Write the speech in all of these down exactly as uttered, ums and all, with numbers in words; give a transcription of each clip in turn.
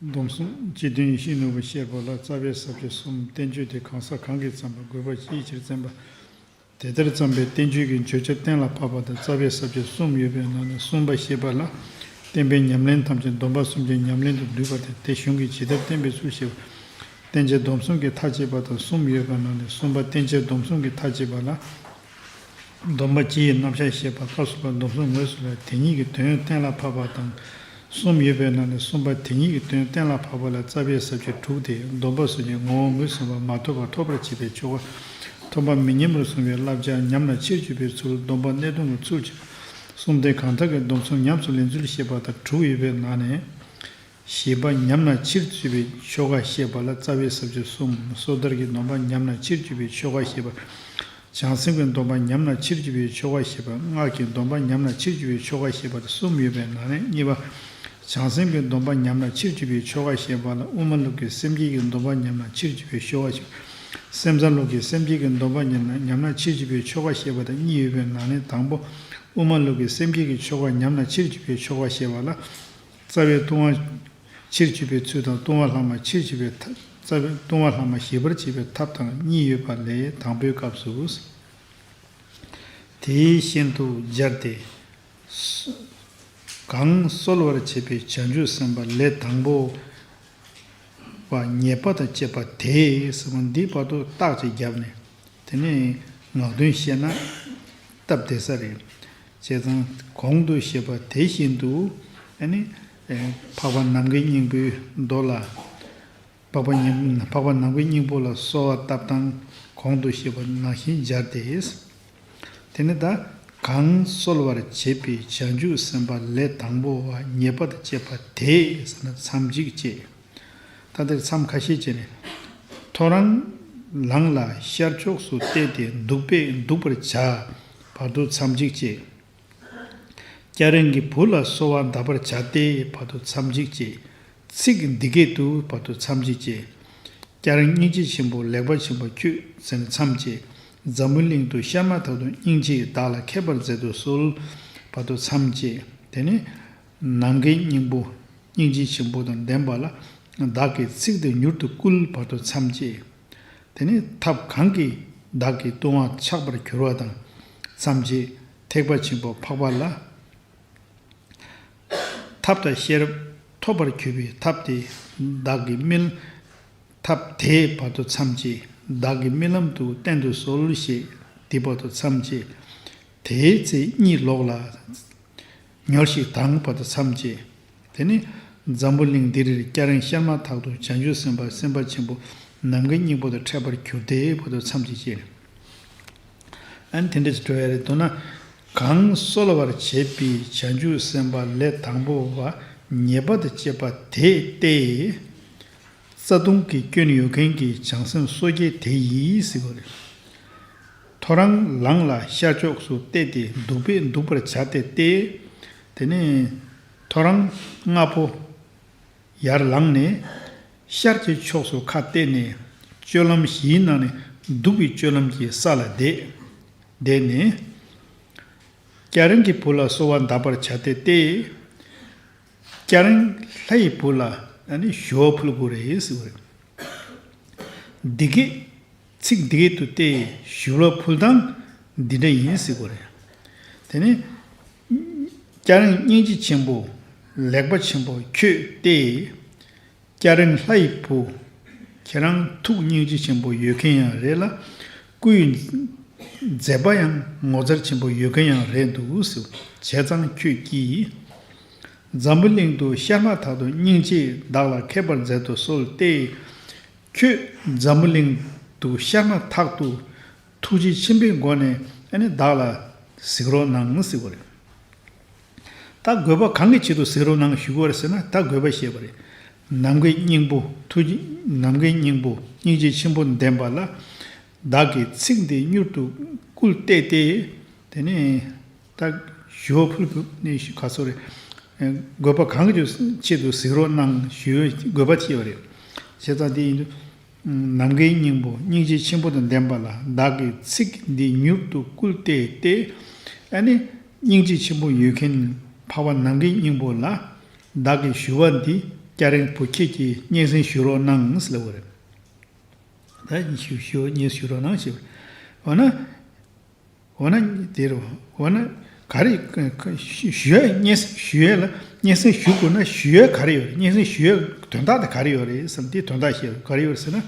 སྡོམ་གསུམ། སྤྱི་དོན་ཡེ་ཤེས་ནོར་བུ་བཤད་པ་ལ། རྩ་བའི་ས་བཅད་གསུམ། བསྟན་བཅོས་དེ་གང་ཟག་གང་གིས་བརྩམས་པ། དགོས་པ་ཅིའི་ཕྱིར་བརྩམས་པ། དེ་ལྟར་བརྩམས་པའི་བསྟན་བཅོས་ཀྱི་བརྗོད་བྱ་གཏན་ལ་ཕབ་པ་དང་། རྩ་བའི་ས་བཅད་གསུམ་ཡོད་པའི་ནང་ནས་གསུམ་པ་ཞེས་པ་ལ། བསྟན་པའི་ཉམས་ལེན་ཐམས་ཅད་སྡོམ་པ་གསུམ་གྱི་ཉམས་ལེན་དུ་འདུས་པ་སྟེ། དེ་གཞུང་གིས་ཇི་ལྟར་བསྟན་པའི་ཚུལ་ཞེས་པ། བསྟན་བྱའི་སྡོམ་གསུམ་གྱི་མཐའ་ཅེས་པ་དང་གསུམ་ཡོད་པའི་ནང་ནས་གསུམ་པ་བསྟན་བྱའི་སྡོམ་གསུམ་གྱི་མཐའ་ཅེས་པ་ལ། སྡོམ་པ་སྤྱི་ཡི་རྣམ་གཞག་ཞེས་པ། སྐབས་སུ་བབ་སྡོམ་གསུམ་ངོས་སུ་ལ་དེ་ཉིད་ཀྱི་དོན་གཏན་ལ་ཕབ་པ་དང་གསུམ་ཡོད་པའི་ནང་ནས་གསུམ་པ་དེ་ཉིད་ཀྱི་དོན་གཏན་ལ་ཕབ་པ་ལ། རྩ་བའི་ས་བཅད་དྲུག་སྟེ། སྡོམ་པ་གསུམ་གྱི་ངོ་བོ་ངོས་ཟིན་པ་མ་ཐོབ་པ་ཐོབ་པར་བྱེད་པའི་ཆོ་ག། ཐོབ་པ་མི་ཉམས་རུ་སོང་བའི་བསླབ་བྱ། ཉམས་ལ་ཕྱིར་འཇུག་པའི་ཚུལ། སྡོམ་པ་གནད་དུ་འགོད་ཚུལ་བཅས། གསུམ་སྟེ། གང་དག་གིས་སྡོམ་གསུམ་ཉམས་སུ་ལེན་ཚུལ་ཞེས་པ་དང་དྲུག་ཡོད་པའི་ནང་ནས། བཞི་པ་ཉམས་ལ་ཕྱིར་འཇུག་པའི་ཆོ་ག་ཞེས་པ་ལ། རྩ་བའི་ས་བཅད་གསུམ། སོ་ཐར་གྱི་སྡོམ་པ་ཉམས་ལ་ཕྱིར་འཇུག་པའི་ཆོ་ག་ཞེས་པ། བྱང་སེམས་ཀྱི་སྡོམ་པ་ཉམས་ལ་ཕྱིར་འཇུག་པའི་ཆོ་ག་ཞེས་པ། སྔགས་ཀྱི་སྡོམ་པ་ཉམས་ལ་ཕྱིར་འཇུག་པའི་ཆོ་ག་ཞེས་པ་སྟེ་གསུམ་ཡོད་པའི་ནང་ནས། གཉིས་པ་བྱང་སེམས་ཀྱི་སྡོམ་པ་ཉམས་ལ་ཕྱིར་འཇུག་པའི་ཆོ་ག་ཞེས་པ་ལ། དབུ་མ་ལུགས་ཀྱི་སེམས་བསྐྱེད་ཀྱི་སྡོམ་པ་ཉམས་ལ་ཕྱིར་འཇུག་པའི་ཆོ་ག་ཞེས་པ། སེམས་ཙམ་ལུགས་ཀྱི་སེམས་བསྐྱེད་ཀྱི་སྡོམ་པ་ཉམས་ལ་ཉམས་ལ་ཕྱིར་འཇུག་པའི་ཆོ་ག་ཞེས་པ་དང་གཉིས་ཡོད་པའི་ནང་ནས། དང་པོ་དབུ་མ་ལུགས་ཀྱི་སེམས་བསྐྱེད་ཀྱི་ཆོ་ག་ཉམས་ལ་ཕྱིར་འཇུག་པའི་ཆོ་ག་ཞེས་པ་ལ། རྩ་བའི་ལྟུང་བ་ཕྱིར་བཅོས་པའི་ཚུལ་དང་། ལྟུང་བ་ལྷག་མ་ཕྱིར་བཅོས་པའི་ཐབས། རྩ་བའི་ལྟུང་བ་ལྷག་མ་ཞི་བར་བྱེད་པའི་ཐབས་དང་གཉིས་ཡོད་པ་ལས། དང་པོའི་སྐབས་སུ། དེ་བཞིན་དུ་སྦྱར་ཏེ། གང་གསོལ་བར་བྱེད་པའི་བྱང་ཆུབ་སེམས་དཔའ་ལས་དང་པོ་བ་ཉེས་པ་དང་བཅས་པ་དེ་ཟེར་བ་འདི་བར་དུ་རྟགས་ཅིག་བརྒྱབ་ནས། དེ་ནས་ངག་འདོན་བཤད་ན་སྟབས་བདེ་ས་རེད། བྱས་ཙང་གོང་དུ་བཤད་པ་དེ་བཞིན་དུ། ཨ་ནི་འཕགས་པ་ནམ་མཁའི་སྙིང་པོའི་མདོ་ལ། འཕགས་པ་ཉིད། འཕགས་པ་ནམ་མཁའི་སྙིང་པོ་ལ་གསོལ་བ་བཏབ་སྟངས་གོང་དུ་བཤད་པ་ནང་བཞིན་སྦྱར་ཏེ། དེ་ནི་ད་གང་གསོལ་བར་བྱེད་པའི་བྱང་ཆུབ་སེམས་དཔའ་ལས་དང་པོ་བ་ཉེས་པ་དང་བཅས་པ་དེ་ཟེར་ན་མཚམས་གཅིག་བཅད། ད་འདིར་མཚམས་ཁ་ཤས་བཅད་ནས། ཐོ་རངས་ལངས་ལ་ཤར་ཕྱོགས་སུ་བལྟས་ཏེ་འདུག་པས་འདུག་པར་བྱ། བར་དུ་མཚམས་གཅིག་བཅད། སྐྱ་རེངས་ཀྱི་བུ་ལ་གསོལ་བ་གདབ་པར་བྱ་སྟེ། བར་དུ་མཚམས་གཅིག་བཅད། ཚིག་འདི་སྐད་དུ། བར་དུ་མཚམས་གཅིག་བཅད། སྐྱ་རེངས་སྙིང་རྗེ་ཆེན་པོ་ལེགས་པར་བྱིན་པ་ཁྱོད་ཟེར་ནས་མཚམས་བཅད། འཛམ་བུ་གླིང་དུ་ཤར་མ་ཐག་ཏུ་སྙིང་རྗེས་བདག་ལ་མཁས་པར་མཛད་དུ་གསོལ། བར་དུ་མཚམས་བཅད། དེ་ནས་ནམ་མཁའི་སྙིང་པོ་སྙིང་རྗེ་ཆེན་པོ་དང་ལྡན་པ་ལ་བདག་གི་ཚིག་དེ་མྱུར་དུ་བསྐུལ། བར་དུ་མཚམས་བཅད། དེ་ནས་ཐབས་གང་གིས་བདག་གི་ལྟུང་བ་འཆགས་པར་འགྱུར་བ་དང་མཚམས་བཅད། ཐེག་པ་ཆེན་པོ་འཕགས་པ་ལ། ཐབས་དང་ཤེས་རབ་ཐོབ་པར་གྱུར་པའི་ཐབས་དེ་བདག་གི་རྨི། ཐབས་དེ་བར་དུ་མཚམས་བཅད། བདག་གི་རྨི་ལམ་དུ་བསྟན་དུ་གསོལ་ཞེས་དེ་བར་དུ་མཚམས་བཅད། དེའི་ཚེ་གཉིད་ལོག་ལ། ཉོལ་ཞིག་དང་། བར་དུ་མཚམས་བཅད། དེ་ནི་འཛམ་བུ་གླིང་འདིར་སྐྱ་རེངས་ཤར་མ་ཐག་ཏུ་བྱང་ཆུབ་སེམས་དཔའ་སེམས་དཔའ་ཆེན་པོ་ནམ་མཁའི་སྙིང་པོ་དང་འཕྲད་པར་གྱུར་ཏེ། བར་དུ་མཚམས་བཅད་བཅད། ཨ་ནི་དེ་འདྲ་ཞིག་འགྲོ་ཡ་རེད་འདུག་ན། གང་གསོལ་བར་བྱེད་པའི་བྱང་ཆུབ་སེམས་དཔའ་ལས་དང་པོ་བ་ཉེས་པ་དང་བཅས་པ་དེ་སྟེ། རྩ་ལྟུང་གི་སྐྱོན་ཡོད་མཁན་གྱི་བྱང་སེམས་སོ་བརྒྱད་དེ་ཡིས་ཟེར་བ་རེད། ཐོ་རངས་ལངས་ལ་ཤར་ཕྱོགས་སུ་བལྟས་ཏེ་འདུག་པས་འདུག་པར་བྱ་སྟེ་སྟེ། དེ་ནས་ཐོ་རངས་སྔ་པོ་ཡར་ལངས་ནས་ཤར་གྱི་ཕྱོགས་སུ་ཁ་གཏད་ནས་སྤྱོད་ལམ་བཞིའི་ནང་ནས་འདུག་པའི་སྤྱོད་ལམ་གྱི་ས་ལ་བསྡད། བསྡད་ནས། སྐྱ་རེངས་ཀྱི་བུ་ལ་གསོལ་བ་གདབ་པར་བྱ་སྟེ་སྟེ། སྐྱ་རེངས་ལྷ་ཡི་བུ་ལ་ཨ་ནི་ཞུ་བ་ཕུལ་དགོས་རེད་ཟེར་བ་རེད། འདི་སྐད། ཚིག་འདི་སྐད་དུ་སྟེ་ཞུ་བ་ཕུལ་སྟངས་འདི་འདྲ་ཡིན་ཟེར་དགོས་རེད། དེ་ནི། སྐྱ་རེངས་སྙིང་རྗེ་ཆེན་པོ་ལེགས་པ་ཆེན་པོ་ཁྱོད་སྟེ། སྐྱ་རེངས་ལྷ་ཡི་བུ། ཁྱེད་རང་ཐུགས་སྙིང་རྗེ་ཆེན་པོ་ཡོད་མཁན་ཡང་རེད་ལ། སྐུ་ཡི་མཛད་པ་ཡང་ངོ་མཚར་ཆེན་པོ་ཡོད་མཁན་ཡང་རེད་འདུག་ཟེར། བྱས་ཙང་ཁྱོད་ཀྱིས། འཛམ་བུ་གླིང་དུ་ཤར་མ་ཐག་ཏུ་སྙིང་རྗེས་བདག་ལ་མཁས་པར་མཛད་དུ་གསོལ་ཏེ། ཁྱོད་འཛམ་བུ་གླིང་དུ་ཤར་མ་ཐག་ཏུ་ཐུགས་རྗེ་ཆེན་པོའི་སྒོ་ནས་ཨ་ནི་བདག་ལ་གཟིགས་རོགས་གནང་ཟེར་བ་རེད། ད་དགོས་པ་གང་གི་ཆེད་དུ་གཟིགས་རོགས་གནང་ཞུ་དགོས་རེད་ཟེར་ན། ད་དགོས་པ་བཤད་པ་རེད། ནམ་མཁའི་སྙིང་པོ་ཐུགས་རྗེ། ནམ་མཁའི་སྙིང་པོ་སྙིང་རྗེ་ཆེན་པོ་ལྡན་པ་ལ་བདག་གིས་ཚིག་འདི་མྱུར་དུ་བསྐུལ་ཏེ་སྟེ། དེ་ནས་ད་ཞུ་བ་ཕུལ་ཕུལ་ནས་ག་སོ་རེད། དགོས་པ་གང་གི་ཆེད་དུ་གཟིགས་རོགས་གནང་ཞུ་བའི་དགོས་པ་བཤད་པ་རེད། བྱས་ཙང་དེ་ཡིན་དུས། ནམ་མཁའི་སྙིང་པོ་སྙིང་རྗེ་ཆེན་པོ་དང་ལྡན་པ་ལ་བདག་གིས་ཚིག་འདི་མྱུར་དུ་བསྐུལ་ཏེ་སྟེ། ཨ་ནི་སྙིང་རྗེ་ཆེན་པོ་ཡོད་མཁན་འཕགས་པ་ནམ་མཁའི་སྙིང་པོ་ལ་བདག་གིས་ཞུ་བ་འདི་ སྐྱ་རེངས་བུ་ཁྱེད་ཀྱིས་སྙན་སེང་ཞུ་རོགས་གནང་ཟེར་ལབ་པ་རེད། ད་ཞུ་ཞུ་སྙན་སེང་ཞུ་རོགས་གནང་ཞེས་པ་རེད། འོ་ན། འོ་ན་དེ་རུ་འོ་ན་ག་རེ་ཞུ་ཞུ་ཡས་སྙན་སེང་ཞུ་ཡས་ལ་སྙན་སེང་ཞུ་དགོས་ན་ཞུ་ཡས་ག་རེ་ཡོད་རེད། སྙན་སེང་ཞུ་ཡས་དོན་དག་དེ་ག་རེ་ཡོད་རེད་ཟེར་ན། དེའི་དོན་དག་བཤད་ག་རེ་ཡོད་རེད་ཟེར་ན།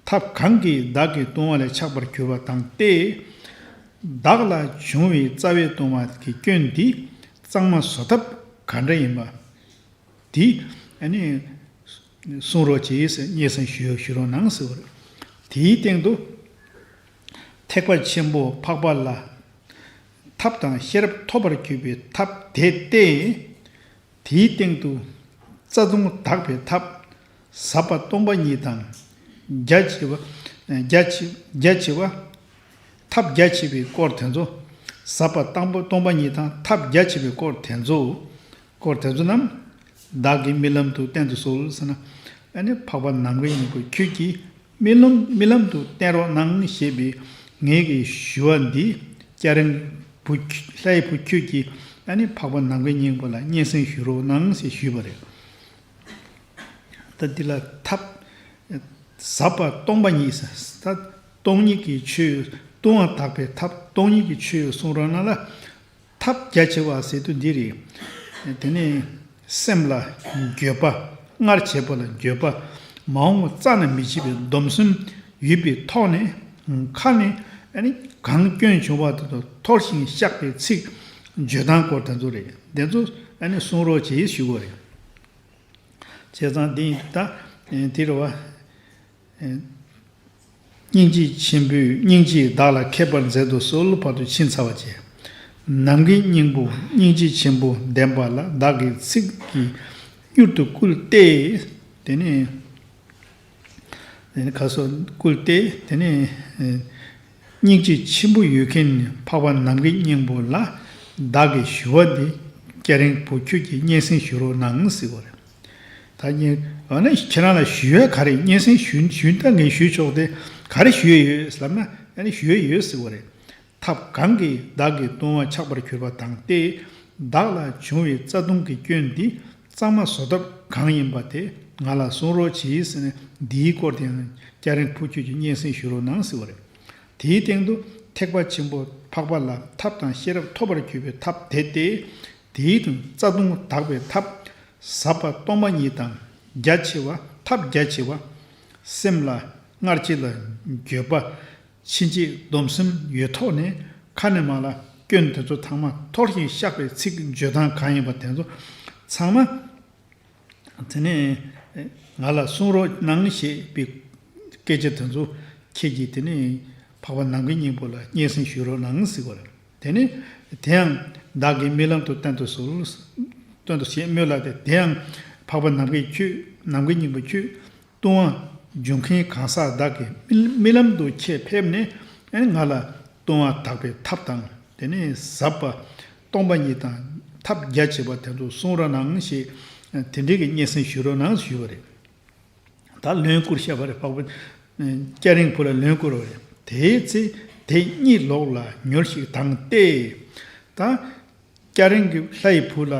ཐབས་གང་གིས་བདག་གི་ལྟུང་བ་ལས་ཆགས་པར་གྱུར་པ་དང་སྟེ། བདག་ལ་བྱུང་བའི་རྩ་བའི་ལྟུང་བ་གི་སྐྱོན་འདི་གཙང་མ་བཟོ་ཐབས་ག་འདྲ་ཡིན་པ། དེ་ཨ་ནི་གསུང་རོགས་གྱིས་ཟེར། སྙན་སེང་ཞུ་ཞུ་རོགས་གནང་ཟེར་བ་རེད། དེའི་སྟེང་དུ་ཐེག་པ་ཆེན་པོ་འཕགས་པ་ལ་ཐབས་དང་ཤེས་རབ་ཐོབ་པར་གྱུར་པའི་ཐབས་དེ་སྟེ། དེའི་སྟེང་དུ་རྩ་ལྟུང་དག་པའི་ཐབས། ཟབ་པ་སྟོང་པ་ཉིད་དང་རྒྱ་ཆེ་བ། རྒྱ་ཆེ་རྒྱ་ཆེ་བ། ཐབས་རྒྱ་ཆེ་བའི་སྐོར་དེ་ཚོ། ཟབ་པ་སྟོང་པ་སྟོང་པ་ཉིད་དང་ཐབས་རྒྱ་ཆེ་བའི་སྐོར་དེ་ཚོ། སྐོར་དེ་ཚོ་རྣམས་བདག་གིས་རྨི་ལམ་དུ་བསྟན་དུ་གསོལ་ཟེར་ན། ཨ་ནི་འཕགས་པ་ནམ་མཁའི་སྙིང་པོ་ཁྱོད་ཀྱིས་རྨི་ལམ་རྨི་ལམ་དུ་བསྟན་རོགས་གནང་ཞེས་པའི་ངེད་ཀྱི་ཞུ་བ་འདི་སྐྱ་རེངས་བུ་ལྷའི་བུ་ཁྱོད་ཀྱིས་ཨ་ནི་འཕགས་པ་ནམ་མཁའི་སྙིང་པོ་ལ་སྙན་སེང་ཞུ་རོགས་གནང་ཞེས་ཞུས་པ་རེད། ད་འདི་ལ་ཐབས་ཟབ་པ་སྟོང་པ་ཉིད་ཟེར། ད་སྟོང་ཉིད་ཀྱི་ཆོས། ལྟུང་བ་དག་པའི་ཐབས་སྟོང་ཉིད་ཀྱི་ཆོས་གསུང་རོགས་གནང་ལ། ཐབས་རྒྱ་ཆེ་བ་ཟེར་དུས་འདི་རེད། དེ་ནས་སེམས་ལ་འགྱོད་པ། སྔར་བྱས་པ་ལ་འགྱོད་པ། མ་འོངས་པ་རྩ་ནས་མི་བྱེད་པའི་སྡོམ་གསུམ་ཡོད་པའི་ཐོག་ནས། ཁ་ནས་ཨ་ནི་གང་སྐྱོན་བྱུང་བ་དེ་དག་འཐོར་ཞིང་བཤགས་པའི་ཚིག་བརྗོད་སྟངས་སྐོར་དེ་ཚོ་རེད། དེ་ཚོ་ཨ་ནི་གསུང་རོགས་གྱིས་ཞུ་དགོས་རེད། བྱས་ཙང་འདི་ཡིན་དུས་ད་དེ་རེད་བ། སྙིང་རྗེ་ཆེན་པོས་སྙིང་རྗེས་བདག་ལ་མཁས་པར་མཛད་དུ་གསོལ། བར་དུ་ཕྱིན་ཚར་བ་བཅས། ནམ་མཁའི་སྙིང་པོ་སྙིང་རྗེ་ཆེན་པོ་ལྡན་པ་ལ་བདག་གིས་ཚིག་གིས་མྱུར་དུ་བསྐུལ་ཏེ། དེ་ནས་དེ་ནས་ཁ་སོ་བསྐུལ་ཏེ། དེ་ནས་སྙིང་རྗེ་ཆེན་པོ་ཡོད་མཁན་འཕགས་པ་ནམ་མཁའི་སྙིང་པོ་ལ་བདག་གིས་ཞུ་བ་འདི་སྐྱ་རེངས་བུ་ཁྱོད་ཀྱིས་སྙན་སེང་ཞུ་རོགས་གནང་ཟེར་བ་རེད། ད་ཉིན་འོ་ན་ཁྱེད་རང་ལ་ཞུ་ཡས་ག་རེ། སྙན་སེང་ཞུ་ཞུ་ད་ངས་ཞུ་ཆོག་དེ་ག་རེ་ཞུ་ཡས་ཡོད་ལབ་ན། ཨ་ནི་ཞུ་ཡས་ཡོད་ཟེར་བ་རེད། ཐབས་གང་གིས་བདག་གི་ལྟུང་བ་ཆགས་པར་གྱུར་པ་དང་སྟེ། བདག་ལ་བྱུང་བའི་རྩ་ལྟུང་གི་སྐྱོན་འདི་གཙང་མ་བཟོ་ཐབས་གང་ཡིན་པ་དེ་ང་ལ་གསུང་རོགས་གྱིས་ཟེར་ནས། འདིའི་སྐོར་དེ་ཡང་སྐྱ་རེངས་བུ་ཁྱོད་ཀྱིས་སྙན་སེང་ཞུ་རོགས་གནང་ཟེར་བ་རེད། དེའི་སྟེང་དུ་ཐེག་པ་ཆེན་པོ་འཕགས་པ་ལ་ཐབས་དང་ཤེས་རབ་ཐོབ་པར་གྱུར་པའི་ཐབས་དེ་སྟེ། དེའི་དང་རྩ་ལྟུང་དག་པའི་ཐབས། ཟབ་པ་སྟོང་པ་ཉིད་དང་རྒྱ་ཆེ་བ། ཐབས་རྒྱ་ཆེ་བ། སེམས་ལ་སྔར་བྱས་ལ་འགྱོད་པ། ཕྱིན་ཆད་སྡོམ་གསུམ་ཡོད་ཐོག་ནས། ཁ་ནས་མར་ལ་སྐྱོན་དེ་ཚོ་ཚང་མ་འཐོར་ཞིང་བཤགས་པའི་ཚིག་བརྗོད་སྟངས་གང་ཡིན་པ་དེ་ཚོ་ཚང་མ། དེ་ནས་ང་ལ་གསུང་རོགས་གནང་ཞེས་པའི་སྐད་ཆ་དེ་ཚོ་ཁྱེད་ཀྱིས་དེ་ནས་འཕགས་པ་ནམ་མཁའི་སྙིང་པོ་ལ་སྙན་སེང་ཞུ་རོགས་གནང་ཟེར་བ་རེད། དེ་ནས་དེ་ཡང་བདག་གིས་རྨི་ལམ་དུ་བསྟན་དུ་གསོལ། བསྟན་དུ་ཞེས་སྨྲས་ལ། དེ་དེ་ཡང་འཕགས་པ་ནམ་མཁའི་ཁྱོད་རྣམ་ཀུན་སྙིང་པོ་ཁྱོད། ལྟུང་བ་འབྱུང་མཁན་གང་ཟག་བདག་གིས་རྨི་རྨི་ལམ་དུ་ཁྱེད་ཕེབས་ནས་ཨ་ནི་ང་ལ་ལྟུང་བ་དག་པའི་ཐབས་དང་། དེ་ནས་ཟབ་པ་སྟོང་པ་ཉིད་དང་ཐབས་རྒྱ་ཆེ་བ་དེ་ཚོ་གསུང་རོགས་གནང་ཞེས་དེ་འདྲའི་གི་སྙན་སེང་ཞུ་རོགས་གནང་ཞུས་པ་རེད། ད་ལན་བསྐུར་བཤད་པ་རེད། འཕགས་པ་སྐྱ་རེངས་བུ་ལ་ལན་བསྐུར་བ་རེད། དེའི་ཚེ་དེ་གཉིད་ལོག་ལ་ཉོལ་ཞིག་དང་སྟེ། ད་སྐྱ་རེངས་ཀྱི་ལྷའི་བུ་ལ་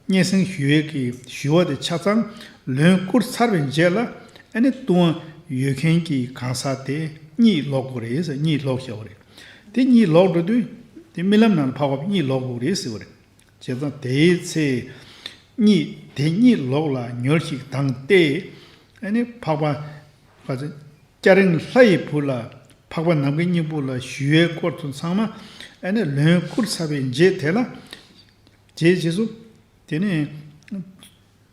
སྙན་སེང་ཞུ་ཡས་ཀྱི་ཞུ་བ་དེ་ཆ་ཚང་ལན་བསྐུར་ཚར་བའི་རྗེས་ལ། ཨ་ནི་ལྟུང་བ་ཡོད་མཁན་གྱི་གང་ཟག་དེ་གཉིད་ལོག་དགོས་རེད་ཟེར། གཉིད་ལོག་བྱ་བ་རེད། དེ་གཉིད་ལོག་འགྲོ་དུས་དེ་རྨི་ལམ་ནང་ལ་འཕགས་པ་གཉིད་ལོག་དགོས་རེད་ཟེར་བ་རེད། བྱས་ཙང་དེའི་ཚེ་གཉིད་དེ་གཉིད་ལོག་ལ་ཉོལ་ཞིག་དང་སྟེ། ཨ་ནི་འཕགས་པ་སྐྱ་རེངས་ལྷའི་བུ་ལ་འཕགས་པ་ནམ་མཁའི་སྙིང་པོ་ལ་ཞུ་བའི་སྐོར་དུ་ཚང་མ་ཨ་ནི་ལན་བསྐུར་ཚར་བའི་རྗེས་དེ་ལ། རྗེས་རྗེས་སུ་དེ་ནས་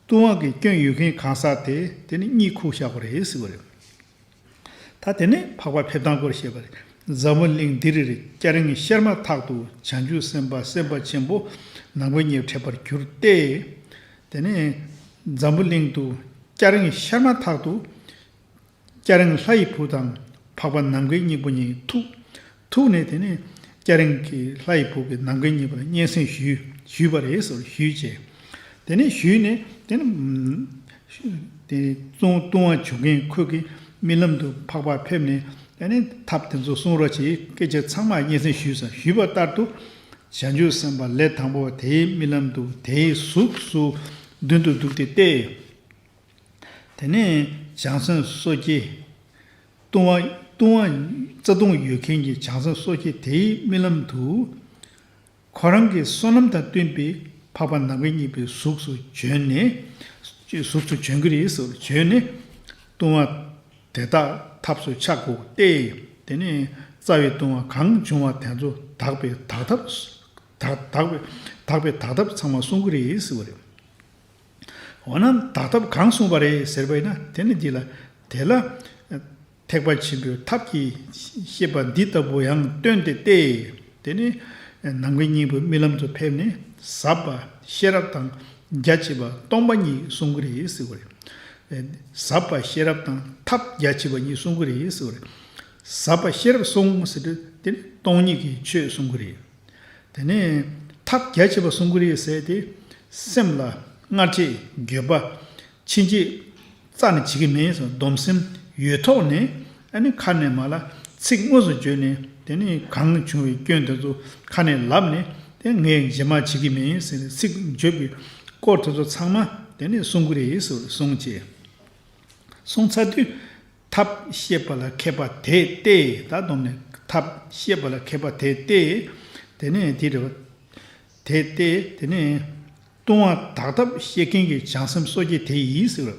ལྟུང་བ་གི་སྐྱོན་ཡོད་མཁན་གང་ཟག་དེ་དེ་ནི་གཉིད་ཁུག་བཞག་པ་རེད་ཟེར་བ་རེད། ད་དེ་ནས་འཕགས་པ་ཕེབས་སྟངས་སྐོར་བཤད་པ་རེད། འཛམ་བུ་གླིང་འདིར་སྐྱ་རེངས་ཤར་མ་ཐག་ཏུ་བྱང་ཆུབ་སེམས་དཔའ་སེམས་དཔའ་ཆེན་པོ་ནམ་མཁའི་སྙིང་པོ་འཕྲད་པར་གྱུར་ཏེ། དེ་ནས་འཛམ་བུ་གླིང་དུ་སྐྱ་རེངས་ཤར་མ་ཐག་ཏུ་སྐྱ་རེངས་ལྷའི་བུ་དང་འཕགས་པ་ནམ་མཁའི་སྙིང་པོ་གཉིས་ཐུག་ཐུག་ནས་དེ་ནས་སྐྱ་རེངས་ཀྱི་ལྷའི་བུ་གིས་ནམ་མཁའི་སྙིང་པོ་ལ་སྙན་སེང་ཞུས་ཞུས་པ་རེད་ཟེར་ཞུས་བྱས། དེ་ནས་ཞུས་ནས་དེ་ནས་དེ་ལྟུང་ལྟུང་བ་བྱུང་མཁན་ཁོ་གི་རྨི་ལམ་དུ་འཕགས་པ་ཕེབས་ནས། དེ་ནས་ཐབས་དེ་ཚོ་གསུང་རོགས་བྱེད། སྐད་ཆ་ཚང་མ་སྙན་སེང་ཞུས་ཟེར་ཞུས་པ་ལྟར་དུ། བྱང་ཆུབ་སེམས་དཔའ་ལས་དང་པོ་དེའི་རྨི་ལམ་དུ་དེའི་གཟུགས་སུ་མདུན་དུ་འདུག་སྟེ་བལྟས། དེ་ནས་བྱང་སེམས་སོ་སྐྱེ། ལྟུང་བ་ལྟུང་བ་རྩ་ལྟུང་ཡོད་མཁན་གྱི་བྱང་སེམས་སོ་སྐྱེ་དེའི་རྨི་ལམ་དུ། ཁོ་རང་གི་བསོད་ནམས་དང་བསྟུན་པའི་འཕགས་པ་ནམ་མཁའི་སྙིང་པོའི་གཟུགས་སུ་བྱོན་ནས། གཟུགས་སུ་བྱོན་གྱི་རེད་ཟེར། བྱོན་ནས་ལྟུང་བ་དེ་དག་ཐབས་སུ་ཆགས་དགོས་ཏེ། དེ་ནས་རྩ་བའི་ལྟུང་བ་གང་བྱུང་བ་དེ་ཚོ་དག་པའི་དག་ཐབས། དག་དག་པའི་དག་པའི་དག་ཐབས་ཚང་མ་གསུང་གི་རེད་ཟེར་བ་རེད། འོ་ན་དག་ཐབས་གང་གསུངས་པ་རེད་ཟེར་བ་ཡིན་ན། དེ་ནི་འདི་ལ། དེ་ལ་ཐེག་པ་ཆེན་པོའི་ཐབས་ཀྱིས་བཤད་པ་འདི་ལྟ་བུ་ཡང་སྟོན་ཏེ་སྟེ། དེ་ནི་ནམ་མཁའི་སྙིང་པོའི་རྨི་ལམ་དུ་ཕེབས་ནས་ཟབ་པ་ཤེས་རབ་དང་རྒྱ་ཆེ་བ་སྟོང་པ་ཉིད་གསུང་གི་རེད་ཟེར་བ་རེད། ཟབ་པ་ཤེས་རབ་དང་ཐབས་རྒྱ་ཆེ་བ་གཉིས་གསུང་གི་རེད་ཟེར་བ་རེད། ཟབ་པ་ཤེས་རབ་གསུང་ཟེར་དུས་དེ་ནི་སྟོང་ཉིད་ཀྱི་ཆོས་གསུང་གི་རེད། དེ་ནས་ཐབས་རྒྱ་ཆེ་བ་གསུང་གི་རེད་ཟེར་ཏེ། སེམས་ལ་སྔར་བྱས་འགྱོད་པ་ཕྱིན་ཆད་རྩ་ནས་བྱེད་ཀྱི་མེད་ཟེར། སྡོམ་སེམས་ཡོད་ཐོག་ནས། ཨ་ནི་ཁ་ནས་མར་ལ་ཚིག་དངོས་སུ་བརྗོད་ནས། དེ་ནས་གང་བྱུང་བའི་སྐྱོན་དེ་ཚོ་ཁ་ནས་ལབ་ནས། དེ་ངས་རྗེས་མ་བྱེད་ཀྱི་མེད་ཟེར་ནས་ཚིག་བརྗོད་པའི་སྐོར་དེ་ཚོ་ཚང་མ་དེ་ནས་གསུང་གི་རེད་ཟེར། གསུང་བྱས། གསུང་ཚར་དུས། ཐབས་ཤེས་པ་ལ་མཁས་པ་དེས་ཏེ། ད་སྡོམ་ནས་ཐབས་ཤེས་པ་ལ་མཁས་པ་དེས་ཏེ། དེ་ནས་དེ་རེད་བ། དེས་ཏེ། དེ་ནས་ལྟུང་བ་དག་ཐབས་ཤེས་མཁན་གྱི་བྱང་སེམས་སོ་སྐྱེ་དེ་ཡིས་ཟེར་བ།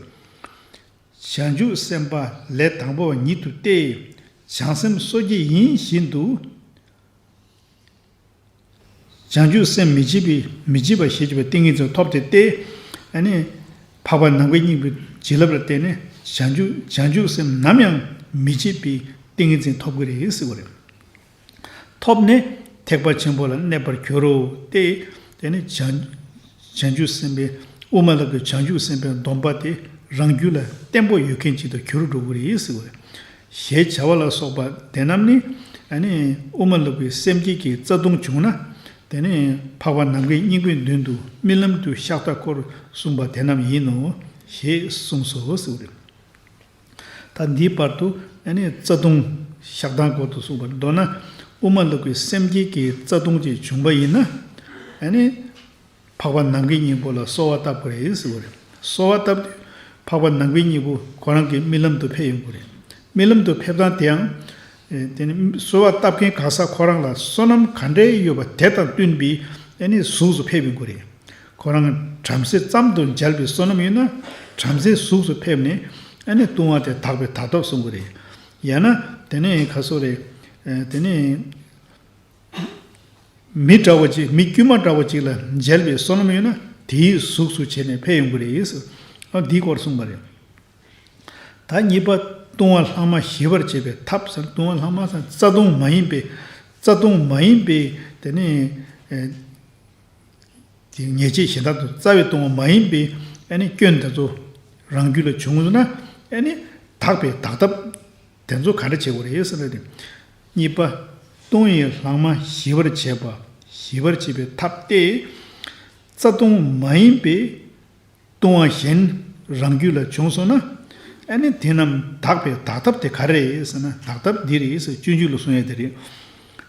བྱང་ཆུབ་སེམས་དཔའ་ལས་དང་པོ་བ་ཉིད་དུ་སྟེ། བྱང་སེམས་སོ་སྐྱེ་ཡིན་བཞིན་དུ། བྱང་ཆུབ་སེམས་མི་བྱེད་པའི་མི་བྱེད་པ་ཞེས་བྱ་བའི་ཏིང་ངེ་འཛིན་ཐོབ་སྟེ་སྟེ། ཨ་ནི་འཕགས་པ་ནམ་མཁའི་སྙིང་པོའི་བྱིན་རླབས་ལ་བརྟེན་ནས་བྱང་ཆུབ་བྱང་ཆུབ་སེམས་ནམ་ཡང་མི་བྱེད་པའི་ཏིང་ངེ་འཛིན་ཐོབ་ཀྱི་རེད་ཟེར་བ་རེད། ཐོབ་ནས་ཐེག་པ་ཆེན་པོ་ལ་གནས་པར་འགྱུར་རོ་སྟེ། དེ་ནི་བྱང་བྱང་ཆུབ་སེམས་དཔའི་དབུ་མ་ལ་གི་བྱང་ཆུབ་སེམས་དཔའི་སྡོམ་པ་དེ་རང་རྒྱུད་ལ་བརྟན་པོ་ཡོད་མཁན་ཅིག་ཏུ་གྱུར་འགྲོ་གི་རེད་ཟེར་བ་རེད། ཞེས་བྱ་བ་ལ་སོགས་པ་དེ་རྣམས་ནི། ཨ་ནི་དབུ་མ་ལུགས་ཀྱི་སེམས་བསྐྱེད་ཀྱི་རྩ་ལྟུང་བྱུང་ན། དེ་ནི་འཕགས་པ་ནམ་མཁའི་སྙིང་པོའི་མདུན་དུ་རྨི་ལམ་དུ་བཤགས་སྟངས་སྐོར་གསུངས་པ་དེ་རྣམས་ཡིན་ནོ། ཞེས་གསུངས་སོ་ཟེར་བ་རེད། ད་འདིའི་བར་དུ་ཨ་ནི་རྩ་ལྟུང་བཤགས་སྟངས་སྐོར་དུ་གསུངས་པ་རེད། མདོར་ན་དབུ་མ་ལུགས་ཀྱི་སེམས་བསྐྱེད་ཀྱི་རྩ་ལྟུང་ཅིག་བྱུང་པ་ཡིན་ན། ཨ་ནི། འཕགས་པ་ནམ་མཁའི་སྙིང་པོ་ལ་གསོལ་བ་བཏབ་དགོས་རེད་ཟེར་བ་རེད། གསོལ་བ་བཏབ་དུས་འཕགས་པ་ནམ་མཁའི་སྙིང་པོ་ཁོ་རང་གི་རྨི་ལམ་དུ་ཕེབས་ཡོང་གི་རེད། རྨི་ལམ་དུ་ཕེབས་སྟངས་དེའང་། ཨེ། དེ་ནི་གསོལ་བ་བཏབ་མཁན་གང་ཟག་ཁོ་རང་ལ་བསོད་ནམས་ག་འདྲས་ཡོད་པ་དེ་དང་བསྟུན་པའི་ཨ་ནི་གཟུགས་སུ་ཕེབས་ཡོང་གི་རེད། ཁོ་རང་བྲམ་ཟེ་ཙམ་དུ་མཇལ་བའི་བསོད་ནམས་ཡོད་ན་བྲམ་ཟེའི་གཟུགས་སུ་ཕེབས་ནས་ཨ་ནི་ལྟུང་བ་དེ་དག་པའི་དག་ཐབས་གསུང་གི་རེད། ཡང་ན་དེ་ནས་ག་སོ་རེད། ཨེ། དེ་ནས། མི་འདྲ་བ་ཅིག་མི་དཀྱུས་མ་འདྲ་བ་ཅིག་ལ་མཇལ་བའི་བསོད་ནམས་ཡོད་ན་དེའི་གཟུགས་སུ་བྱས་ནས་ཕེབས་ཡོང་གི་རེད་ཟེར། ཨ། འདིའི་སྐོར་གསུངས་པ་རེད། ད་གཉིས་པ་ལྟུང་བ་ལྷག་མ་ཞི་བར་བྱེད་པའི་ཐབས་ཟེར། ལྟུང་བ་ལྷག་མ་ཟེར་རྩ་ལྟུང་མ་ཡིན་པའི། རྩ་ལྟུང་མ་ཡིན་པའི་དེ་ནི། ཨེ། དེ་ཉེས་བྱས་གཞན་དག་ཏུ་རྩ་བའི་ལྟུང་བ་མ་ཡིན་པའི་ཨ་ནི་སྐྱོན་དེ་ཚོ་རང་རྒྱུད་ལ་བྱུང་སོང་ན། ཨ་ནི་དག་པའི་དག་ཐབས་དེ་ཚོ་ག་འདྲ་བྱེད་དགོས་རེད་ཟེར་ན། དེ་གཉིས་པ་ལྟུང་བའི་ལྷག་མ་ཞི་བར་བྱེད་པ། ཞི་བར་བྱེད་པའི་ཐབས་ཏེ། རྩ་ལྟུང་མ་ཡིན་པའི་ལྟུང་བ་གཞན་རང་རྒྱུད་ལ་བྱུང་སོང་ན། ཨ་ནི་དེ་རྣམས་དག་པའི་དག་ཐབས་དེ་ག་རེ་རེད་ཟེར་ན། དག་ཐབས་འདི་རེད་ཟེར། སྤྱོད་འཇུག་ལ་གསུང་ཡ་དེ་རེད།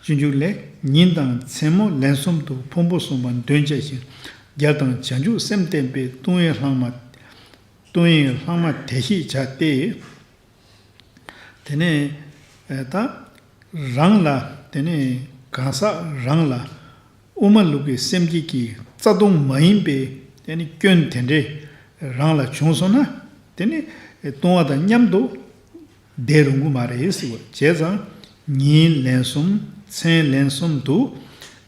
སྤྱོད་འཇུག་ལས། ཉིན་དང་མཚན་མོ་ལན་གསུམ་དུ་ཕུང་པོ་གསུམ་པ་འདོན་བྱ་ཞིང་། རྒྱལ་དང་བྱང་ཆུབ་སེམས་བརྟན་པས་ལྟུང་བའི་ལྷག་མ། ལྟུང་བའི་ལྷག་མ་དེ་ཞེས་བྱ་སྟེ། དེ་ནས་ད་རང་ལ། དེ་ནས་གང་ཟག་རང་ལ་དབུ་མ་ལུགས་ཀྱི་སེམས་བསྐྱེད་ཀྱི་རྩ་ལྟུང་མ་ཡིན་པའི་དེ་ནི་སྐྱོན་དེ་འདྲས་རང་ལ་བྱུང་སོང་ན། དེ་ནི་ལྟུང་བ་དང་མཉམ་དུ་བསྡད་རུང་གི་མ་རེད་ཟེར་བ། བྱས་ཙང་ཉིན་ལན་གསུམ་མཚན་ལན་གསུམ་དུ་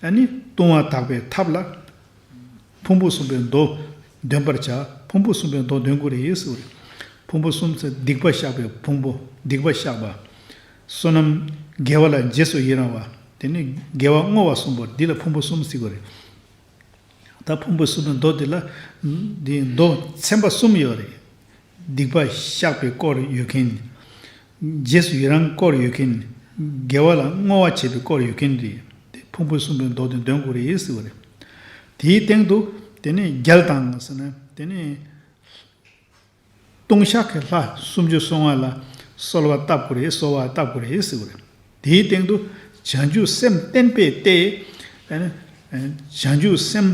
ཨ་ནི་ལྟུང་བ་དག་པའི་ཐབས་ལ། ཕུང་པོ་གསུམ་པའི་མདོ་འདོན་པར་བྱ། ཕུང་པོ་གསུམ་པའི་མདོ་འདོན་དགོས་རེད་ཟེར་བ་རེད། ཕུང་པོ་གསུམ་ཟེར་སྡིག་པ་བཤགས་པའི་ཕུང་པོ། སྡིག་པ་བཤགས་པ། བསོད་ནམས་དགེ་བ་ལ་རྗེས་སུ་ཡི་རང་བ། དེ་ནི་དགེ་བ་བསྔོ་བ་གསུམ་པོ་འདི་ལ་ཕུང་པོ་གསུམ་ཟེར་གྱི་རེད། ད་ཕུང་པོ་གསུམ་པའི་མདོ་འདི་ལ། འདི་མདོ་ཚན་པ་གསུམ་ཡོད་རེད། སྡིག་པ་བཤགས་པའི་སྐོར་ཡོད་མཁན། རྗེས་སུ་ཡི་རང་སྐོར་ཡོད་མཁན། དགེ་བ་ལ་བསྔོ་བ་བྱེད་པའི་སྐོར་ཡོད་མཁན་རེད། དེ་ཕུང་པོ་གསུམ་པའི་མདོ་དེ་འདོན་དགོས་རེད་ཟེར་བ་རེད། དེའི་སྟེང་དུ་དེ་ནས་རྒྱལ་དང་ཟེར་ན། དེ་ནས་ལྟུང་བཤགས་ཀྱི་ལྷ་སུམ་ཅུ་སོ་ལྔ་ལ་གསོལ་བ་བཏབ་དགོས་རེད། གསོལ་བ་བཏབ་དགོས་རེད་ཟེར་བ་རེད། དེའི་སྟེང་དུ་བྱང་ཆུབ་སེམས་བརྟན་པས་ཏེ། བྱང་ཆུབ་སེམས་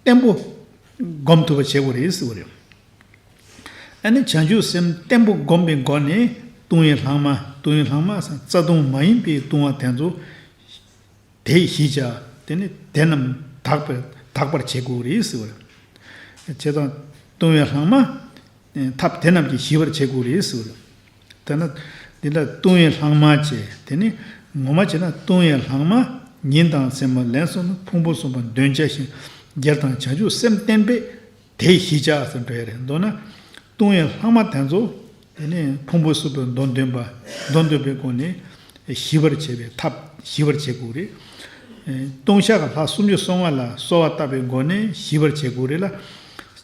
བརྟན་པོ་སྒོམ་ཐུབ་པ་བྱེད་དགོས་རེད་ཟེར་བ་རེད། ཨ་ནི་བྱང་ཆུབ་སེམས་བརྟན་པོ་བསྒོམས་པའི་སྒོ་ནས་ལྟུང་བའི་ལྷག་མ། ལྟུང་བའི་ལྷག་མ་ཟེར་རྩ་ལྟུང་མ་ཡིན་པའི་ལྟུང་བ་དེ་ཚོ་དེས་ཞི་བྱ། དེ་ནི་དེ་རྣམས་དག་པར་དག་པར་བྱེད་དགོས་རེད་ཟེར་བ་རེད། བྱས་ཙང་ལྟུང་བའི་ལྷག་མ་ཐབས་དེ་རྣམས་ཀྱིས་ཞི་བར་བྱེད་དགོས་རེད་ཟེར་བ་རེད། དེ་ན་འདི་ལ་ལྟུང་བའི་ལྷག་མ་བྱས། དེ་ནི་ངོ་མ་བྱས་ན་ལྟུང་བའི་ལྷག་མ། ཉིན་དང་མཚན་མོ་ལན་གསུམ་ཕུང་པོ་གསུམ་པོ་འདོན་བྱ་ཞིང་། རྒྱལ་དང་བྱང་ཆུབ་སེམས་བརྟན་པས་དེས་ཞི་བྱ་ཟེར་འགྲོ་ཡ་རེད། མདོར་ན་ལྟུང་བའི་ལྷག་མ་དེ་ཚོ་དེ་ནི་ཕུང་པོ་གསུམ་པོའི་མདོ་འདོན་པ། མདོ་འདོན་པའི་སྒོ་ནས་ཞི་བར་བྱེད་པའི་ཐབས་ཞི་བར་བྱེད་དགོས་རེད། ལྟུང་བཤགས་ལྷ་སུམ་ཅུ་སོ་ལྔ་ལ་གསོལ་བ་བཏབ་པའི་སྒོ་ནས་ཞི་བར་བྱེད་དགོས་རེད་ལ།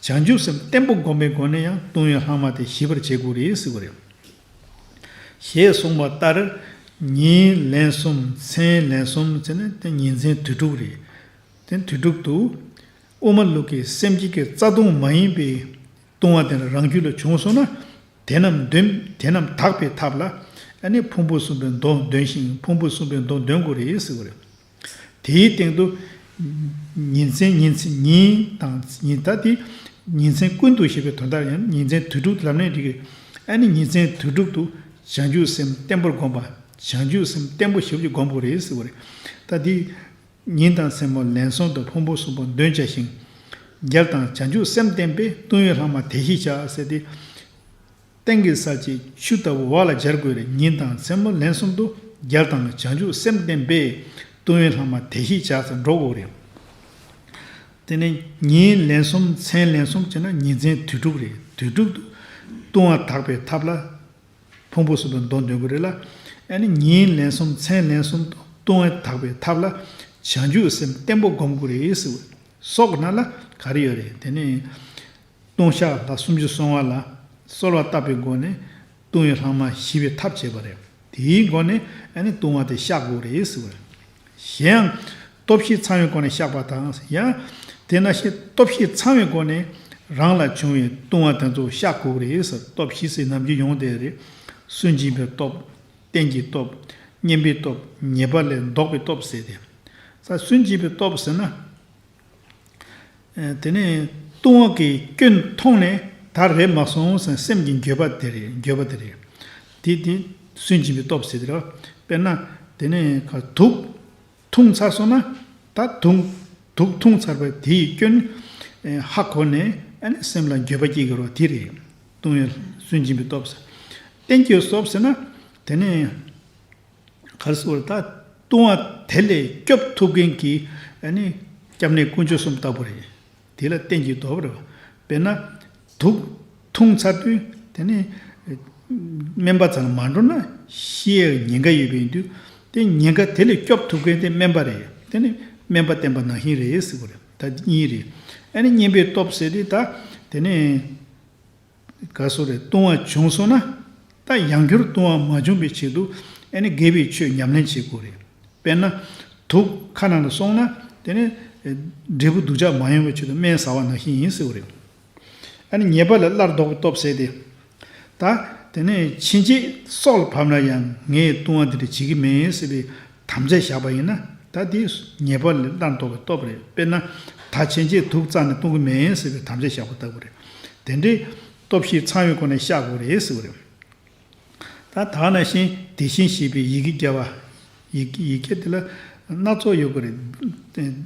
བྱང་ཆུབ་སེམས་བརྟན་པོ་བསྒོམ་པའི་སྒོ་ནས་ཡང་ལྟུང་བའི་ལྷག་མ་དེ་ཞི་བར་བྱེད་དགོས་རེད་ཟེར་བ་རེད། ཞེས་གསུངས་པ་ལྟར། ཉིན་ལན་གསུམ་མཚན་ལན་གསུམ་ཟེར་ན་དེ་ཉིན་མཚན་དུས་དྲུག་རེད། དེ་དུས་དྲུག་ཏུ་དབུ་མ་ལུགས་ཀྱི་སེམས་བསྐྱེད་ཀྱི་རྩ་ལྟུང་མ་ཡིན་པའི་ལྟུང་བ་དེ་རང་རྒྱུད་ལ་བྱུང་སོང་ན། དེ་རྣམས་འདོན། དེ་རྣམས་དག་པའི་ཐབས་ལ་ཨ་ནི་ཕུང་པོ་གསུམ་པའི་མདོ་འདོན་ཞིང་ཕུང་པོ་གསུམ་པའི་མདོ་འདོན་དགོས་རེད་ཟེར་བ་རེད། དེའི་སྟེང་དུ་ཉིན་མཚན་ཉིན་མཚན་ཉིན་དང་ཉིན་ད་དེ་ཉིན་མཚན་ཀུན་ཏུ་ཞེས་པའི་དོན་དག་ཡང་ཉིན་མཚན་དུས་དྲུག་ལབ་ནའི་འགྲིག་གི། ཨ་ནི་ཉིན་མཚན་དུས་དྲུག་ཏུ་བྱང་ཆུབ་སེམས་བརྟན་པོར་བསྒོམ་པ། བྱང་ཆུབ་སེམས་བརྟན་པོ་ཞེ་པོ་ཅིག་བསྒོམ་དགོས་རེད་ཟེར་བ་རེད། ད་དེ་ཉིན་དང་མཚན་མོ་ལན་གསུམ་དུ་ཕུང་པོ་གསུམ་པོ་འདོན་བྱ་ཞིང་། རྒྱལ་དང་བྱང་ཆུབ་སེམས་བརྟན་པས་ལྟུང་བའི་ལྷག་མ་དེས་ཞི་བྱ་ཟེར་ཏེ། སྟེང་གི་ས་བཅད་ཆུ་ལྟ་བུ་འོག་ལ་སྦྱར་དགོས་རེད། ཉིན་དང་མཚན་མོ་ལན་གསུམ་དུ་རྒྱལ་དང་བྱང་ཆུབ་སེམས་བརྟན་པས་ལྟུང་བའི་ལྷག་མ་དེས་ཞི་བྱ་ཟེར་འགྲོ་དགོས་རེད། དེ་ནས་ཉིན་ལན་གསུམ་མཚན་ལན་གསུམ་བྱས་ན་ཉིན་མཚན་དུས་དྲུག་རེད། དུས་དྲུག་ཏུ་ལྟུང་བ་དག་པའི་ཐབས་ལ་ཕུང་པོ་གསུམ་པོའི་མདོ་འདོན་དགོས་རེད་ལ། ཨ་ནི་ཉིན་ལན་གསུམ་མཚན་ལན་གསུམ་དུ་ལྟུང་བ་དག་པའི་ཐབས་ལ་བྱང་ཆུབ་སེམས་བརྟན་པོ་བསྒོམ་དགོས་རེད་ཟེར་བ། སོགས་ནང་ལ་ག་རེ་ཡོད་རེད། དེ་ནས། ལྟུང་བཤགས་ལྷ་སུམ་ཅུ་སོ་ལྔ་ལ་གསོལ་བ་བཏབ་པའི་སྒོ་ནས་ལྟུང་བའི་ལྷག་མ་ཞི་བའི་ཐབས་བྱེད་པ་རེད། དེའི་སྒོ་ནས་ཨ་ནི་ལྟུང་བ་དེ་བཤགས་དགོས་རེད་ཟེར་བ་རེད། གཞན་ཡང་སྟོབས་བཞི་ཚང་བའི་སྒོ་ནས་བཤགས་པ་དང་། ཡང་དེ་ནང་བཞིན་སྟོབས་བཞི་ཚང་བའི་སྒོ་ནས་རང་ལ་བྱུང་བའི་ལྟུང་བ་དེ་ཚོ་བཤགས་དགོས་རེད་ཟེར། སྟོབས་བཞི་ཟེར་ནམ་རྒྱུན་ཡོང་བསྡད་རེད། སུན་འབྱིན་པའི་སྟོབས། རྟེན་གྱི་སྟོབས། གཉེན་པོའི་སྟོབས། ཉེས་པ་ལས་ལྡོག་པའི་སྟོབས་ཟེར་ཏེ། ས་སུན་འབྱིན་པའི་སྟོབས་ཟེར་ན། དེ་ནས་ལྟུང་བ་གི་སྐྱོན་མཐོང་ནས་ད་རེད་མ་སོང་ཟེར་སེམས་ཀྱི་འགྱོད་པ་དེ་རེད། འགྱོད་པ་དེ་རེད། དེ་དེ་སུན་འབྱིན་པའི་སྟོབས་ཟེར་དེ་རེད། དཔེར་ན་དེ་ནས་ག་དུག་འཐུང་ཚར་སོང་ན། ད་དུག་དུག་འཐུང་ཚར་བ་དེ་ཡི་སྐྱོན་ཧ་གོ་ནས་ཨ་ནི་སེམས་ལ་འགྱོད་པ་སྐྱེ་གི་རོ་དེ་རེད། ལྟུང་བའི་སུན་འབྱིན་པའི་སྟོབས་ཟེར། རྟེན་གྱི་སྟོབས་ཟེར་ན་དེ་ནས། ག་རེ་ཟེར་བ་རེད། ད་ལྟུང་བ་དེ་ལས་སྐྱོབ་ཐུབ་མཁན་གྱི་ཨ་ནི་སྐྱབས་གནས་དཀོན་མཆོག་གསུམ་ལྟ་བུ་རེད། དེ་ལ་རྟེན་གྱི་སྟོབས་རེད་བ། དཔེར་ན་དུག་འཐུང་ཚར་དུས་དེ་ནི་སྨན་པ་ཚང་ལ་མ་འགྲོ་ན་ཤི་ཡའི་ཉེན་ཁ་ཡོད་པ་ཡིན་དུས། དེ་ཉེན་ཁ་དེ་ལས་སྐྱོབ་ཐུབ་མཁན་དེ་སྨན་པ་རེད། དེ་ནི་སྨན་པ་བསྟེན་པ་ནང་བཞིན་རེད་ཟེར་བ་རེད། ད་གཉིས་རེད། ཨ་ནི་གཉེན་པོའི་སྟོབས་ཟེར་དེ་ད་དེ་ནི། ག་སོ་རེ་ལྟུང་བ་བྱུང་སོང་ན། ད་ཡང་བསྐྱར་ལྟུང་བ་མ་བྱུང་བའི་ཆེད་དུ་ཨ་ནི་དགེ་བའི་ཆོས་ཉམས་ལེན་བྱེད་དགོས་རེད། དཔེར་ན། དུག་ཁ་ནང་ལ་སོང་ན་དེ་ནི་འབྲས་བུ་སྡུག་ཅག་མ་ཡོང་བའི་ཆེད་དུ་སྨན་ཟ་བ་ནང་བཞིན་ཡིན་ཟེར་བ་རེད། ཨ་ནི་ཉེས་པ་ལས་སླར་ལྡོག་པའི་སྟོབས་ཟེར་ཏེ། ད་དེ་ནས་ཕྱིན་ཆད་སྲོག་ལ་བབས་ན་ཡང་ངས་ལྟུང་བ་འདི་འདྲ་བྱེད་ཀྱི་མེད་ཟེར་བའི་དམ་བཅའ་བཞག་པ་ཡིན་ན། ད་དེ་ཉེས་པ་ལས་སླར་ལྡོག་པའི་སྟོབས་རེད། དཔེར་ན་ད་ཕྱིན་ཆད་དུག་རྩ་ནས་བཏུང་གི་མེད་ཟེར་བའི་དམ་བཅའ་བཞག་པ་ལྟ་བུ་རེད། དེ་འདྲའི་སྟོབས་བཞི་ཚང་བའི་སྒོ་ནས་བཤགས་དགོས་རེད་ཟེར་བ་རེད། ད་ད་ནང་བཞིན་དེ་བཞིན་གཤེགས་པའི་ཡི་གེ་བརྒྱ་པ། ཡི་གེ་ཡི་གེ་དེ་ལ་སྣ་ཚོགས་ཡོད་དགོས་རེད།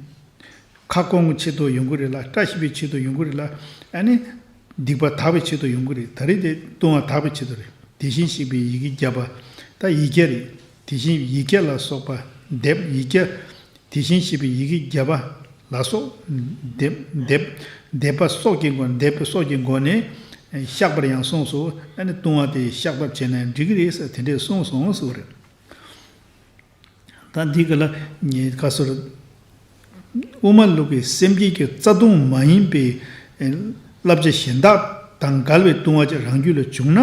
ཁ་སྐོང་གི་ཆེད་དུ་ཡོང་གི་རེད་ལ། བཀྲ་ཤིས་པའི་ཆེད་དུ་ཡོང་གི་རེད་ལ། ཨ་ནི་སྡིག་པ་དག་པའི་ཆེད་དུ་ཡོང་གི་རེད། ད་རེས་དེ་ལྟུང་བ་དག་པའི་ཆེད་དུ་རེད། དེ་བཞིན་གཤེགས་པའི་ཡི་གེ་བརྒྱ་པ། ད་ཡི་གེ་རེད། དེ་བཞིན་ཡི་གེ་ལ་སོགས་པ་འདེབས། ཡི་གེ། དེ་བཞིན་གཤེགས་པའི་ཡི་གེ་བརྒྱ་པ་ལ་སོགས་འདེབས་འདེབས་འདེབས་པ་སོགས་ཀྱི་སྒོ། འདེབས་པ་སོགས་ཀྱི་སྒོ་ནས་བཤགས་པར་ཡང་གསུངས་སོ། ཨ་ནི་ལྟུང་བ་དེ་བཤགས་པར་བྱས་ན་འགྲིག་གི་རེད་ཟེར་དེ་འདྲས་གསུངས་སོང་ཟེར་བ་རེད། ད་འདི་ག་ལ་ངས་ག་ཟེར། དབུ་མ་ལུགས་ཀྱི་སེམས་བསྐྱེད་ཀྱི་རྩ་ལྟུང་མ་ཡིན་པའི་བསླབ་བྱ་གཞན་དག་དང་འགལ་བའི་ལྟུང་བ་ཅིག་རང་རྒྱུད་ལ་བྱུང་ན།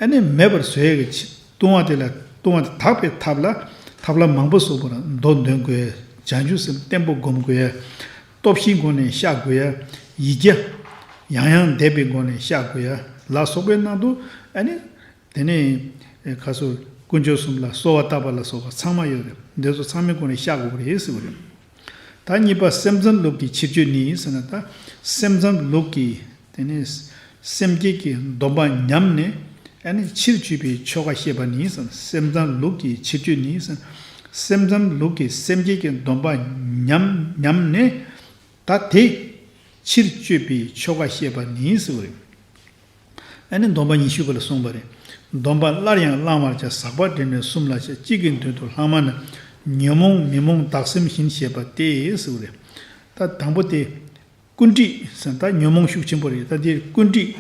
ཨ་ནི་མེད་པར་བཟོ་ཡས་ཀྱི་ཕྱིར། ལྟུང་བ་དེ་ལ་ལྟུང་བ་དེ་དག་པའི་ཐབས་ལ་ཐབས་ལམ་མང་པོ་གསུངས་པ་རེད། མདོ་འདོན་དགོས། བྱང་ཆུབ་སེམས་བརྟན་པོ་བསྒོམ་དགོས། སྟོབས་བཞིའི་སྒོ་ནས་བཤགས་དགོས། ཡི་གེ་ཡང་ཡང་འདེབས་པའི་སྒོ་ནས་བཤགས་དགོས་ལ་སོགས་པའི་ནང་དུ། ཨ་ནི། དེ་ནས་ཁ་སོ་དཀོན་མཆོག་གསུམ་ལ་གསོལ་བ་བཏབ་པ་ལ་སོགས་པ་ཚང་མ་ཡོད་རེད། འདི་ཚོ་ཚང་མའི་སྒོ་ནས་བཤགས་དགོས་རེད་ཟེར་བ་རེད། ད་གཉིས་པ་སེམས་ཙམ་ལུགས་ཀྱི་ཕྱིར་བཅོས་ནི་ཟེར་ན། ད་སེམས་ཙམ་ལུགས་ཀྱི་དེ་ནས་ སེམས་བསྐྱེད་ཀྱི་སྡོམ་པ་ཉམས་ནས། ཨ་ནི་ཕྱིར་བཅོས་པའི་ཆོ་ག་བཤད་པ་ནི། སེམས་ཙམ་ལུགས་ཀྱི་ཕྱིར་བཅོས་ནི། སེམས་ཙམ་ལུགས་ཀྱི་སེམས་བསྐྱེད་ཀྱི་སྡོམ་པ་ཉམས་ཉམས་ནས། ད་དེ་ཕྱིར་བཅོས་པའི་ཆོ་ག་བཤད་པ་ནི་ཟེར་བ་རེད། ཨ་ནི་སྡོམ་པ་ཉི་ཤུ་པ་ལ་གསུངས་པ་རེད། སྡོམ་པ་སླར་ཡང་བླང་བར་བྱ། ཟག་པ་འདྲེན་ནས་གསུམ་ལ་བྱ། གཅིག་གི་མདུན་དུ་ལྷག་མ་རྣམས། ཉོན་མོངས་མི་རྨོངས་བདག་སེམས་བཞིན་བྱེད་པ་སྟེ་ཟེར་བ་རེད། ད་དང་པོ་དེ། ཀུན་དཀྲིས་ཟེར་ན་ད་ཉོན་མོངས་ཤུགས་ཆེན་པོ་རེད། ད་འདིར་ཀུན་དཀྲིས་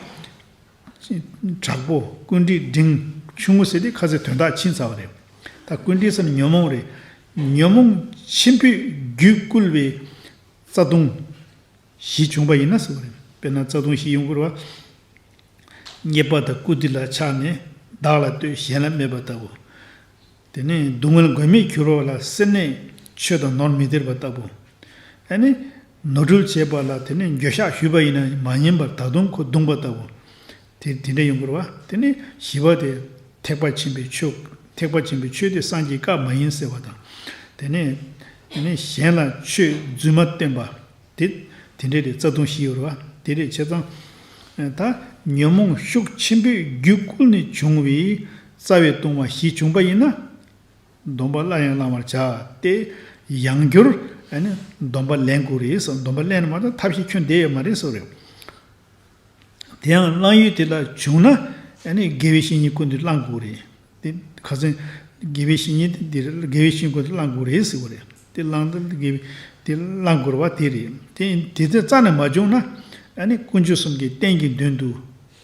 དྲག་པོ། ཀུན་དཀྲིས་འབྲིང་ཆུང་ངུ་ཟེར་དེ་ཁ་ཚིག་དོན་དག་ཕྱིན་ཚར་བ་རེད། ད་ཀུན་དཀྲིས་ཟེར་ན་ཉོན་མོངས་རེད། ཉོན་མོངས་ཆེན་པོས་རྒྱུད་བསྐུལ་བའི་རྩ་ལྟུང་བཞི་བྱུང་བ་ཡིན་ན་ཟེར་བ་རེད། དཔེར་ན་རྩ་ལྟུང་བཞི་ཡོང་གི་རེད་བ། རྙེད་པ་དང་བཀུར་སྟི་ལ་ཆགས་ནས། བདག་ལ་ལྟོས་གཞན་ལ་སྨད་པ་ལྟ་བུ། དེ་ནས་སྡུག་བསྔལ་མགོན་མེད་གྱུར་པ་ལ། སེར་སྣས་ཆོས་དང་ནོར་མི་སྟེར་བ་ལྟ་བུ། ཨ་ནི་ནོར་འཁྲུལ་བྱས་པ་ལ་དེ་ནས་འགྱོད་བཤགས་ཞུས་པ་ཡིན་ན་མ་ཉན་པར་ད་དུང་ཁོ་བརྡུངས་པ་ལྟ་བུ། དེ་དེ་འདྲ་ཡོང་གི་རེད་བ། དེ་ནས་བཞི་པ་དེ་ཐེག་པ་ཆེན་པོའི་ཆོས། ཐེག་པ་ཆེན་པོའི་ཆོས་དེ་སངས་རྒྱས་བཀའ་མ་ཡིན་ཟེར་བ་དང་། དེ་ནས་དེ་ནས་གཞན་ལ་ཆོས་རྫུན་མ་བསྟན་པ། དེ་དེ་འདྲའི་རེད། རྩ་ལྟུང་བཞི་ཡོད་རེད་བ། དེ་རེད། བྱས་ཙང་ད་ཉོན་མོངས་ཤུགས་ཆེན་པོས་རྒྱུད་བསྐུལ་ནས་བྱུང་བའི་རྩ་བའི་ལྟུང་བ་བཞི་བྱུང་བ་ཡིན་ན། སྡོམ་པ་སླར་ཡང་བླང་བར་བྱ་སྟེ། ཡང་བསྐྱར་ཨ་ནི་སྡོམ་པ་ལེན་དགོས་རེད་ཟེར། སྡོམ་པ་ལེན་མ་ཐག་ཐབས་ཤེས་ཁྱོན་བསྡད་ཡོད་མ་རེད་ཟེར་བ་རེད། དེ་ཡང་བླང་ཡུལ་དེ་ལ་བྱུང་ན། ཨ་ནི་དགེ་བའི་བཤེས་གཉེན་སྐུ་མདུན་བླང་དགོས་རེད། དེ་ཁ་སང་དགེ་བའི་བཤེས་གཉེན་དེ་འདིར་དགེ་བའི་བཤེས་གཉེན་སྐུ་མདུན་བླང་དགོས་རེད་ཟེར་བ་རེད། དེ་བླང་དགེ་བའི་དེ་བླང་དགོས་པ་དེ་རེད། དེ་དེ་ཚེ་རྩ་ནས་མ་བྱུང་ན། ཨ་ནི་དཀོན་མཆོག་གསུམ་གྱི་རྟེན་གྱི་མདུན་དུ་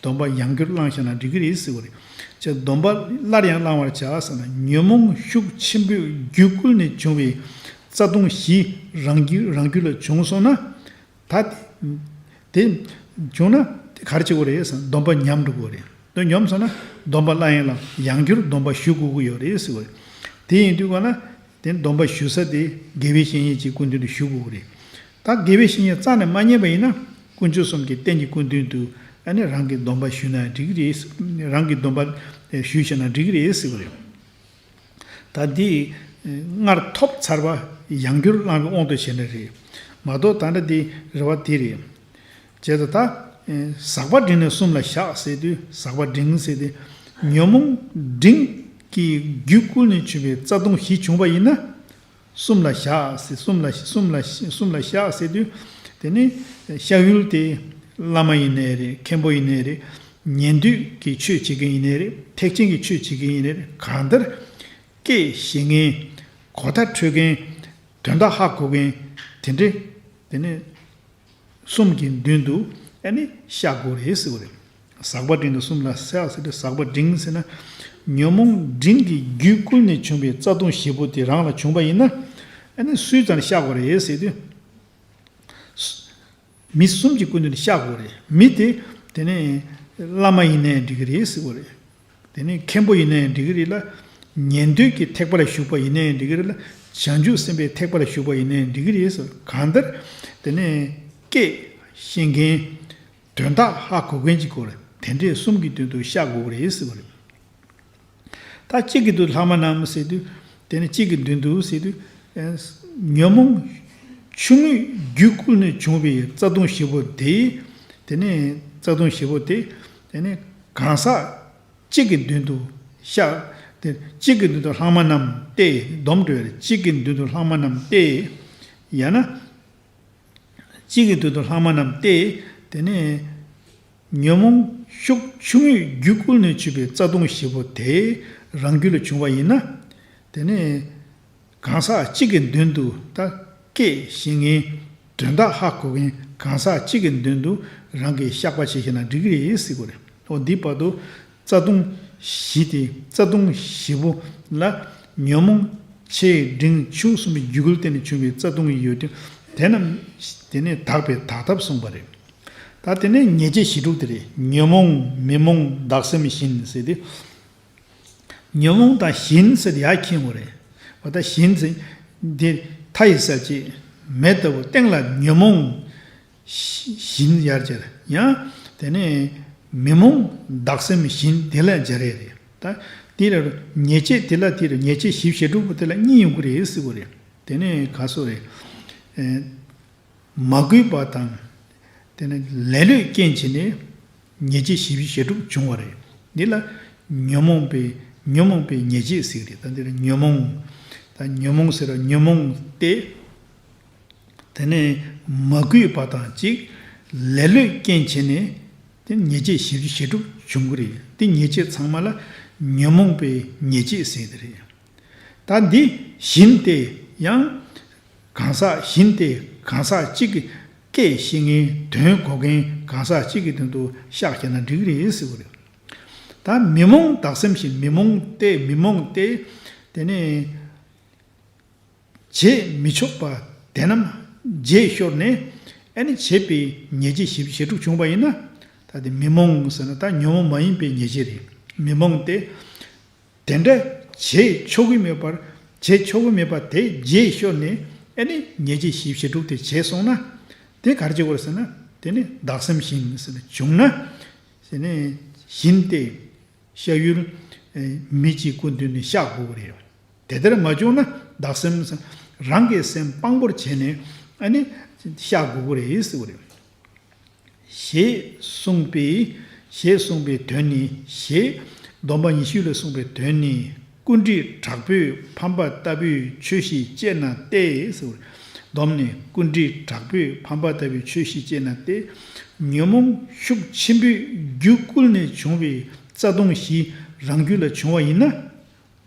སྡོམ་པ་ཡང་བསྐྱར་བླང་བྱས་ན་འགྲིག་གི་རེད་ཟེར་བ་རེད། ཅེས་སྡོམ་པ་སླར་ཡང་བླང་བར་བྱ་ཟེར་ན། ཉོན་མོངས་ཤུགས་ཆེན་པོས་རྒྱུད་བསྐུལ་ནས་བྱུང་བའི་རྩ་ལྟུང་བཞི་རང་རྒྱུད་རང་རྒྱུད་ལ་བྱུང་སོང་ན། ད་དེ་བྱུང་ན་དེ་ག་རེ་བྱེད་དགོས་རེད་ཟེར་ན། སྡོམ་པ་ཉམས་འགྲོ་དགོས་རེད། དེ་ཉམས་སོང་ན་སྡོམ་པ་སླར་ཡང་བླང་། ཡང་བསྐྱར་སྡོམ་པ་ཞུ་དགོས་ཀྱི་ཡོད་རེད་ཟེར་བ་རེད། དེ་ཡིན་དུས་ག་ན་དེ་སྡོམ་པ་ཞུ་ས་དེ་དགེ་བའི་བཤེས་གཉེན་གྱི་སྐུ་མདུན་དུ་ཞུ་དགོས་ཀྱི་རེད། ད་དགེ་བའི་བཤེས་གཉེན་རྩ་ནས་མ་རྙེད་པ་ཡིན་ན། དཀོན་མཆོག་གསུམ་གྱི་རྟེན་གྱི་སྐུ་མདུན་དུ་ཨ་ནི་རང་གི་སྡོམ་པ་ཞུས་ན་འགྲིག་གི་རེད། རང་གི་སྡོམ་པ་ཞུས་བྱས་ན་འགྲིག་གི་རེད་ཟེར་བ་རེད། ད་འདི་སྔར་ཐོབ་ཚར་བ་ཡང་བསྐྱར་བླང་བའི་དབང་དུ་བྱས་ན་རེད། མ་གཏོགས་ད་ལྟ་འདི་རེད་བ། དེ་རེད། བྱས་ཙང་ད་ཟག་པ་འབྲིང་ནས་གསུམ་ལ་བཞག་ཟེར་དུས། ཟག་པ་འབྲིང་ཟེར་དུས་ཉོན་མོངས་འབྲིང་གིས་རྒྱུད་བསྐུལ་ནས་བྱུང་བའི་རྩ་ལྟུང་བཞི་བྱུང་བ་ཡིན་ན། གསུམ་ལ་བཞག་ཟེར། གསུམ་ལ་གསུམ་ལ་གསུམ་ལ་བཞག་ཟེར་དུས། དེ་ནི་བཤགས་ཡུལ་དེ་བླ་མ་ཡིན་ནའི་རེད། མཁན་པོ་ཡིན་ནའི་རེད། ཉན་ཐོས་ཀྱི་ཆོས་བྱེད་མཁན་ཡིན་ནའི་རེད། ཐེག་ཆེན་གྱི་ཆོས་བྱེད་མཁན་ཡིན་ནའི་རེད། གང་ལྟར་སྐད་ཤེས་མཁན། གོ་བརྡ་འཕྲོད་མཁན། དོན་དག་ཧ་གོ་མཁན་དེ་འདྲ། དེ་ནི་གསུམ་གྱི་མདུན་དུ་ཨ་ནི་བཤགས་དགོས་རེད་ཟེར་བ་རེད། ཟག་པ་འབྲིང་དུ་གསུམ་ལ་བཤགས་ཟེར་དུས། ཟག་པ་འབྲིང་ཟེར་ན་ཉོན་མོངས་འབྲིང་གི་རྒྱུད་བསྐུལ་ནས་བྱུང་བའི་རྩ་ལྟུང་བཞི་པོ་དེ་རང་ལ་བྱུང་བ་ཡིན་ན། ཨ་ནི་སུས་ཙམ་བཤགས་དགོས་རེད་ཟེར་དུས། མི་གསུམ་གྱི་སྐུ་མདུན་དུ་བཤགས་དགོས་རེད། མི་དེ་དེ་ནས་བླ་མ་ཡིན་ནའི་འགྲིག་གི་རེད་ཟེར་བ་རེད། དེ་ནས་མཁན་པོ་ཡིན་ནའི་འགྲིག་གི་རེད་ལ། ཉན་ཐོས་ཀྱི་ཐེག་པ་ལ་ཞུགས་པ་ཡིན་ནའི་འགྲིག་གི་རེད་ལ། བྱང་ཆུབ་སེམས་དཔའི་ཐེག་པ་ལ་ཞུགས་པ་ཡིན་ནའི་འགྲིག་གི་རེད་ཟེར། གང་ལྟར་དེ་ནས་སྐད་ཤེས་མཁན། དོན་དག་ཧ་གོ་མཁན་གྱི་སྐོར་དེ་འདྲའི་གསུམ་གྱི་མདུན་དུ་བཤགས་དགོས་རེད་ཟེར་བ་རེད། ད་གཅིག་གི་མདུན་ལྷག་མ་རྣམས་ཟེར་དུས། དེ་ནི་གཅིག་གི་མདུན་དུ་ཟེར་དུས། ཨེ། ཉོན་མོངས་ཆུང་ངུས་རྒྱུད་བསྐུལ་ནས་བྱུང་བའི་རྩ་ལྟུང་བཞི་པོ་དེ། དེ་ནི་རྩ་ལྟུང་བཞི་པོ་དེ། དེ་ནི་གང་ཟག་གཅིག་གི་མདུན་དུ་བཤགས། དེ་གཅིག་གི་མདུན་དུ་ལྷག་མ་རྣམས་ཏེ། སྡོམ་འགྲོ་བའི་གཅིག་གི་མདུན་དུ་ལྷག་མ་རྣམས་ཏེ། ཡང་ན། གཅིག་གི་མདུན་དུ་ལྷག་མ་རྣམས་ཏེ། དེ་ནས་ཉོན་མོངས་ཤུགས་ཆུང་ངུས་རྒྱུད་བསྐུལ་ནས་བྱུང་བའི་རྩ་ལྟུང་བཞི་པོ་དེ་རང་རྒྱུད་ལ་བྱུང་བ་ཡིན་ན། དེ་ནས་གང་ཟག་གཅིག་གི་མདུན་དུ་ད་སྐད་ཤེས་མཁན། དོན་དག་ཧ་གོ་མཁན་གང་ཟག་གཅིག་གི་མདུན་དུ་རང་གིས་བཤགས་པ་བྱེད་ཤེས་ན་འགྲིག་གི་རེད་ཟེར་གོ་རེད། འོ་འདི་བར་དུ་རྩ་ལྟུང་བཞི་དེ། རྩ་ལྟུང་བཞི་པོ་ལ་ཉོན་མོངས་ཆེ་འབྲིང་ཆུང་གསུམ་པའི་རྒྱུད་བསྐུལ་བརྟེན་ནས་བྱུང་བའི་རྩ་ལྟུང་ཡོད་དུས། དེ་རྣམས་དེ་ནས་དག་པའི་དག་ཐབས་གསུངས་པ་རེད། ད་དེ་ནས་ཉེས་བྱས་བཞི་དྲུག་དེ་རེད། ཉོན་མོངས་མི་རྨོངས་བདག་སེམས་བཞིན་ཟེར་ཏེ། ཉོན་མོངས་དང་བཞིན་ཟེར་ཏེ་ཡར་འཁྱེར་དགོས་རེད། འོ་ད་བཞིན་ཟེར་འདི་མཐའ་ཡི་གསལ་བྱེད་མེ་ལྟ་བུ་སྟེང་ལ་ཉོན་མོངས་བཞིན་ཡར་སྦྱར། ཡང་དེ་ནས་མི་རྨོངས་བདག་སེམས་བཞིན་དེ་ལ་སྦྱར་ཡས་རེད། ད་དེ་ལ་ཉེས་བྱས་དེ་ལ་དེ་ལ་ཉེས་བྱས་བཞི་བཅུ་ཞེ་དྲུག་པོ་དེ་ལ་གཉིས་ཡོང་གི་རེད་ཟེར་གོ་རེད། དེ་ནས་ག་སོ་རེད། ཨེ། མ་གུས་པ་དང་། དེ་ནས་ལེ་ལོས་རྐྱེན་བྱས་ནས། ཉེས་བྱས་བཞི་བཅུ་ཞེ་དྲུག་བྱུང་བ་རེད། འདི་ལ་ཉོན་མོངས་པའི་ཉོན་མོངས་པའི་ཉེས་བྱས་ཟེར་གྱི་རེད། ད་འདི་ལ་ཉོན་མོངས། ད་ཉོན་མོངས་ཟེར་བ་ཉོན་མོངས་ཏེ། དེ་ནས་མ་གུས་པ་དང་གཅིག་ལེ་ལོས་རྐྱེན་བྱས་ནས་དེ་ཉེས་བྱས་བཞི་བཅུ་ཞེ་དྲུག་བྱུང་གི་རེད། དེ་ཉེས་བྱས་ཚང་མ་ལ་ཉོན་མོངས་པའི་ཉེས་བྱས་ཟེར་གྱི་རེད། ད་འདི་བཞིན་ཏེ་ཡང་གང་ཟག་བཞིན་ཏེ་གང་ཟག་གཅིག་གི་སྐད་ཤེས་མཁན་དོན་གོ་མཁན་གང་ཟག་གཅིག་གི་དོན་དུ་བཤགས་བྱས་ན་འགྲིག་གི་རེད་ཟེར་བ་རེད། ད་མི་རྨོངས་བདག་སེམས་བཞིན། མི་རྨོངས་ཏེ་མི་རྨོངས་ཏེ་དེ་ནས་བྱས་མི་ཆོག་པ་དེ་རྣམས་བརྗེད་ཤོར་ནས་ཨ་ནི་བྱས་པའི་ཉེས་བྱས་བཞི་བཅུ་ཞེ་དྲུག་བྱུང་བ་ཡིན་ན། ད་དེ་མི་རྨོངས་ཟེར་ན་ད་ཉོན་མོངས་མ་ཡིན་པའི་ཉེས་བྱས་རེད། མི་རྨོངས་ཏེ། དེ་འདྲ་བྱས་ཆོག་གི་མེད་པར་བྱས་ཆོག་གི་མེད་པ་དེ་བརྗེད་ཤོར་ནས་ཨ་ནི་ཉེས་བྱས་བཞི་བཅུ་ཞེ་དྲུག་དེ་བྱས་སོང་ན། དེ་ག་རེ་བྱེད་དགོས་རེད་ཟེར་ན། དེ་ནི་བདག་སེམས་བཞིན་ཟེར་ན་བྱུང་ན། ཟེར་ནས་བཞིན་ཏེ་བཤགས་ཡུལ་མི་གཅིག་སྐུ་མདུན་ནས་བཤགས་དགོས་ཀྱི་རེད། དེ་ལྟར་མ་བྱུང་ན་བདག་སེམས་རང་གི་སེམས་དཔང་པོར་བྱས་ནས་ཨ་ནི་བཤགས་དགོས་ཀྱི་རེད་ཟེར་བ་རེད། ཞེས་གསུངས་པའི་ཞེས་གསུངས་པའི་དོན་ནི། ཞེས་སྡོམ་པ་ཉི་ཤུ་ལས་གསུངས་པའི་དོན་ནི། ཀུན་དཀྲིས་དྲག་པོས་ཕམ་པ་ལྟ་བུའི་ཆོས་བཞི་སྤྱད་ན་སྟེ་ཟེར། སྡོམ་ནི་ཀུན་དཀྲིས་དྲག་པོས་ཕམ་པ་ལྟ་བུའི་ཆོས་བཞི་སྤྱད་ན་སྟེ། ཉོན་མོངས་ཤུགས་ཆེན་པོས་རྒྱུད་བསྐུལ་ནས་བྱུང་བའི་རྩ་ལྟུང་བཞི་རང་རྒྱུད་ལ་བྱུང་བ་ཡིན་ན།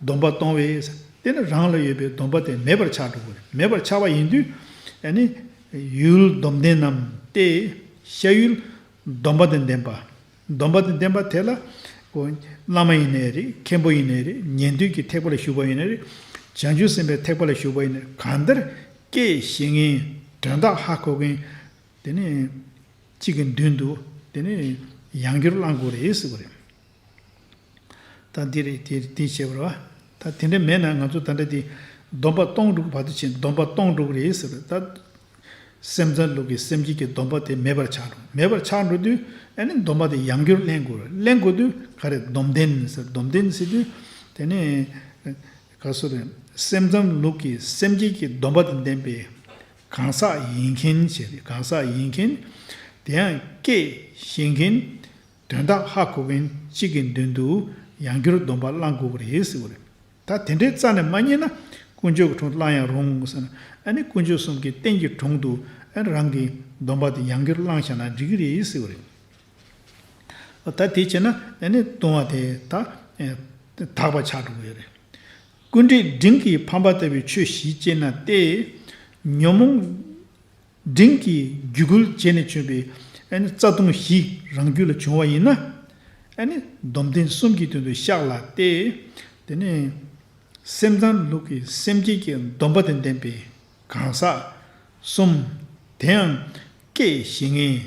སྡོམ་པ་གཏོང་བས། དེ་ནི་རང་ལ་ཡོད་པའི་སྡོམ་པ་དེ་མེད་པར་ཆགས་འགྲོ་གི་རེད། མེད་པར་ཆགས་པ་ཡིན་དུས་ཨ་ནི་ཡུལ་སྡོམ་ལྡན་རྣམས་ཏེ། བཤགས་ཡུལ་སྡོམ་པ་དང་ལྡན་པ། སྡོམ་པ་དང་ལྡན་པ་དེ་ལ་ཁོ་བླ་མ་ཡིན་ནའི་རེད། མཁན་པོ་ཡིན་ནའི་རེད། ཉན་ཐོས་ཀྱི་ཐེག་པ་ལ་ཞུགས་པ་ཡིན་ནའི་རེད། བྱང་ཆུབ་སེམས་དཔའི་ཐེག་པ་ལ་ཞུགས་པ་ཡིན་ནའི་རེད། གང་ལྟར་སྐད་ཤེས་མཁན་དོན་དག་ཧ་གོ་མཁན་དེ་ནི་གཅིག་གི་མདུན་དུ་དེ་ནི་ཡང་བསྐྱར་བླང་དགོས་རེད་ཟེར་བ་རེད། ད་འདི་རེད། དེ་དེ་བྱས་པ་རེད་བ། ད་དེ་འདྲ་མེད་ན་ང་ཚོ་ད་ལྟ་དེ་སྡོམ་པ་གཏོང་འགྲོ་གི་བར་དུ་ཕྱིན། སྡོམ་པ་གཏོང་འགྲོ་གི་རེད་ཟེར་བ་ད། སེམས་ཙམ་ལུགས་ཀྱི་སེམས་བསྐྱེད་ཀྱི་སྡོམ་པ་དེ་མེད་པར་ཆགས་འགྲོ། མེད་པར་ཆགས་འགྲོ་དུས་ཨ་ནི་སྡོམ་པ་དེ་ཡང་བསྐྱར་ལེན་དགོས་རེད། ལེན་དགོས་དུས་ག་རེ་སྡོམ་ལྡན་ཟེར། སྡོམ་ལྡན་ཟེར་དུས་དེ་ནི་ག་སོ་རེད། སེམས་ཙམ་ལུགས་ཀྱི་སེམས་བསྐྱེད་ཀྱི་སྡོམ་པ་དང་ལྡན་པའི་གང་ཟག་ཡིན་མཁན་བྱས་ཏེ། གང་ཟག་ཡིན་མཁན། དེ་ཡང་སྐད་ཤེས་མཁན། དོན་དག་ཧ་གོ་མཁན་གཅིག་གི་མདུན་དུ་ཡང་བསྐྱར་སྡོམ་པ་བླང་དགོས་ཀྱི་རེད་ཟེར་བ་རེད། ད་དེ་འདྲའི་རྩ་ནས་མ་རྙེད་ན་དཀོན་མཆོག་གི་དྲུང་བླང་ཡང་རུང་ཟེར་ན། ཨ་ནི་དཀོན་མཆོག་གསུམ་གྱི་རྟེན་གྱི་དྲུང་དུ་ཨ་ནི་རང་གི་སྡོམ་པ་དེ་ཡང་བསྐྱར་བླངས་བཞག་ན་འགྲིག་གི་རེད་ཟེར་བ་རེད། ད་དེ་བྱས་ན་ཨ་ནི་ལྟུང་བ་དེ་ད་དག་པ་ཆགས་འགྲོ་གི་ཡོད་རེད། ཀུན་དཀྲིས་འབྲིང་གིས་ཕམ་པ་ལྟ་བུའི་ཆོས་བཞི་སྤྱད་ན་སྟེ། ཉོན་མོངས་འབྲིང་གིས་རྒྱུད་བསྐུལ་བྱས་ནས་བྱུང་བའི་ཨ་ནི་རྩ་ལྟུང་བཞི་རང་རྒྱུད་ལ་བྱུང་བ་ཡིན་ན། ཨ་ནི་སྡོམ་ལྡན་གསུམ་གྱི་དོན་དུ་བཤགས་ལ་སྟེ། དེ་ནས་སེམས་ཙམ་ལུགས་ཀྱི་སེམས་བསྐྱེད་ཀྱི་སྡོམ་པ་དང་ལྡན་པའི་གང་ཟག་གསུམ། དེ་ཡང་སྐད་ཤེས་མཁན།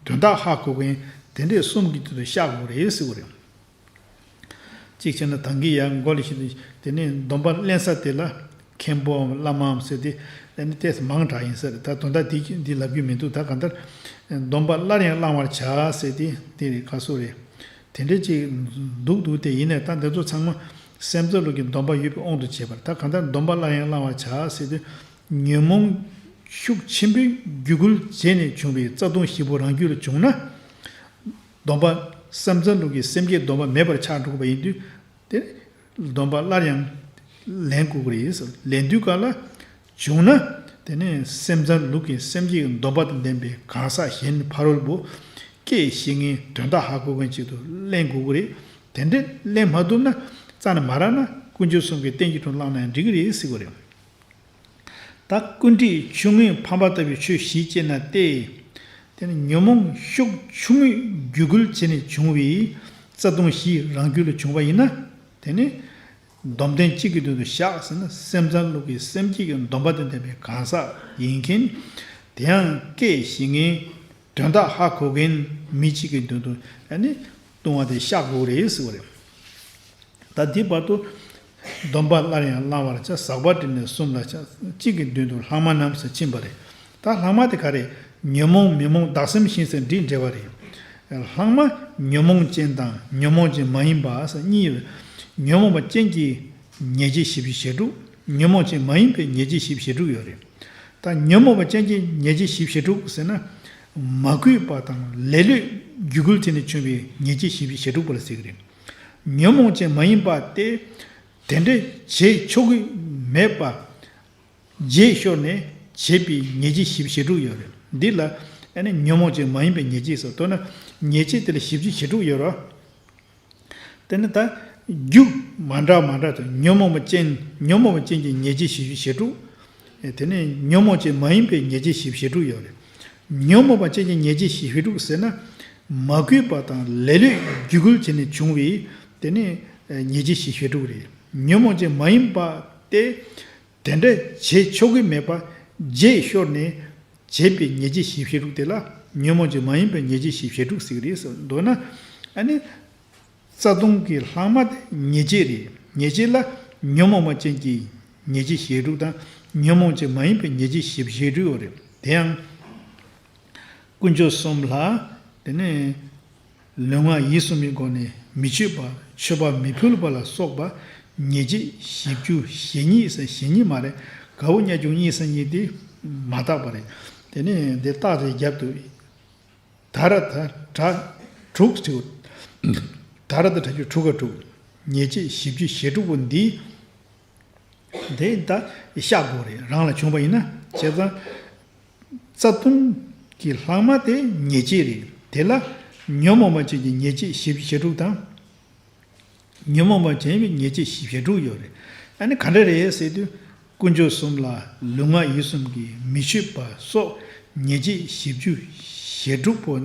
དོན་དག་ཧ་གོ་མཁན་དེ་འདྲའི་གསུམ་གྱི་དོན་དུ་བཤགས་དགོས་རེད་ཟེར་བ་རེད། གཅིག་བྱས་ན་ད་གིན་ཡར་མགོ་ལ་བཞིན་དུ་དེ་ནས་སྡོམ་པ་ལེན་ས་དེ་ལ་མཁན་པོའམ་བླ་མའམ་ཟེར་ཏེ་ཨ་ནི་ཏོག་ཙམ་མང་དྲགས་ཡིན་ས་རེད། ད་དོན་དག་འདི་འདི་ལབ་རྒྱུ་མི་འདུག་ད་གང་ལྟར་སྡོམ་པ་སླར་ཡང་བླང་བར་བྱ་ཟེར་ཏེ་དེ་རེད། ག་སོ་རེད། དེ་འདྲ་ཅིག་འདུག་འདུག་སྟེ། ཡིན་ནའི་ད་འདི་ཚོ་ཚང་མ་སེམས་ཙམ་ལུགས་ཀྱི་སྡོམ་པ་ཡོད་པའི་དབང་དུ་བྱས་པར། ད་གང་ལྟར་སྡོམ་པ་སླར་ཡང་བླང་བར་བྱ་ཟེར་ཏེ་ཉོན་མོངས་ཤུགས་ཆེན་པོས་རྒྱུད་བསྐུལ་བྱས་ནས་བྱུང་བའི་རྩ་ལྟུང་བཞི་པོ་རང་རྒྱུད་ལ་བྱུང་ན། སྡོམ་པ་སེམས་ཙམ་ལུགས་ཀྱི་སེམས་བསྐྱེད་སྡོམ་པ་མེད་པར་ཆགས་འགྲོ་བ་ཡིན་དུས། དེ་སྡོམ་པ་སླར་ཡང་ལེན་དགོས་ཀྱི་རེད། ལེན་དུས་ག་ལ་བྱུང་ན། དེ་ནས་སེམས་ཙམ་ལུགས་ཀྱི་སེམས་བསྐྱེད་ཀྱི་སྡོམ་པ་དང་ལྡན་པའི་གང་ཟག་གཞན་ཕ་རོལ་པོ་སྐད་ཤེས་མཁན་དོན་དག་ཧ་གོ་མཁན་ཅིག་ཏུ་ལེན་དགོས་ཀྱི་རེད། དེ་འདྲ་ལེན་མ་ཐུབ་ན། རྩ་ནས་མ་རག་ན་དཀོན་མཆོག་གསུམ་གྱི་རྟེན་གྱི་དྲུང་བླངས་ན་ཡང་འགྲིག་གི་རེད་ཟེར་བ་རེད། ད་ཀུན་དཀྲིས་ཆུང་ངུས་ཕམ་པ་ལྟ་བུའི་ཆོས་བཞི་སྤྱད་ན་སྟེ། དེ་ནི་ཉོན་མོངས་ཤུགས་ཆུང་ངུས་རྒྱུད་བསྐུལ་བྱས་ནས་བྱུང་བའི་རྩ་ལྟུང་བཞི་རང་རྒྱུད་ལ་བྱུང་བ་ཡིན་ན། དེ་ནི་སྡོམ་ལྡན་གཅིག་གི་མདུན་དུ་བཤགས་ཟེར་ན། སེམས་ཙམ་ལུགས་ཀྱི་སེམས་བསྐྱེད་ཀྱི་སྡོམ་པ་དང་ལྡན་པའི་གང་ཟག་ཡིན་མཁན། དེ་ཡང་སྐད་ཤེས་མཁན། དོན་དག་ཧ་གོ་མཁན་མི་གཅིག་གི་མདུན་དུ་ཨ་ནི་ལྟུང་བ་དེ་བཤགས་དགོས་རེད་ཟེར་བ་རེད། ད་འདི་བར་དུ་སྡོམ་པ་སླར་ཡང་བླང་བར་བྱ། ཟག་པ་དྲི་ནི་གསུམ་ལ་བྱ། གཅིག་གི་མདུན་དུ་ལྷག་མ་རྣམས་སུ་ཕྱིན་པ་རེད། ད་ལྷག་མ་དེ་ག་རེ། ཉོན་མོངས་མི་རྨོངས་བདག་སེམས་བཞིན་ཟེར་འདི་འགྲེལ་བ་རེད། ལྷག་མ་ཉོན་མོངས་ཅན་དང་ཉོན་མོངས་ཅན་མ་ཡིན་པ་ཟེར་གཉིས་ཡོད། ཉོན་མོངས་པ་ཅན་གྱི་ཉེས་བྱས་བཞི་བཅུ་ཞེ་དྲུག་ཉོན་མོངས་ཅན་མ་ཡིན་པའི་ཉེས་བྱས་བཞི་བཅུ་ཞེ་དྲུག་ཡོད་རེད། ད་ཉོན་མོངས་པ་ཅན་གྱི་ཉེས་བྱས་བཞི་བཅུ་ཞེ་དྲུག་ཟེར་ན། མ་གུས་པ་དང་ལེ་ལོས་ རྒྱུ་འགུལ་བྱས་ནས་བྱུང་བའི་ཉེར་སྤྱོད་བཞི་བཅུ་ཞེ་དྲུག་པ་ལ་ཟེར་གྱི་རེད། ཉོན་མོངས་ཅན་མ་ཡིན་པ་སྟེ། དེ་འདྲ་བྱེད་ཆོག་གི་མེད་པ། རྗེས་ཤོར་ནས་བྱེད་པའི་ཉེར་སྤྱོད་བཞི་བཅུ་ཞེ་དྲུག་ཡོད་རེད། འདི་ལ་ཨ་ནི་ཉོན་མོངས་ཅན་མ་ཡིན་པའི་ཉེར་སྤྱོད་ཟེར། མདོར་ན་ཉེར་སྤྱོད་དེ་ལ་བཞི་བཅུ་ཞེ་དྲུག་ཡོད་རེད། དེ་ནི་ད་རྒྱུ་མ་འདྲ་མ་འདྲ་དང་ཉོན་མོངས་པ་ཅན། ཉོན་མོངས་པ་ཅན་གྱི་ཉེར་སྤྱོད་བཞི་བཅུ་ཞེ་དྲུག་དེ་ནི་ཉོན་མོངས་ཅན་མ་ཡིན་པའི་ཉེར་སྤྱོད་བཞི་བཅུ་ཞེ་དྲུག་ཡོད་རེད། ཉོན་མོངས་པ་ཅན་གྱི་ཉེར་སྤྱོད་བཞི་བཅུ་ཞེ་དྲུག་ཟེར་ན། མ་གུས་པ་དང་ལེ་ལོས་རྒྱུ་འགུལ་བྱས་ནས་བྱུང་བའི་དེ་ནི་ཉེར་སྤྱོད་བཞི་བཅུ་ཞེ་དྲུག་རེད། ཉོན་མོངས་ཅན་མ་ཡིན་པ་སྟེ། དེ་འདྲ་བྱེད་ཆོག་གི་མེད་པ། རྗེས་ཤོར་ནས་བྱེད་པའི་ཉེར་སྤྱོད་བཞི་བཅུ་ཞེ་དྲུག་དེ་ལ་ཉོན་མོངས་ཅན་མ་ཡིན་པའི་ཉེར་སྤྱོད་བཞི་བཅུ་ཞེ་དྲུག་ཟེར་གྱི་རེད་ཟེར། མདོར་ན་ཨ་ནི་རྩ་ལྟུང་གི་ལྷག་མ་དེ་ཉེར་སྤྱོད་རེད། ཉེར་སྤྱོད་ལ་ཉོན་མོངས་པ་ཅན་གྱི་ཉེར་སྤྱོད་བཞི་བཅུ་དང་ཉོན་མོངས་ཅན་མ་ཡིན་པའི་ཉེར་སྤྱོད་བཞི་བཅུ་ཞེ་དྲུག་ཡོད་རེད། དེ་ཡང་དཀོན་མཆོག་གསུམ་ལ་དེ་ནས་ལུས་ངག་ཡིད་གསུམ་གྱི་སྒོ་ནས་མི་མཆོད་པ། མཆོད་པ་མི་ཕུལ་བ་ལ་སོགས་པ་ཉེར་སྤྱོད་བཞི་བཅུ་ཞེ་གཉིས་ཟེར། ཞེ་གཉིས་མ་རེད། དགའ་བོ་གཉའ་ཆུང་གཉིས་ཟེར་གཉིས་དེ་མ་དག་པ་རེད། དེ་ནས་འདི་རྟགས་དེ་རྒྱབ་ཏུ་ད་ར་ད་དྲ་དྲུག་ཟེར། ད་ར་ད་དྲ་རྒྱུ་དྲུག་ག་དྲུག་ཉེར་སྤྱོད་བཞི་བཅུ་ཞེ་དྲུག་པོ་འདི། དེ་ད་བཤགས་དགོས་རེད། རང་ལ་བྱུང་བ་ཡིན་ན། བྱས་ཙང་རྩ་ལྟུང་གི་ལྷག་མ་དེ་ཉེར་སྤྱོད་རེད། དེ་ལ་ཉོན་མོངས་པ་ཅན་གྱི་ཉེར་སྤྱོད་བཞི་བཅུ་ཞེ་དྲུག་དང་། ཉོན་མོངས་པ་ཅན་གྱི་ཉེར་སྤྱོད་བཞི་བཅུ་ཞེ་དྲུག་ཡོད་རེད། ཨ་ནི་ག་འདྲ་རེད་ཟེར་དུས། དཀོན་མཆོག་གསུམ་ལ་ལུས་ངག་ཡིད་གསུམ་གྱི་མི་མཆོད་པ་སོགས་ཉེར་སྤྱོད་བཞི་བཅུ་ཞེ་དྲུག་པོ་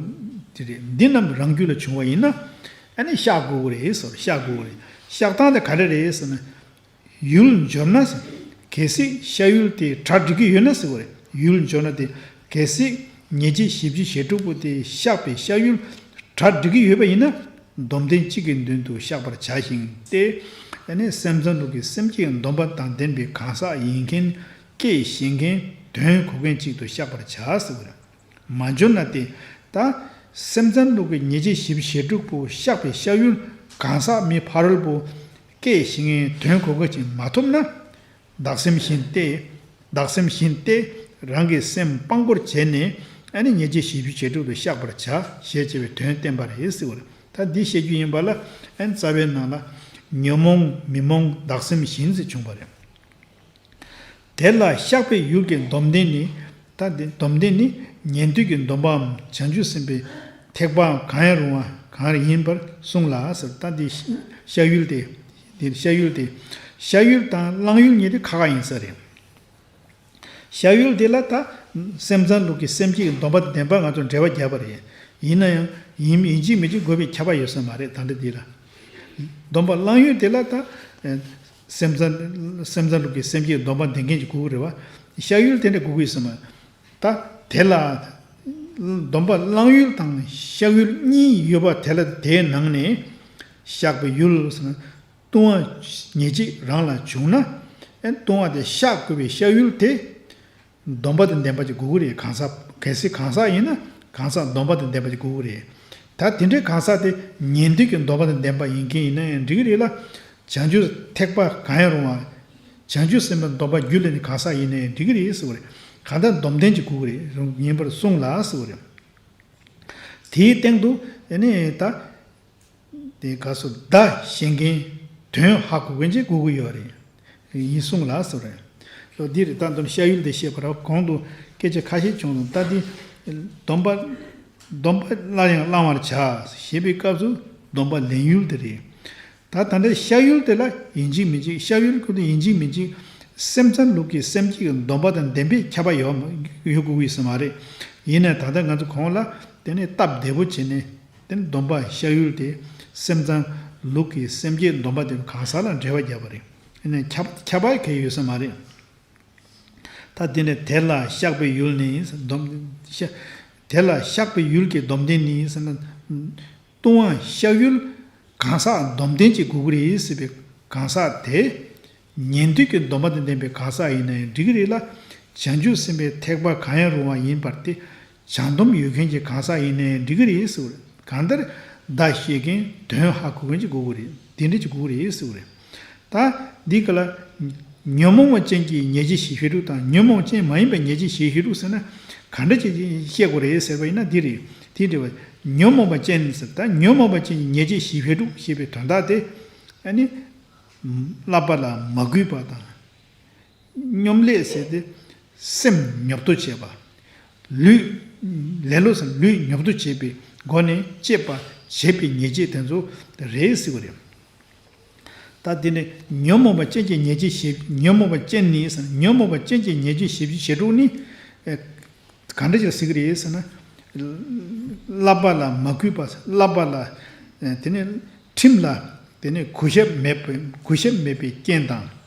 དེ་རེད། འདི་རྣམས་རང་རྒྱུད་ལ་བྱུང་བ་ཡིན་ན། ཨ་ནི་བཤགས་དགོས་རེད་ཟེར། བཤགས་དགོས་རེད། བཤགས་སྟངས་དེ་ག་འདྲ་རེད་ཟེར་ན། ཡུལ་འབྱོར་ན་ཟེར། གལ་སྲིད་བཤགས་ཡུལ་དེ་གྲ་སྒྲིག་གི་ཡོད་ན་ཟེར་བ་རེད། ཡུལ་འབྱོར་ན་དེ། གལ་སྲིད་ཉེར་སྤྱོད་བཞི་བཅུ་ཞེ་དྲུག་པོ་དེ་བཤགས་པའི་བཤགས་ཡུལ་གྲ་སྒྲིག་གི་ཡོད་པ་ཡིན་ན། སྡོམ་ལྡན་གཅིག་གི་མདུན་དུ་བཤགས་པར་བྱ་ཞིང་སྟེ། ཨ་ནི་སེམས་ཙམ་ལུགས་ཀྱི་སེམས་བསྐྱེད་སྡོམ་པ་དང་ལྡན་པའི་གང་ཟག་ཡིན་མཁན། སྐད་ཤེས་མཁན། དོན་གོ་མཁན་གཅིག་ཏུ་བཤགས་པར་བྱ་ཟེར་བ་རེད། མ་འབྱོར་ན་སྟེ། ད་སེམས་ཙམ་ལུགས་ཀྱི་ཉེར་སྤྱོད་བཞི་བཅུ་ཞེ་དྲུག་པོ་བཤགས་པའི་བཤགས་ཡུལ་གང་ཟག་མི་ཕ་རོལ་པོ་སྐད་ཤེས་མཁན་དོན་གོ་མཁན་ཅིག་མ་ཐོབ་ན། བདག་སེམས་བཞིན་ཏེ། བདག་སེམས་བཞིན་ཏེ། རང་གི་སེམས་སྤང་བོར་བྱས་ནས། ཨ་ནི་ཉེར་སྤྱོད་བཞི་བཅུ་ཞེ་དྲུག་ཏུ་བཤགས་པར་བྱ་ཞེས་བྱ་བའི་དོན་བསྟན་པ་རེད་ཟེར་བ་རེད། ད་འདི་བཤད་རྒྱུ་ཡིན་པ་ལ། ཨ་ནི་རྩ་བའི་ནང་ལ་ཉོན་མོངས་མི་རྨོངས་བདག་སེམས་བཞིན་ཟེར་བྱུང་བ་རེད། དེ་ལ་བཤགས་པའི་ཡུལ་གྱི་སྡོམ་ལྡན་ནི། ད་འདི་སྡོམ་ལྡན་ནི་ཉན་ཐོས་ཀྱི་སྡོམ་པའམ་བྱང་ཆུབ་སེམས་དཔའི་ཐེག་པའམ་གང་ཡང་རུང་བ་གང་ཡིན་པར་གསུངས་ལ་ཟེར། ད་འདི་བཤགས་ཡུལ་དེ། འདིར་བཤགས་ཡུལ་དེ། བཤགས་ཡུལ་དང་བླང་ཡུལ་གཉིས་དེ་ཁ་ཁ་ཡིན་ས་རེད། བཤགས་ཡུལ་དེ་ལ་ད་སེམས་ཙམ་ལུགས་ཀྱི་སེམས་བསྐྱེད་ཀྱི་སྡོམ་པ་དང་ལྡན་པ་ང་ཚོ་འགྲེལ་པ་བརྒྱབ་པ་རེད། ཡིན་ན་ཡང་ཡིན་ཡིན་གཅིག་མིན་གཅིག་དགོས་པའི་ཁྱབ་པ་ཡོད་ས་མ་རེད། ད་འདི་འདི་ལ། སྡོམ་པ་བླང་ཡུལ་དེ་ལ་ད། སེམས་ཙམ་སེམས་ཙམ་ལུགས་ཀྱི་སེམས་བསྐྱེད་སྡོམ་པ་ལྡན་མཁན་གྱི་དགོས་ཀྱི་རེད་བ། བཤགས་ཡུལ་དེ་འདྲ་དགོས་ཀྱི་ཡོད་ས་མ་རེད། ད་དེ་ལ་སྡོམ་པ་བླང་ཡུལ་དང་བཤགས་ཡུལ་གཉིས་ཡོད་པ་དེ་ལ། དེའི་ནང་ནས་བཤགས་པའི་ཡུལ་ཟེར་ན། ལྟུང་བ་ཉེར་གཅིག་རང་ལ་བྱུང་ན། ཨེ་ལྟུང་བ་དེ་བཤགས་དགོས་པའི་བཤགས་ཡུལ་དེ་སྡོམ་པ་དང་ལྡན་པ་ཅིག་དགོས་ཀྱི་རེད། གང་ཟག་གལ་སྲིད་གང་ཟག་ཡིན་ན་གང་ཟག་སྡོམ་པ་དང་ལྡན་པ་ཅིག་དགོས་ཀྱི་རེད། ད་དེ་འདྲའི་གང་ཟག་དེ་ཉན་ཐོས་ཀྱི་སྡོམ་པ་དང་ལྡན་པ་ཡིན་མཁན་ཡིན་ན་ཡང་འགྲིག་གི་རེད་ལ། བྱང་ཆུབ་ཐེག་པ་གང་ཡང་རུང་བ། བྱང་ཆུབ་སེམས་དཔའི་སྡོམ་པ་རྒྱུད་ལ་ནི་གང་ཟག་ཡིན་ན་ཡང་འགྲིག་གི་རེད་ཟེར་བ་རེད། གང་ལྟར་སྡོམ་ལྡན་ཅིག་དགོས་ཀྱི་རེད། རུང་ཡིན་པར་གསུངས་ལ་ཟེར་བ་རེད། དེའི་སྟེང་དུ་ཨེ་ནས་ད། དེ་ག་སོ་བརྡ་ཤེས་མཁན། དོན་ཧ་གོ་མཁན་ཅིག་དགོས་ཀྱི་ཡོད་རེད། ཡིན་གསུངས་ལ་ཟེར་རེད། ལོ་འདི་རེད། ད་དོན་བཤགས་ཡུལ་དེ་བཤད་པ་ར་གོང་དུ་སྐད་ཆ་ཁ་ཤས་བྱུང་སོང་། ད་འདི་སྡོམ་པ་སྡོམ་པ་སླར་ཡང་བླང་བར་བྱ་ཞེས་པའི་སྐབས་སུ་སྡོམ་པ་ལེན་ཡུལ་དེ་རེད། ད་ད་ལྟ་བཤགས་ཡུལ་དེ་ལ་ཡིན་གཅིག་མིན་གཅིག་བཤགས་ཡུལ་ཁོ་ན་ཡིན་གཅིག་མིན་གཅིག་སེམས་ཙམ་ལུགས་ཀྱི་སེམས་བསྐྱེད་ཀྱི་སྡོམ་པ་དང་ལྡན་པའི་ཁྱབ་པ་ཡོད་ཡོད་དགོས་ཀྱི་ཡོད་ས་མ་རེད། ཡིན་ནའི་ད་ལྟ་ང་ཚོ་གོང་ལ་དེ་ནས་སྟབས་བདེ་པོ་བྱས་ནས། དེ་ནི་སྡོམ་པ་བཤགས་ཡུལ་དེ་སེམས་ཙམ་ལུགས་ཀྱི་སེམས་བསྐྱེད་སྡོམ་པ་དེ་གང་ཟག་ལ་འགྲེལ་བ་བརྒྱབ་པ་རེད། ཨ་ནི་ཁྱབ་ཁྱབ་པ་གང་ཡང་ཡོད་ས་མ་རེད། ད་དེ་ནས་དེ་ལ་བཤགས་པའི་ཡུལ་ནི་སྡོམ་བཤགས། དེ་ལ་བཤགས་པའི་ཡུལ་གྱི་སྡོམ་ལྡན་ནི་ཟེར་ན། ལྟུང་བ་བཤགས་ཡུལ་གང་ཟག་སྡོམ་ལྡན་གྱི་དགོས་ཀྱི་རེད་ཟེར་བའི་གང་ཟག་དེ། ཉན་ཐོས་ཀྱི་སྡོམ་པ་དང་ལྡན་པའི་གང་ཟག་ཡིན་ན་ཡང་འགྲིག་གི་རེད་ལ། བྱང་ཆུབ་སེམས་དཔའི་ཐེག་པ་གང་ཡང་རུང་བ་ཡིན་པར་ཏེ། བྱང་སྡོམ་ཡོད་མཁན་གྱི་གང་ཟག་ཡིན་ན་ཡང་འགྲིག་གི་རེད་ཟེར་བ་རེད། གང་ལྟར་བརྡ་ཤེས་མཁན་དོན་ཧ་གོ་མཁན་གྱི་དགོས་ཀྱི་རེད། དེ་འདྲ་ཅིག་དགོས་ཀྱི་རེད་ཟེར་བ་རེད། ད་འདི་ག་ལ་ཉོན་མོངས་པ་ཅན་གྱི་ཉེར་སྤྱོད་བཞི་བཅུ་ཞེ་དྲུག་དང་ཉོན་མོངས་ཅན་མ་ཡིན་པའི་ཉེར་སྤྱོད་བཞི་བཅུ་ཞེ་དྲུག་ཟེར་ན་ག་འདྲ་ཅིག་བཤད་དགོས་རེད་ཟེར་བ་ཡིན་ན་འདི་རེད། དེ་འདྲ་བ་ཉོན་མོངས་པ་ཅན་ཟེར། ད་ཉོན་མོངས་པ་ཅན་གྱི་ཉེས་བྱས་བཞི་བཅུ་ཞེས་པའི་དོན་དག་དེ། ཨ་ནི། བསླབ་པ་ལ་མ་གུས་པ་དང་། སྙོམ་ལས་ཟེར་ཏེ། སེམས་ཉོབ་ཏོ་བྱེད་པ། ལུས། ལེ་ལོ་ཟེར་ལུས་ཉོབ་ཏོ་བྱེད་པའི་སྒོ་ནས་སྤྱད་པ་བྱེད་པའི་ཉེས་བྱས་དེ་ཚོ་རེད་ཟེར་བ་རེད། ད་དེ་ནི་ཉོན་མོངས་པ་ཅན་གྱི་ཉེས་བྱས་བཞི། ཉོན་མོངས་པ་ཅན་ནི་ཟེར་ན། ཉོན་མོངས་པ་ཅན་གྱི་ཉེས་བྱས་བཞི་བཅུ་ཞེ་དྲུག་ནི། ཨེ། ག་འདྲ་ཅིག་ཟེར་གྱི་རེད་ཟེར་ན། བསླབ་པ་ལ་མ་གུས་པ། བསླབ་པ་ལ། ཨེ། དེ་ནི་ཁྲིམས་ལ། དེ་ནི་གུས་ཞབས་མེད་པའི། གུས་ཞབས་མེད་པའི་རྐྱེན་དང་།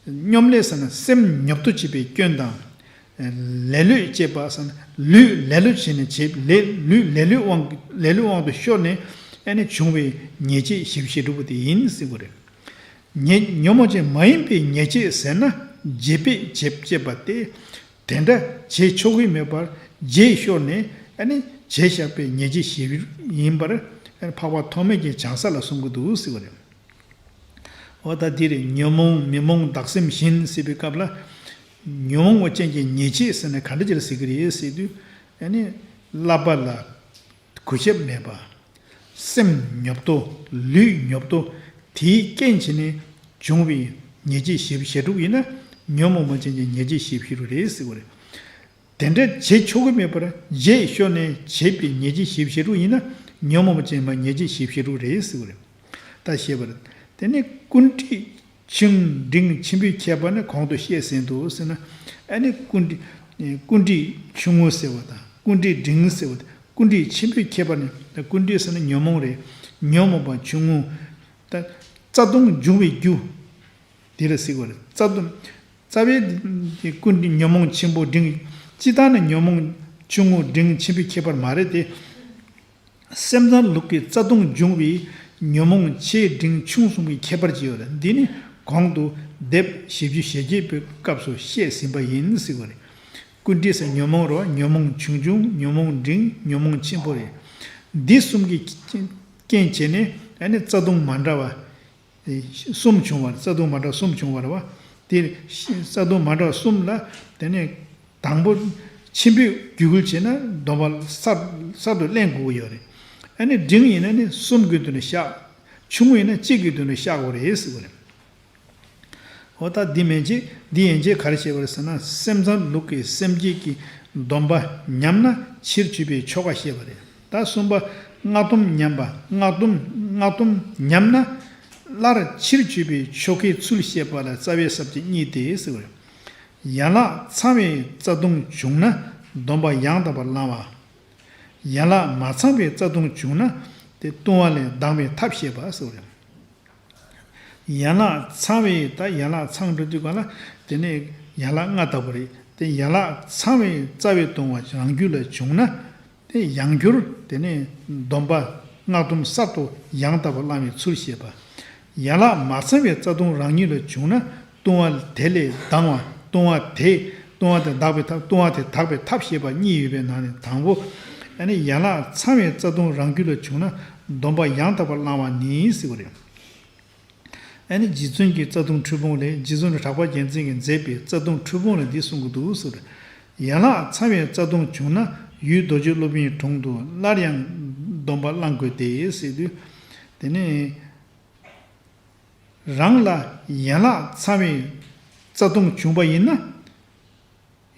སྙོམ་ལས་ཟེར་ན་སེམས་ཉོབ་ཏོ་བྱེད་པའི་སྐྱོན་དང་། ལེ་ལོས་སྤྱད་པ་ཟེར་ན་ལུས་ལེ་ལོ་བྱས་ནས་བྱེད། ལས་ལུས་ལེ་ལོའི་དབང་། ལེ་ལོའི་དབང་དུ་ཤོར་ནས་ཨ་ནི་བྱུང་བའི་ཉེས་བྱས་བཞི་བཅུ་ཞེ་དྲུག་པོ་དེ་ཡིན་ཟེར་དགོས་རེད། ཉེ་ཉོན་མོངས་ཅན་མ་ཡིན་པའི་ཉེས་བྱས་ཟེར་ན་བརྗེད་པས་བྱས་བྱས་པ་སྟེ། དེ་འདྲ་བྱེད་ཆོག་གི་མེད་པར་བརྗེད་ཤོར་ནས་ཨ་ནི་བྱས་བཞག་པའི་ཉེས་བྱས་བཞི་པོ་ཡིན་པར་ཨ་ནི་འཕགས་པ་ཐོགས་མེད་ཀྱི་བྱང་ས་ལ་གསུང་གི་འདུག་ཟེར་བ་རེད། འོ་ད་འདིར་ཉོན་མོངས་མི་རྨོངས་བདག་སེམས་བཞིན་ཟེར་བའི་སྐབས་ལ། ཉོན་མོངས་པ་ཅན་གྱི་ཉེས་བྱས་ཟེར་ན་ག་འདྲ་ཅིག་ལ་ཟེར་གྱི་རེད་ཟེར་དུས། ཨ་ནི་བསླབ་པ་ལ་གུས་ཞབས་མེད་པ། སེམས་ཉོབ་ཏོ། ལུས་ཉོབ་ཏོ། དེའི་རྐྱེན་བྱས་ནས་བྱུང་བའི་ཉེས་བྱས་བཞི་བཅུ་ཞེ་དྲུག་ཡིན་ན་ཉོན་མོངས་པ་ཅན་གྱི་ཉེས་བྱས་བཞི་བཅུ་ཞེ་དྲུག་རེད་ཟེར་བ་རེད། དེ་འདྲ་བྱེད་ཆོག་གི་མེད་པར་བརྗེད་ཤོར་ནས་བྱས་པའི་ཉེས་བྱས་བཞི་བཅུ་ཞེ་དྲུག་ཡིན་ན་ཉོན་མོངས་པ་ཅན་མ་ཉེས་བྱས་བཞི་བཅུ་ཞེ་དྲུག་རེད་ཟེར་བ་རེད། ད་ཞེས་པར། དེ་ནས་ཀུན་དཀྲིས་ཆུང་འབྲིང་ཆེན་པོའི་ཁྱད་པར་ནི་གོང་དུ་བཤད་ཟིན་ཏོ་ཟེར་ན། ཨ་ནི་ཀུན་དཀྲིས། ཀུན་དཀྲིས་ཆུང་ངུ་ཟེར་བ་དང་ཀུན་དཀྲིས་འབྲིང་ཟེར་བ་དང་ཀུན་དཀྲིས་ཆེན་པོའི་ཁྱད་པར་ནི། ད་ཀུན་དཀྲིས་ཟེར་ན་ཉོན་མོངས་རེད། ཉོན་མོངས་པ་ཆུང་ངུ། ད་རྩ་ལྟུང་འབྱུང་བའི་རྒྱུ། དེ་ལ་ཟེར་བ་རེད། རྩ་ལྟུང་། རྩ་བའི་ཀུན་དཀྲིས་ཉོན་མོངས་ཆེན་པོ་འབྲིང་། སྤྱིར་བཏང་ནི་ཉོན་མོངས་ཆུང་ངུ་འབྲིང་ཆེན་པོའི་ཁྱད་པར་མ་རེད་དེ། སེམས་ཙམ་ལུགས་ཀྱི་རྩ་ལྟུང་འབྱུང་བའི་ཉོན་མོངས་ཆེ་འབྲིང་ཆུང་གསུམ་གྱི་ཁྱད་པར་ཅིག་ཡོད་རེད། འདི་ནི་གོང་དུ་སྡེབ་བཞི་བཅུ་ཞེ་བརྒྱད་པའི་སྐབས་སུ་བཤད་ཟིན་པ་ཡིན་ཟེར་བ་རེད། ཀུན་དཀྲིས་ཟེར་ཉོན་མོངས་རོ། ཉོན་མོངས་ཆུང་ཆུང་། ཉོན་མོངས་འབྲིང་། ཉོན་མོངས་ཆེན་པོ་རེད། འདི་གསུམ་གྱི་རྐྱེན་བྱས་ནས་ཨ་ནི་རྩ་ལྟུང་མ་འདྲ་བ། གསུམ་བྱུང་བ་རེད། རྩ་ལྟུང་མ་འདྲ་གསུམ་བྱུང་བ་རེད་བ། དེ་རྩ་ལྟུང་མ་འདྲ་གསུམ་ལ། དེ་ནས་དང་པོ་ཆེན་པོས་བརྒྱུད་སྐུལ་བྱས་ན་སྡོམ་པ་གསར་གསར་དུ་ལེན་དགོས་ཀྱི་ཡོད་རེད། ཨ་ནི་འབྲིང་ཡིན་ན་ནི་གསུམ་གྱི་མདུན་ལ་བཤགས། ཆུང་ངུ་ཡིན་ན་གཅིག་གི་མདུན་ལ་བཤགས་དགོས་རེད་ཟེར་བ་རེད། འོ་ད་འདི་མན་ཆད་འདི་ཡན་ཆད་ག་རེ་བཤད་པ་རེད་ཟེར་ན། སེམས་ཙམ་ལུགས་ཀྱི་སེམས་བསྐྱེད་ཀྱི་སྡོམ་པ་ཉམས་ན་ཕྱིར་འཇུག་པའི་ཆོ་ག་བཤད་པ་རེད། ད་གསུམ་པ་སྔགས་སྡོམ་ཉམས་པ། སྔགས་སྡོམ། སྔགས་སྡོམ་ཉམས་ན་སླར་ཕྱིར་འཇུག་པའི་ཆོ་གའི་ཚུལ་བཤད་པ་ལ་རྩ་བའི་ས་བཅད་གཉིས་ཏེ་ཟེར་བ་རེད། ཡན་ལག་ཚང་བའི་རྩ་ལྟུང་བྱུང་ན་སྡོམ་པ་ཡང་དག་པར་བླང་བ། ཡན་ལག་མ་ཚང་བའི་རྩ་ལྟུང་བྱུང་ན་དེ་ལྟུང་བ་ལས་ལྡང་བའི་ཐབས་བཤད་པ་ཟེར་བ་རེད། ཡན་ལག་ཚང་བའི། ད་ཡན་ལག་ཚང་འགྲོ་དུས་གང་ལ་དེ་ནས་ཡན་ལག་ལྔ་ལྟ་བུ་རེད། དེ་ཡན་ལག་ཚང་བའི་རྩ་བའི་ལྟུང་བ་རང་རྒྱུད་ལ་བྱུང་ན་དེ་ཡང་བསྐྱར་དེ་ནས་སྡོམ་པ་སྔགས་སྡོམ་གསར་དུ་ཡང་དག་པར་བླང་བའི་ཚུལ་བཤད་པ། ཡན་ལག་མ་ཚང་བའི་རྩ་ལྟུང་རང་ཉིད་ལ་བྱུང་ན་ལྟུང་བ་དེ་ལས་ལྡང་བ། ལྟུང་བ་དེ། ལྟུང་བ་དེ་དག་པའི་ཐབས། ལྟུང་བ་དེ་དག་པའི་ཐབས་བཤད་པ་གཉིས་ཡོད་པའི་ནང་ནས་དང་པོ། ཨ་ནི་ཡན་ལག་ཚང་བའི་རྩ་ལྟུང་རང་རྒྱུད་ལ་བྱུང་ན་སྡོམ་པ་ཡང་དག་པར་བླང་བ་ནི་ཟེར་བ་རེད། ཨ་ནི་རྗེ་བཙུན་གྱི་རྩ་ལྟུང་འཁྲུལ་སྤོང་ལས། རྗེ་བཙུན་གྲགས་པ་རྒྱལ་མཚན་གྱིས་མཛད་པའི་རྩ་ལྟུང་འཁྲུལ་སྤོང་ལས་འདི་གསུང་གི་འདུག་ཟེར། ཡན་ལག་ཚང་བའི་རྩ་ལྟུང་བྱུང་ན་ཡུལ་རྡོ་རྗེ་སློབ་དཔོན་གྱི་དྲུང་དུ་སླར་ཡང་སྡོམ་པ་བླང་དགོས་ཏེ་ཟེར་དུས། དེ་ནས་རང་ལ་ཡན་ལག་ཚང་བའི་རྩ་ལྟུང་བྱུང་བ་ཡིན་ན།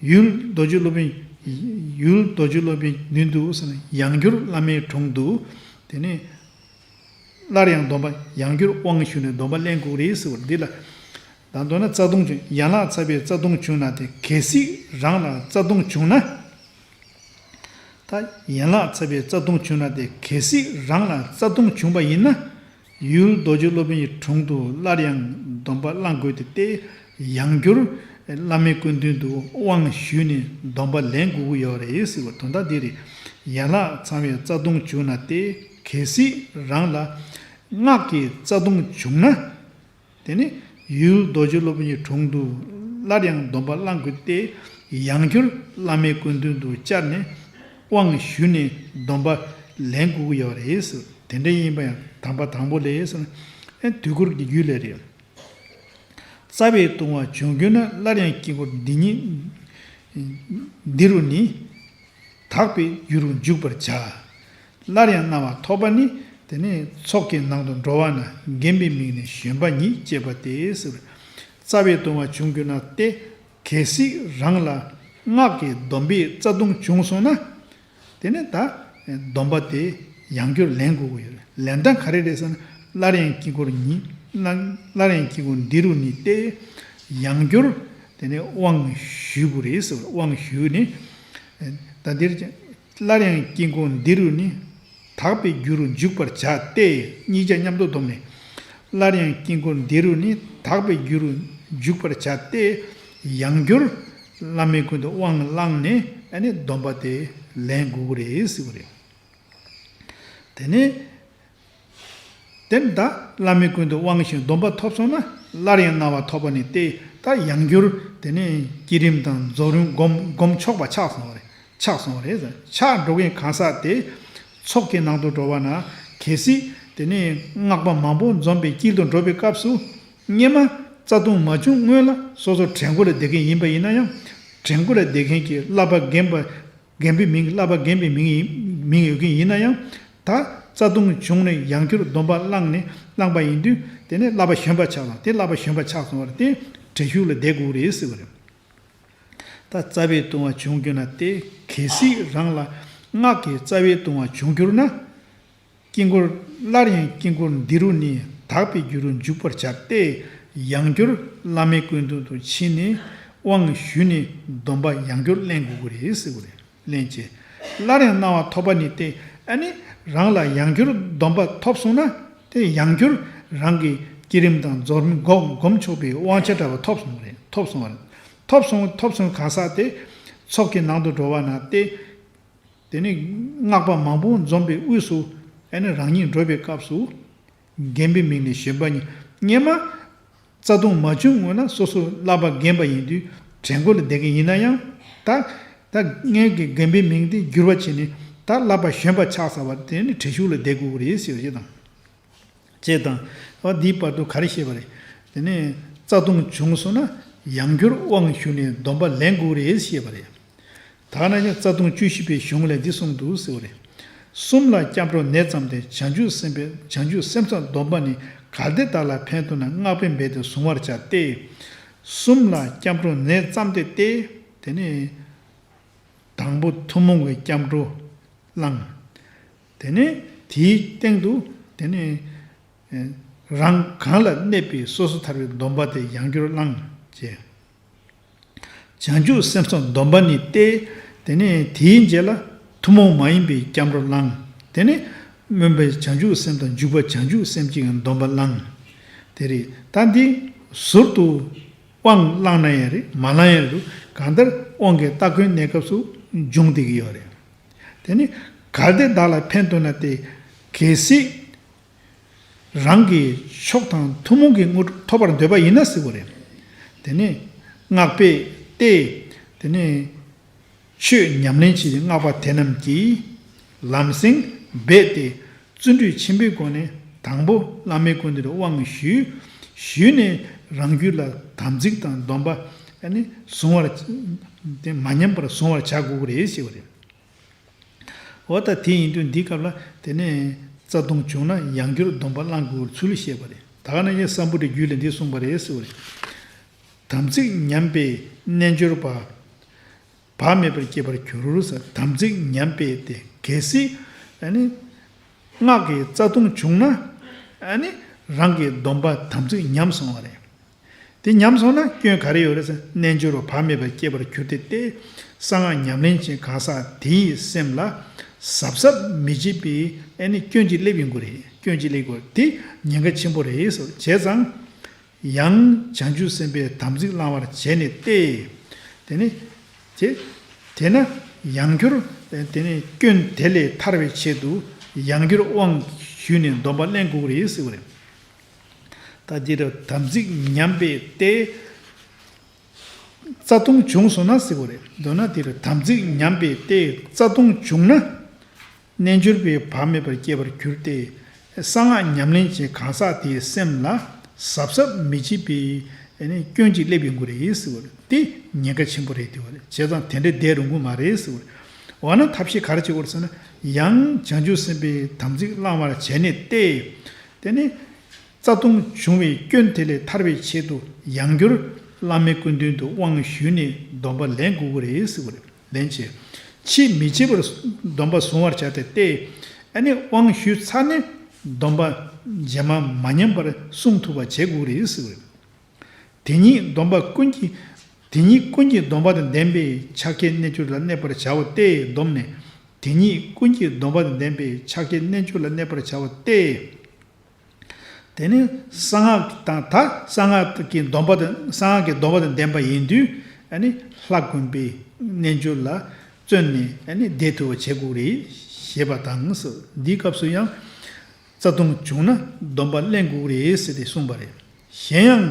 ཡུལ་རྡོ་རྗེ་སློབ་དཔོན། ཡུལ་རྡོ་རྗེ་སློབ་དཔོན་མདུན་དུ་ཟེར་ན་ཡང་བསྐྱར་བླ་མའི་དྲུང་དུ་དེ་ནས་སླར་ཡང་སྡོམ་པ། ཡང་བསྐྱར་དབང་ཞུས་ནས་སྡོམ་པ་ལེན་དགོས་རེད་ཟེར་བ་འདི་ལ། ད་མདོར་ན་རྩ་ལྟུང་བྱུང་། ཡན་ལག་ཚང་བའི་རྩ་ལྟུང་བྱུང་ན་དེ་གལ་སྲིད་རང་ལ་རྩ་ལྟུང་བྱུང་ན། ད་ཡན་ལག་ཚང་བའི་རྩ་ལྟུང་བྱུང་ན་དེ་གལ་སྲིད་རང་ལ་རྩ་ལྟུང་བྱུང་བ་ཡིན་ན། ཡུལ་རྡོ་རྗེ་སློབ་དཔོན་གྱི་དྲུང་དུ་སླར་ཡང་སྡོམ་པ་བླང་དགོས་ཏེ། དེ་ཡང་བསྐྱར་བླ་མའི་སྐུ་མདུན་དུ་དབང་ཞུས་ནས་སྡོམ་པ་ལེན་དགོས་ཀྱི་ཡོད་རེད་ཟེར་བ་དོན་དག་འདི་རེད། ཡན་ལག་ཚང་བའི་རྩ་ལྟུང་བྱུང་ན་དེ་གལ་སྲིད་རང་ལ་སྔགས་ཀྱི་རྩ་ལྟུང་བྱུང་ན། དེ་ནས་ཡུལ་རྡོ་རྗེ་སློབ་དཔོན་གྱི་དྲུང་དུ་སླར་ཡང་སྡོམ་པ་བླང་དགོས་ཏེ། ཡང་བསྐྱར་བླ་མའི་སྐུ་མདུན་དུ་བཅར་ནས་དབང་ཞུས་ནས་སྡོམ་པ་ལེན་དགོས་ཀྱི་ཡོད་རེད་ཟེར། དེ་འདྲ་ཡིན་པ་ཡང་དམ་པ་དང་པོ་ལས་ཟེར་ན། ཨེ་དུས་འཁོར་གྱི་རྒྱུད་ལས་རེད། རྩ་བའི་ལྟུང་བ་བྱུང་གྱུར་ན་སླར་ཡང་དཀྱིལ་འཁོར་འདི་ཉིད་འདི་རུ་ནི། དག་པའི་རྒྱུ་རུ་འཇུག་པར་བྱ། སླར་ཡང་སྣང་བ་ཐོབ་པ་ནི། དེ་ནི་ཚོགས་ཀྱི་ནང་དུ་འགྲོ་བ་ན་རྒན་པའི་མིང་ནས་བཞོན་པ་ཉིད་ཅེས་པ་སྟེ་ཟེར། རྩ་བའི་ལྟུང་བ་བྱུང་གྱུར་ན་སྟེ། གལ་སྲིད་རང་ལ་སྔགས་ཀྱི་སྡོམ་པའི་རྩ་ལྟུང་བྱུང་སོང་ན། དེ་ནས་ད་སྡོམ་པ་དེ་ཡང་བསྐྱར་ལེན་དགོས་ཀྱི་ཡོད་རེད། ལེན་སྟངས་ག་རེ་རེད་ཟེར་ན། སླར་ཡང་དཀྱིལ་འཁོར་ཉིད། སླར་ཡང་དཀྱིལ་འཁོར་འདི་རུ་ནི་སྟེ། ཡང་བསྐྱར་དེ་ནས་དབང་ཞུ་དགོས་རེད་ཟེར། དབང་ཞུས་ནས། ད་འདིར་སླར་ཡང་དཀྱིལ་འཁོར་འདི་རུ་ནི་དག་པའི་རྒྱུ་རུ་འཇུག་པར་བྱ་སྟེ། གཉིས་ཆ་མཉམ་དུ་བསྡོམས་ནས། སླར་ཡང་དཀྱིལ་འཁོར་འདི་རུ་ནི་དག་པའི་རྒྱུ་རུ་འཇུག་པར་བྱ་སྟེ། ཡང་བསྐྱར་བླ་མའི་མགུལ་དུ་དབང་བླངས་ནས་ཨ་ནི་སྡོམ་པ་དེ་ལེན་དགོས་ཀྱི་རེད་ཟེར་བ་རེད། དེ་ནས། དེ་ནས་ད་བླ་མའི་མགུལ་དུ་དབང་ཞུས་སྡོམ་པ་ཐོབ་སོང་ན། སླར་ཡང་སྣང་བ་ཐོབ་པ་ནི་སྟེ། ད་ཡང་བསྐྱར་དེ་ནས་བསྐྱེད་རིམ་དང་རྫོགས་རིམ་སྒོམ་སྒོམ་ཆོག་པ་ཆགས་སོང་བ་རེད། ཆགས་སོང་བ་རེད། ཆགས་འགྲོ་མཁན་གང་ཟག་དེ། ཚོགས་ཀྱི་ནང་དུ་འགྲོ་བ་ན། གལ་སྲིད་དེ་ནས་སྔགས་པ་མང་པོ་འཛོམས་པའི་དཀྱིལ་དུ་འགྲོ་བའི་སྐབས་སུ། སྔོན་མ་རྩ་ལྟུང་མ་བྱུང་སྔོན་ལ་སོ་སོ་བྲན་སྐོར་ལ་བསྡད་མཁན་ཡིན་པ་ཡིན་ན་ཡང་། བྲན་སྐོར་ལ་བསྡད་མཁན་གྱི་བསླབ་པ་རྒན་པ། རྒན་པའི་མིང་། བསླབ་པ་རྒན་པའི་མིང་ཡིན། མིང་ཡོད་མཁན་ཡིན་ན་ཡང་། ད་རྩ་ལྟུང་བྱུང་ནས་ཡང་བསྐྱར་སྡོམ་པ་བླངས་ནས་བླངས་པ་ཡིན་དུས། དེ་ནས་བསླབ་པ་བཞོན་པ་ཆགས་སོང་། དེ་བསླབ་པ་བཞོན་པ་ཆགས་སོང་བ་རེད། དེ་བྲན་གཡོག་ལ་བསྡད་དགོས་རེད་ཟེར་བ་རེད། ད་རྩ་བའི་ལྟུང་བ་བྱུང་གྱུར་ན་སྟེ། གལ་སྲིད་རང་ལ་སྔགས་ཀྱི་རྩ་བའི་ལྟུང་བ་བྱུང་གྱུར་ན། དཀྱིལ་འཁོར། སླར་ཡང་དཀྱིལ་འཁོར་འདི་རུ་ནི་དག་པའི་རྒྱུ་རུ་འཇུག་པར་བྱ་སྟེ། ཡང་བསྐྱར་བླ་མའི་སྐུ་མདུན་དུ་ཕྱིན་ནས་དབང་ཞུས་ནས་སྡོམ་པ་ཡང་བསྐྱར་ལེན་དགོས་ཀྱི་རེད་ཟེར་བ་རེད། ལེན་བྱས། སླར་ཡང་སྣང་བ་ཐོབ་པ་ནི་སྟེ། ཨ་ནི་རང་ལ་ཡང་བསྐྱར་སྡོམ་པ་ཐོབ་སོང་ན། དེ་ཡང་བསྐྱར་རང་གི་བསྐྱེད་རིམ་དང་རྫོགས་རིམ་སྒོམ་སྒོམ་ཆོག་པའི་དབང་ཆ་འདྲ་བ་ཐོབ་སོང་བ་རེད། ཐོབ་སོང་བ་རེད། ཐོབ་སོང་། ཐོབ་སོང་གང་ཟག་དེ། ཚོགས་ཀྱི་ནང་དུ་འགྲོ་བ་ན་སྟེ། དེ་ནས་སྔགས་པ་མང་པོ་འཛོམས་པའི་དབུས་སུ། ཨ་ནི་རང་ཉིད་འགྲོ་བའི་སྐབས་སུ། རྒན་པའི་མིང་ནས་བཞོན་པ་ཉིད། སྔོན་མ་རྩ་ལྟུང་མ་བྱུང་སྔོན་ལ་སོ་སོ་བསླབ་པ་རྒན་པ་ཡིན་དུས་བྲན་སྐོར་ལ་བསྡད་མཁན་ཡིན་ན་ཡང་། ད་ད་སྔོན་གྱི་རྒན་པའི་མིང་དེ་འགྱུར་བ་བྱས་ནས། ད་བསླབ་པ་བཞོན་པ་ཆགས་ཚར་བ་དེ་ནི་བྲན་གཡོག་ལ་བསྡད་དགོས་ཀྱི་རེད་ཟེར་བ་ཞིག་དང་། ཅེས་དང་། འོ་འདིའི་བར་དུ་ག་རེ་བཤད་པ་རེད། དེ་ནས་རྩ་ལྟུང་བྱུང་སོང་ན་ཡང་བསྐྱར་དབང་ཞུས་ནས་སྡོམ་པ་ལེན་དགོས་རེད་ཞེས་པ་རེད། ད་ནང་བཞིན་རྩ་ལྟུང་བཅུ་བཞི་པའི་གཞུང་ལས་འདི་གསུངས་འདུག་ཟེར་བ་རེད། གསུམ་ལ་སྐྱབས་འགྲོ་ནས་བརྩམས་ཏེ་བྱང་ཆུབ་སེམས་དཔའི། བྱང་ཆུབ་སེམས་ཙམ་སྡོམ་པ་ནི་གལ་ཏེ་བདག་ལ་ཕན་འདོད་ན་སྔགས་པས་འབད་དེ་གཟུང་བར་བྱ་སྟེ། གསུམ་ལ་སྐྱབས་འགྲོ་ནས་བརྩམས་ཏེ་སྟེ། དེ་ནས། དང་པོ་ཐུན་མོང་གི་སྐྱབས་འགྲོ་བླང་། དེ་ནས་དེའི་སྟེང་དུ་དེ་ནས་རང་གང་ལ་གནས་པའི་སོ་སོ་ཐར་པའི་སྡོམ་པ་དེ་ཡང་བསྐྱར་བླང་བྱས། བྱང་ཆུབ་སེམས་ཙམ་སྡོམ་པ་ནི་སྟེ། དེ་ནས་དེའི་རྗེས་ལ་ཐུན་མོང་མ་ཡིན་པའི་སྐྱབས་འགྲོ་བླང་། དེ་ནས་སྨོན་པའི་བྱང་ཆུབ་སེམས་དང་འཇུག་པ་བྱང་ཆུབ་སེམས་བསྐྱེད་ཀྱི་སྡོམ་པ་བླང་། དེ་རེད། ད་འདི་ཟུར་དུ། དབང་བླངས་ན་ཡང་རེད། མ་བླངས་ཡང་རེད། གང་ལྟར་དབང་གི་སྟ་གོན་གནས་སྐབས་སུ་འབྱུང་བསྡད་ཀྱི་ཡོད་རེད། དེ་ནི་གལ་ཏེ་བདག་ལ་ཕན་འདོད་ན་སྟེ། གལ་སྲིད་རང་གི་མཆོག་དང་ཐུན་མོང་གི་དངོས་གྲུབ་ཐོབ་པར་འདོད་པ་ཡིན་ན་ཟེར་བ་རེད། དེ་ནི་སྔགས་པས་ཏེ། དེ་ནི། ཆོས་ཉམས་ལེན་བྱེད་པའི་སྔགས་པ་དེ་རྣམས་ཀྱིས་ལམ་སེང་རྦད་དེ་བརྩོན་འགྲུས་ཆེན་པོའི་སྒོ་ནས་དང་པོ་བླ་མའི་སྐུ་མདུན་དུ་དབང་ཞུས། ཞུས་ནས་རང་རྒྱུད་ལ་དམ་ཚིག་དང་སྡོམ་པ་ཨ་ནི་གཟུང་བར། དེ་མ་ཉམས་པར་གཟུང་བར་བྱ་དགོས་ཀྱི་རེད་ཞེས་པ་རེད། འོ་ད་དེ་ཡིན་དུས་འདིའི་སྐབས་ལ་དེ་ནས་རྩ་ལྟུང་བྱུང་ན་ཡང་བསྐྱར་སྡོམ་པ་བླང་དགོས་པའི་ཚུལ་བཤད་པ་རེད། ད་ག་ནང་བཞིན་སམ་བྷོ་ཊའི་རྒྱུད་ལས་འདི་གསུངས་པ་རེད་ཟེར་བ་རེད། དམ་ཚིག་ཉམས་པས་རྣལ་འབྱོར་པ། བག་མེད་པར་སྐྱེ་བར་འགྱུར་ཟེར། དམ་ཚིག་ཉམས་པས་ཏེ། གལ་སྲིད་ཨ་ནི་སྔགས་ཀྱི་རྩ་ལྟུང་བྱུང་ན། ཨ་ནི་རང་གི་སྡོམ་པ་དམ་ཚིག་ཉམས་སོང་བ་རེད། དེ་ཉམས་སོང་ན་སྐྱོན་ག་རེ་ཡོད་རེད་ཟེར། རྣལ་འབྱོར་པ་བག་མེད་པར་སྐྱེ་བར་འགྱུར་ཏེ་སྟེ། གསང་སྔགས་ཉམས་ལེན་ཅན་གང་ཟག་དེ་ཡི་སེམས་ལ་གཟབ་གཟབ་མི་བྱེད་པའི་ཨ་ནི་སྐྱོན་ཅིག་སླེབས་ཡོང་གི་རེད། སྐྱོན་ཅིག་སླེབས་ཀྱི་རེད། དེ་ཉེན་ཁ་ཆེན་པོ་རེད་ཟེར། བྱས་ཙང་། ཡང་བྱང་ཆུབ་སེམས་དཔའི་དམ་ཚིག་བླང་བར་བྱས་ནས་ཏེ། དེ་ནི། དེ། དེས་ན་ཡང་བསྐྱར་དེ་ནི་སྐྱོན་དེ་ལས་ཐར་བའི་ཆེད་དུ་ཡང་བསྐྱར་དབང་ཞུས་ནས་སྡོམ་པ་ལེན་དགོས་ཀྱི་རེད་ཟེར་བ་རེད། ད་འདིར་དམ་ཚིག་ཉམས་པས་ཏེ། རྩ་ལྟུང་བྱུང་སོང་ན་ཟེར་བ་རེད། མདོར་ན་འདིར་དམ་ཚིག་ཉམས་པས་ཏེ་རྩ་ལྟུང་བྱུང་ན། རྣལ་འབྱོར་པའི་བག་མེད་པར་སྐྱེ་བར་འགྱུར་ཏེ། གསང་སྔགས་ཉམས་ལེན་ཅན་གང་ཟག་དེའི་སེམས་ལ་གཟབ་གཟབ་མི་བྱེད་པའི་ཨ་ནི་སྐྱོན་ཅིག་སླེབས་ཡོང་གི་རེད་ཟེར་བ་རེད། དེ་ཉེན་ཁ་ཆེན་པོ་རེད་ཟེར་བ་རེད། བྱས་ཙང་དེ་འདྲ་བསྡད་རུང་གི་མ་རེད་ཟེར་བ་རེད། འོ་ན་ཐབས་ཤེས་ག་རེ་བྱེད་དགོས་རེད་ཟེར་ན། ཡང་བྱང་ཆུབ་སེམས་དཔའི་དམ་ཚིག་བླང་བར་བྱས་ནས་ཏེ། དེ་ནི་རྩ་ལྟུང་བྱུང་བའི་སྐྱོན་དེ་ལས་ཐར་བའི་ཆེད་དུ་ཡང་བསྐྱར་བླ་མའི་སྐུ་མདུན་དུ་དབང་ཞུས་ནས་སྡོམ་པ་ལེན་དགོས་ཀྱི་རེད་ཟེར་བ་རེད། ལན་བྱེད། ཕྱིས་མི་བྱེད་པར་སྡོམ་པ་བཟུང་བར་བྱ་སྟེ་སྟེ། ཨ་ནི་དབང་ཞུས་ཚར་ནས་སྡོམ་པ་རྗེས་མ་མ་ཉམས་པར་བསྲུང་ཐུབ་པ་བྱེད་དགོས་རེད་ཟེར་བ་རེད། དེ་ཉིད་སྡོམ་པ་ཀུན་གྱི། དེ་ཉིད་ཀུན་གྱི་སྡོམ་པ་དང་ལྡན་པའི་ཕྱག་རྒྱའི་རྣལ་འབྱོར་ལ་གནས་པར་བྱའོ་སྟེ་སྡོམ་ནས། དེ་ཉིད་ཀུན་གྱི་སྡོམ་པ་དང་ལྡན་པའི་ཕྱག་རྒྱའི་རྣལ་འབྱོར་ལ་གནས་པར་བྱའོ་སྟེ། དེ་ནི་གསང་སྔགས་དང་ད་གསང་སྔགས་ཀྱི་སྡོམ་པ་དང་གསང་སྔགས་ཀྱི་སྡོམ་པ་དང་ལྡན་པ་ཡིན་དུས། ཨ་ནི་ལྷ་བསྐུལ་བའི་རྣལ་འབྱོར་ལ་བརྩོན་ནས་ཨ་ནི་བཟླས་ཐུབ་པ་བྱེད་དགོས་རེད་ཞེས་པ་དང་། འདིའི་སྐབས་སུ་ཡང་རྩ་ལྟུང་བྱུང་ན་སྡོམ་པ་ལེན་དགོས་རེད་ཟེར་ཏེ་གསུངས་པ་རེད། གཞན་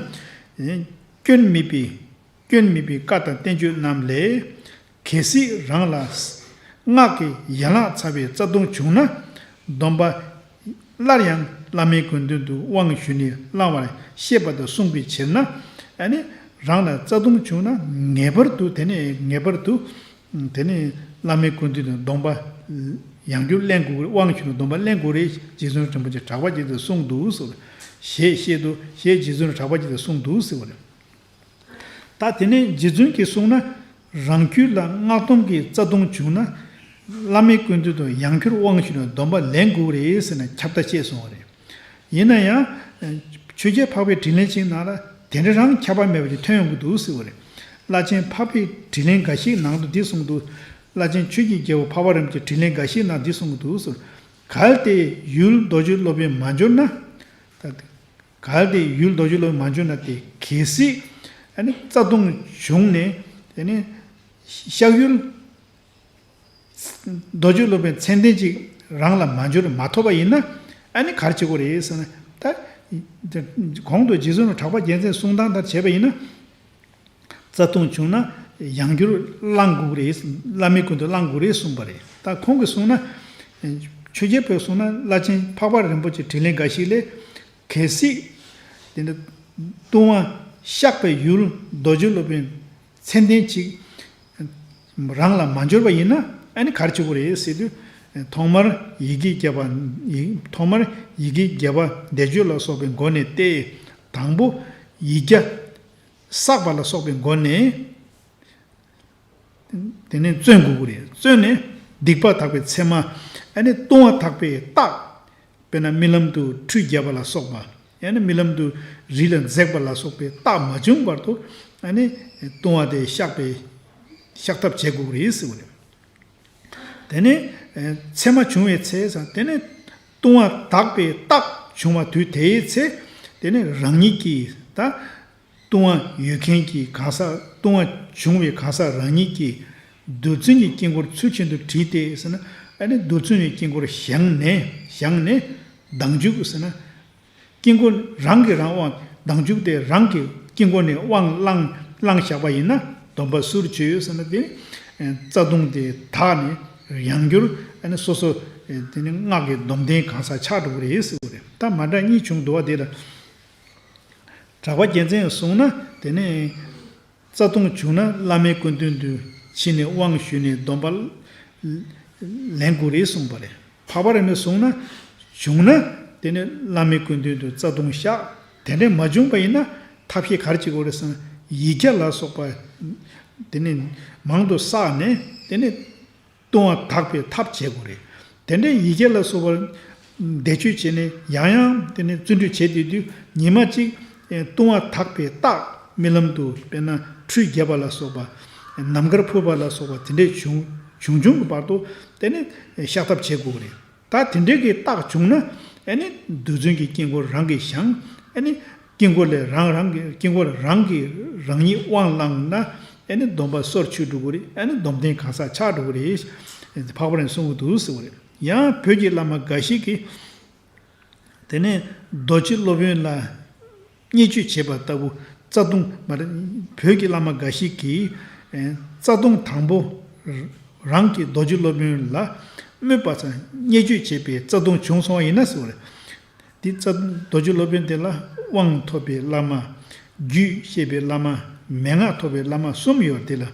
ཡང་། སྐྱོན་མེད་པའི། སྐྱོན་མེད་པའི་བཀའ་དང་བསྟན་བཅོས་རྣམས་ལས། གལ་སྲིད་རང་ལ་སྔགས་ཀྱི་ཡན་ལག་ཚང་བའི་རྩ་ལྟུང་བྱུང་ན། སྡོམ་པ་སླར་ཡང་བླ་མའི་སྐུ་མདུན་དུ་དབང་ཞུས་ནས་བླང་བར་ཤེས་པ་དང་བསྲུང་བའི་ཕྱིར་ན། ཨ་ནི་རང་ལ་རྩ་ལྟུང་བྱུང་ན་ངེས་པར་དུ། དེ་ནས་ངེས་པར་དུ། དེ་ནས་བླ་མའི་སྐུ་མདུན་དུ་སྡོམ་པ་ཡང་བསྐྱར་ལེན་དགོས། དབང་ཞུས་ནས་སྡོམ་པ་ལེན་དགོས་རེད། རྗེ་བཙུན་རིན་པོ་ཆེ་གྲགས་པ་རྒྱལ་དུ་གསུངས་འདུག་ཟེར་བ་རེད། ཞེས་བཤད་དུ། ཞེས་རྗེ་བཙུན་གྲགས་པ་རྒྱལ་དུ་གསུངས་འདུག་ཟེར་བ་རེད། ད་དེ་ནས་རྗེ་བཙུན་གྱིས་གསུངས་ན། རང་རྒྱུད་ལ་སྔགས་སྡོམ་གྱི་རྩ་ལྟུང་བྱུང་ན། བླ་མའི་སྐུ་མདུན་དུ་ཡང་བསྐྱར་དབང་ཞུས་ནས་སྡོམ་པ་ལེན་དགོས་རེད་ཟེར་ནས་ཁྱབ་བརྡལ་བྱས་སོང་བ་རེད། ཡིན་ན་ཡང་། ཆོས་རྒྱལ་འཕགས་པའི་དྲིན་ལན་ཅིག་ནང་ལ་དེ་འདྲ་རང་ཁྱབ་པ་མེད་པ་ཅིག་ཐོན་ཡོང་གི་འདུག་ཟེར་བ་རེད། བླ་ཆེན་འཕགས་པའི་དྲིན་ལན་འགའ་ཞིག་ནང་དུ་འདི་གསུངས་འདུག་བླ་ཆེན་ཆོས་ཀྱི་རྒྱལ་པོ་འཕགས་པ་རིན་པོ་ཆེའི་དྲིན་ལན་འགའ་ཞིག་ནང་འདི་གསུངས་འདུག་ཟེར། གལ་ཏེ་ཡུལ་རྡོ་རྗེ་སློབ་དཔོན་མ་འབྱོར་ན། ད་གལ་ཏེ་ཡུལ་རྡོ་རྗེ་སློབ་དཔོན་མ་འབྱོར་ན་སྟེ། གལ་སྲིད་ཨ་ནི་རྩ་ལྟུང་བྱུང་ནས། དེ་ནི་གཤགས་ཡུལ་རྡོ་རྗེ་སློབ་དཔོན་མཚན་ལྡན་ཅིག་རང་ལ་མ་འབྱོར་མ་ཐོབ་པ་ཡིན་ན། ཨ་ནི་ག་རེ་བྱེད་དགོས་རེད་ཟེར་ན། ད་གོང་དུ་རྗེ་བཙུན་གྲགས་པ་རྒྱལ་མཚན་གསུང་སྟངས་ལྟར་བྱས་པ་ཡིན་ན། རྩ་ལྟུང་བྱུང་ན་ཡང་བསྐྱར་བླང་དགོས་རེད། བླ་མའི་སྐུ་མདུན་བླང་དགོས་རེད་གསུངས་པ་རེད། ད་ཁོང་གིས་གསུངས་ན། ཆོས་རྒྱལ་པོས་གསུངས་ན། བླ་ཆེན་འཕགས་པ་རིན་པོ་ཆེའི་དྲིན་ལན་འགའ་ཞིག་ལས། གལ་སྲིད་དེ་འདྲ་ལྟུང་བ་གཤགས་པའི་ཡུལ་རྡོ་རྗེ་སློབ་དཔོན་མཚན་ལྡན་ཅིག་རང་ལ་མ་འབྱོར་བ་ཡིན་ན། ཨ་ནི་ག་རེ་བྱེད་དགོས་རེད་ཟེར་དུས། ཐོག་མར་ཡི་གེ་བརྒྱད་པ། ཡི། ཐོག་མར་ཡི་གེ་བརྒྱད་པ་བཟླས་བརྗོད་ལ་སོགས་པའི་སྒོ་ནས་ཏེ། དང་པོ་ཡིག་བརྒྱ་བསགས་པ་ལ་སོགས་པའི་སྒོ་ནས། དེ་ནས་བརྩོན་དགོས་ཀྱི་རེད། བརྩོན་ནས་སྡིག་པ་དག་པའི་མཚན་མ། ཨ་ནི་ལྟུང་བ་དག་པའི་རྟགས། དཔེར་ན་རྨི་ལམ་དུ་ཁྲུས་བརྒྱབ་པ་ལ་སོགས་པ། ཨ་ནི་རྨི་ལམ་དུ་རི་ལ་འཛེགས་པ་ལ་སོགས་པའི་རྟགས་མ་བྱུང་བར་དུ། ཨ་ནི་ལྟུང་བ་དེ་བཤགས་པའི། བཤགས་ཐབས་བྱེད་དགོས་ཀྱི་རེད་ཟེར་བ་རེད། དེ་ནས་མཚན་མ་བྱུང་བའི་ཚེ་ཟེར། དེ་ནས་ལྟུང་བ་དག་པའི་རྟགས་བྱུང་བ་དུས་དེའི་ཚེ། དེ་ནས་རང་ཉིད་ཀྱིས་ད། ལྟུང་བ་ཡོད་མཁན་གྱི་གང་ཟག་ལྟུང་བ་བྱུང་བའི་གང་ཟག་རང་ཉིད་ཀྱིས་རྡུལ་ཚོན་གྱི་དཀྱིལ་འཁོར་ཚུལ་བཞིན་དུ་བྲིས་ཏེ་ཟེར་ན། ཨ་ནི་རྡུལ་ཚོན་གྱི་དཀྱིལ་འཁོར་བཞེངས་ནས། བཞེངས་ནས་མདངས་འཇུག་ཟེར་ན། དཀྱིལ་འཁོར་རང་གིས་རང་དབང་། མདངས་འཇུག་དེ་རང་གི་དཀྱིལ་འཁོར་ནས་དབང་བླངས། བླངས་བཞག་པ་ཡིན་ན་སྡོམ་པ་སུར་ཆུད་ཟེར་ན། དེ་རྩ་ལྟུང་དེ་དག་ནས་ཡང་བསྐྱར་ཨ་ནི་སོ་སོ་དེ་ནི་སྔགས་ཀྱི་སྡོམ་ལྡན་གང་ཟག་ཆགས་འགྲོ་གི་རེད་ཟེར་བ་རེད། ད་མ་འདྲ་གཉིས་བྱུང་འདུག་བ། དེ་ལ། གྲགས་པ་རྒྱལ་མཚན་གསུངས་ན། དེ་ནས་རྩ་ལྟུང་བྱུང་ན་བླ་མའི་སྐུ་མདུན་དུ་ཕྱིན་ནས་དབང་ཞུས་ནས་སྡོམ་པ་ལེན་དགོས་རེད་གསུངས་པ་རེད། འཕགས་པ་རིན་པོ་ཆེས་གསུངས་ན། བྱུང་ན་དེ་ནས་བླ་མའི་སྐུ་མདུན་དུ་རྩ་ལྟུང་བཤགས། དེ་འདྲ་མ་བྱུང་བ་ཡིན་ན་ཐབས་ཤེས་ག་རེ་བྱེད་དགོས་རེད་ཟེར་ན། ཡིག་བརྒྱ་ལ་སོགས་པ་དེ་ནས་མང་དུ་བསགས་ནས། དེ་ནས་ལྟུང་བ་དག་པའི་ཐབས་བྱེད་དགོས་རེད། དེ་འདྲའི་ཡི་གེ་ལ་སོགས་པ་བཟླས་བརྗོད་བྱས་ནས་ཡང་ཡང་དེ་ནས་བརྩོན་འགྲུས་བྱེད་བསྡད་དུས། ཉི་མ་གཅིག་ལྟུང་བ་དག་པའི་རྟགས། རྨི་ལམ་དུ་དཔེར་ན་ཁྲུས་བརྒྱབ་པ་ལ་སོགས་པ། ནམ་མཁར་འཕུར་བ་ལ་སོགས་པ་དེ་འདྲའི་བྱུང་། བྱུང་བྱུང་གི་བར་དུ་དེ་ནས་བཤགས་ཐབས་བྱེད་དགོས་རེད། ད་དེ་འདྲའི་གི་རྟགས་བྱུང་ན། ཨ་ནི་རྡུལ་ཚོན་གྱི་དཀྱིལ་འཁོར་རང་གིས་བཞེངས། ཨ་ནི་དཀྱིལ་འཁོར་ལས་རང་རང་གི། དཀྱིལ་འཁོར་རང་གིས་རང་ཉིད་དབང་བླངས་ན། ཨ་ནི་སྡོམ་པ་སོར་ཆུད་འགྲོ་གི་རེད། ཨ་ནི་སྡོམ་ལྡན་གང་ཟག་ཆགས་འགྲོ་གི་རེད། འཕགས་པ་རིན་པོ་ཆེས་གསུང་གི་འདུག་ཟེར་བ་རེད། ཡང་བོད་ཀྱི་བླ་མ་འགའ་ཞིག་གིས། དེ་ནས་རྡོ་རྗེ་སློབ་དཔོན་ལ་བརྙས་བཅོས་བྱས་པ་ལྟ་བུ། རྩ་ལྟུང་མ་རེད། བོད་ཀྱི་བླ་མ་འགའ་ཞིག་གིས། ཨེ། རྩ་ལྟུང་དང་པོ་རང་གིས་རྡོ་རྗེ་སློབ་དཔོན་ལ་དམོད་པ་དང་བརྙས་བཅོས་བྱས་པའི་རྩ་ལྟུང་བྱུང་སོང་བ་ཡིན་ན་ཟེར་བ་རེད། འདི་རྩ། རྡོ་རྗེ་སློབ་དཔོན་དེ་ལ་དབང་ཐོབ་པའི་བླ་མ། རྒྱུད་བཤད་པའི་བླ་མ། མན་ངག་ཐོབ་པའི་བླ་མ་གསུམ་ཡོད། དེ་ལ་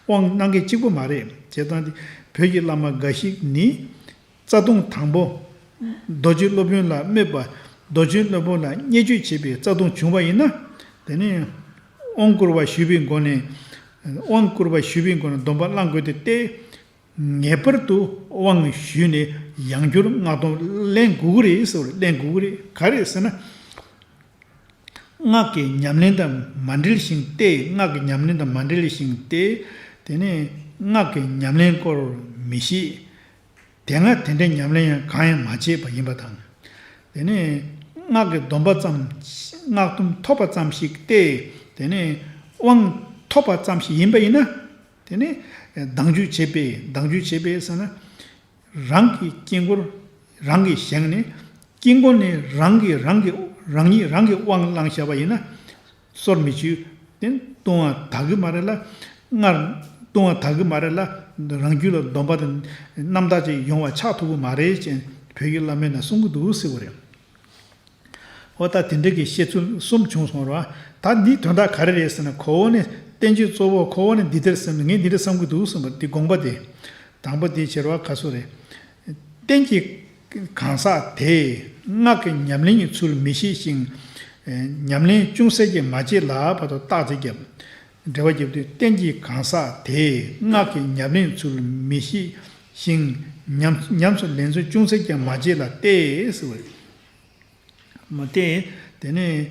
དབང་གནང་མཁན་གཅིག་པུ་མ་རེད། བྱས་ཙང་དེ་ བོད་ཀྱི་བླ་མ་འགའ་ཞིག་ནི། རྩ་ལྟུང་དང་པོ། རྡོ་རྗེ་སློབ་དཔོན་ལ་སྨོད་པ། རྡོ་རྗེ་སློབ་དཔོན་ལ་བརྙས་བཅོས་བྱས་པའི་རྩ་ལྟུང་བྱུང་བ་ཡིན་ན། དེ་ནི་དབང་བསྐུར་བ་ཞུས་པའི་སྒོ་ནས། དབང་བསྐུར་བ་ཞུས་པའི་སྒོ་ནས་སྡོམ་པ་བླང་དགོས་ཏེ་སྟེ། ངེས་པར་དུ་དབང་ཞུས་ནས་ཡང་བསྐྱར་སྔགས་སྡོམ་ལེན་དགོས་ཀྱི་རེད་ཟེར་བ་རེད། ལེན་དགོས་ཀྱི་རེད། ག་རེ་ཟེར་ན། སྔགས་ཀྱི་ཉམས་ལེན་དང་མ་འབྲེལ་ཞིང་སྟེ། སྔགས་ཀྱི་ཉམས་ལེན་དང་མ་འབྲེལ་ཞིང་སྟེ། དེ་ནས་སྔགས་ཀྱི་ཉམས་ལེན་སྐོར་མི་ཤེས། དེ་སྔ་དེ་འདྲའི་ཉམས་ལེན་ཡང་གང་ཡང་མ་བྱས་པ་ཡིན་པ་དང་། དེ་ནས་སྔགས་ཀྱི་སྡོམ་པ་ཙམ། སྔགས་སྡོམ་ཐོབ་པ་ཙམ་ཞིག་སྟེ། དེ་ནས་དབང་ཐོབ་པ་ཙམ་ཞིག་ཡིན་པ་ཡིན་ན། དེ་ནས་བདག་འཇུག་བྱེད་པས། བདག་འཇུག་བྱེད་པས་ཟེར་ན། རང་གི་དཀྱིལ་འཁོར་རང་གིས་བཞེངས་ནས། དཀྱིལ་འཁོར་ནས་རང་གིས་རང་གི་རང་ཉིད་རང་གིས་དབང་བླངས་བཞག་པ་ཡིན་ན། སོར་མི་ཆུད། དེ་ལྟུང་བ་དག་གི་མ་རེད་ལ། སྔར་ལྟུང་བ་དག་གི་མ་རེད་ལ། རང་རྒྱུད་ལ་སྡོམ་པ་དང་རྣམ་དག་ཅིག་ཡོང་བ་ཆགས་ཐུབ་ཀྱི་མ་རེད་ཅེས་བོད་ཀྱི་བླ་མའི་ནང་གསུང་གི་འདུག་ཟེར་བ་རེད། འོ་ད་དེ་འདྲ་གི་བཤད་ཚུལ་གསུམ་བྱུང་སོང་ར། ད་འདིའི་དོན་དག་ག་རེ་རེད་ཟེར་ན། ཁོ་བོ་ནི་བསྟན་བཅོས་གཙོ་བོ་ཁོ་བོ་ནི་འདི་ལྟར་བསམ། ངས་འདི་འདྲ་བསམ་གྱི་འདུག་གསུངས་པ་འདི་དགོངས་པ་དེ། དང་པོ་དེ་བྱེད་རོགས་ག་སུ་རེད། རྟེན་གྱི་གང་ཟག་དེས་སྔགས་ཀྱི་ཉམས་ལེན་གྱི་ཚུལ་མི་ཤེས་ཤིང་། ཉམས་ལེན་ཅུང་ཟད་ཀྱང་མ་བྱས་ལ་བར་དུ་རྟགས་དེ་བརྒྱབ། འགྲེལ་པ་བརྒྱབ་དུས། རྟེན་གྱི་གང་ཟག་དེས་སྔགས་ཀྱི་ཉམས་ལེན་ཚུལ་མི་ཤེས་ཤིང་། ཉམས་ཉམས་སུ་ལེན་ཚུལ་ཅུང་ཟད་ཀྱང་མ་བྱས་ལ་སྟེ་ཟེར་བ་རེད། མ་སྟེ། དེ་ནས་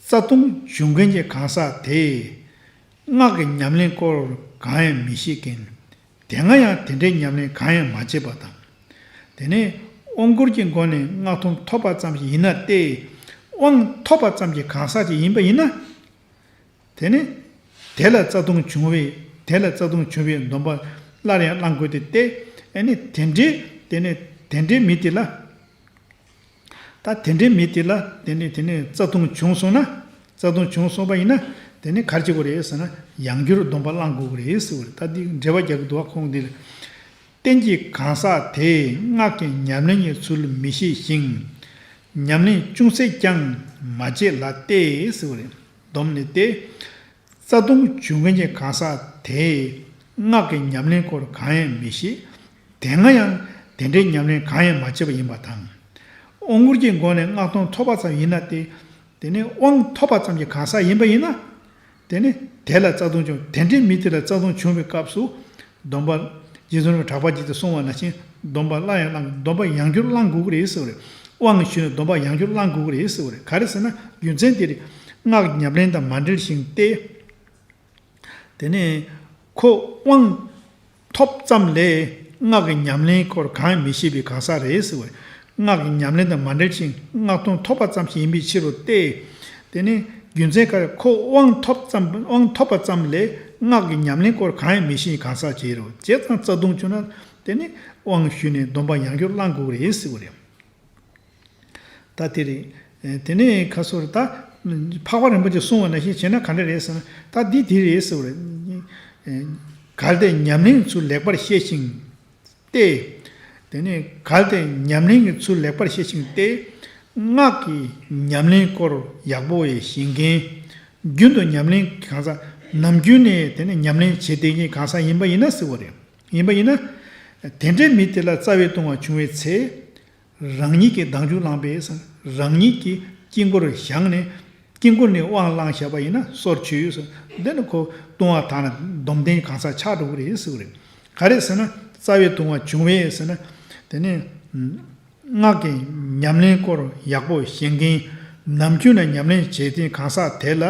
རྩ་ལྟུང་འབྱུང་མཁན་གྱི་གང་ཟག་དེས་སྔགས་ཀྱི་ཉམས་ལེན་སྐོར་གང་ཡང་མི་ཤེས་མཁན། དེ་སྔ་ཡང་དེ་འདྲའི་ཉམས་ལེན་གང་ཡང་མ་བྱས་པ་དང་། དེ་ནས་དབང་བསྐུར་གྱི་སྒོ་ནས་སྔགས་སྡོམ་ཐོབ་པ་ཙམ་ཞིག་ཡིན་ན་སྟེ། དབང་ཐོབ་པ་ཙམ་གྱི་གང་ཟག་ཅིག་ཡིན་པ་ཡིན་ན། དེ་ནི་དེ་ལ་རྩ་ལྟུང་བྱུང་བས། དེ་ལ་རྩ་ལྟུང་བྱུང་བས་སྡོམ་པ་སླར་ཡང་བླང་དགོས་ཏེ་སྟེ། ཨ་ནི་དེ་འདྲའི་དེ་ནི་དེ་འདྲའི་མི་དེ་ལ། ད་དེ་འདྲའི་མི་དེ་ལ་དེ་ནི་དེ་ནི་རྩ་ལྟུང་བྱུང་སོང་ན། རྩ་ལྟུང་བྱུང་སོང་བ་ཡིན་ན། དེ་ནི་ག་རེ་བྱེད་དགོས་རེད་ཟེར་ན། ཡང་བསྐྱར་སྡོམ་པ་བླང་དགོས་ཀྱི་རེད་ཟེར་བ་རེད། ད་འདི་འགྲེལ་པ་རྒྱག་གི་འདུག་བ། ཁོང་འདི་ལ། རྟེན་གྱི་གང་ཟག་དེས་སྔགས་ཀྱི་ཉམས་ལེན་གྱི་ཚུལ་མི་ཤེས་ཤིང་། ཉམས་ལེན་ཅུང་ཟད་ཀྱང་མ་བྱས་ལ་སྟེ་ཟེར་བ་རེད། སྡོམ་ནི་སྟེ། རྩ་ལྟུང་འབྱུང་མཁན་གྱི་གང་ཟག་དེས་སྔགས་ཀྱི་ཉམས་ལེན་སྐོར་གང་ཡང་མི་ཤེས། དེ་སྔ་ཡང་དེ་འདྲའི་ཉམས་ལེན་གང་ཡང་མ་བྱས་པ་ཡིན་པ་དང་། དབང་བསྐུར་གྱི་སྒོ་ནས་སྔགས་སྡོམ་ཐོབ་པ་ཙམ་ཡིན་ན་སྟེ། དེ་ནས་དབང་ཐོབ་པ་ཙམ་གྱི་གང་ཟག་ཡིན་པ་ཡིན་ན། དེ་ནི་དེ་ལ་རྩ་ལྟུང་བྱུང་། དེ་འདྲའི་མི་དེ་ལ་རྩ་ལྟུང་བྱུང་བའི་སྐབས་སུ། སྡོམ་པ། རྗེ་བཙུན་གྲགས་པ་རྒྱལ་དུ་གསུངས་པ་ནང་བཞིན་སྡོམ་པ་སླར་ཡང་བླང་། སྡོམ་པ་ཡང་བསྐྱར་བླང་དགོས་ཀྱི་རེད་ཟེར་བ་རེད། དབང་ཞུས་ནས་སྡོམ་པ་ཡང་བསྐྱར་བླང་དགོས་ཀྱི་རེད་ཟེར་བ་རེད། ག་རེ་ཟེར་ན། རྒྱུ་མཚན་དེ་རེད། སྔགས་ཉམས་ལེན་དང་མ་འབྲེལ་ཞིང་སྟེ། དེ་ནས་ཁོ་དབང་ཐོབ་ཙམ་ལས་སྔགས་ཀྱི་ཉམས་ལེན་སྐོར་གང་ཡང་མི་ཤེས་པའི་གང་ཟག་རེད་ཟེར་བ་རེད། སྔགས་ཀྱི་ཉམས་ལེན་དང་མ་འབྲེལ་ཞིང་སྔགས་སྡོམ་ཐོབ་པ་ཙམ་ཞིག་ཡིན་པའི་ཕྱིར་རོ་སྟེ། དེ་ནི་རྒྱུ་མཚན་ག་རེ། ཁོ་དབང་ཐོབ་ཙམ། དབང་ཐོབ་པ་ཙམ་ལས་སྔགས་ཀྱི་ཉམས་ལེན་སྐོར་གང་ཡང་མི་ཤེས་པའི་གང་ཟག་ཅིག་རེད། བྱས་ཙང་རྩ་ལྟུང་བྱུང་ན། དེ་ནི་དབང་ཞུས་ནས་སྡོམ་པ་ཡང་བསྐྱར་བླང་དགོས་རེད་ཟེར་བ་རེད། ད་དེ་རེད། དེ་ནས་ཁ་སོར་ད། འཕགས་པ་རིན་པོ་ཆེ་གསུངས་པ་ནང་བཞིན་བྱས་ན་ག་འདྲ་རེད་ཟེར་ན། ད་འདི་དེ་རེད་ཟེར་བ་རེད། གལ་ཏེ་ཉམས་ལེན་ཚུལ་ལེགས་པར་ཤེས་ཤིང་སྟེ། དེ་ནས་གལ་ཏེ་ཉམས་ལེན་གྱི་ཚུལ་ལེགས་པར་ཤེས་ཤིང་སྟེ། སྔགས་ཀྱི་ཉམས་ལེན་སྐོར་ཡག་པོ་ཞིག་ཤེས་མཁན། རྒྱུན་དུ་ཉམས་ལེན་གང་ཟག་ནམ་རྒྱུན་ནས་དེ་ནས་ཉམས་ལེན་བྱེད་བསྡད་མཁན་གང་ཟག་ཡིན་པ་ཡིན་ན་ཟེར་བ་རེད། ཡིན་པ་ཡིན་ན། དེ་འདྲའི་མི་དེ་ལ་རྩ་བའི་ལྟུང་བ་བྱུང་བའི་ཚེ། རང་ཉིད་ཀྱིས་བདག་འཇུག་བླངས་པས། རང་ཉིད་ཀྱིས་དཀྱིལ་འཁོར་བཞེངས་ནས། དཀྱིལ་འཁོར་ནས་དབང་བླངས་བཞག་པ་ཡིན་ན་སོར་ཆུད། འདི་ནི་ཁོ་ལྟུང་བ་དག་ན་སྡོམ་ལྡན་གང་ཟག་ཆགས་འགྲོ་གི་རེད་ཟེར་བ་རེད། ག་རེ་ཟེར་ན། རྩ་བའི་ལྟུང་བ་བྱུང་བས་ཟེར་ན། དེ་ནི་སྔགས་ཀྱི་ཉམས་ལེན་སྐོར་ཡག་པོ་ཤེས་མཁན། ནམ་རྒྱུན་ནས་ཉམས་ལེན་བྱེད་མཁན་གང་ཟག་དེ་ལ།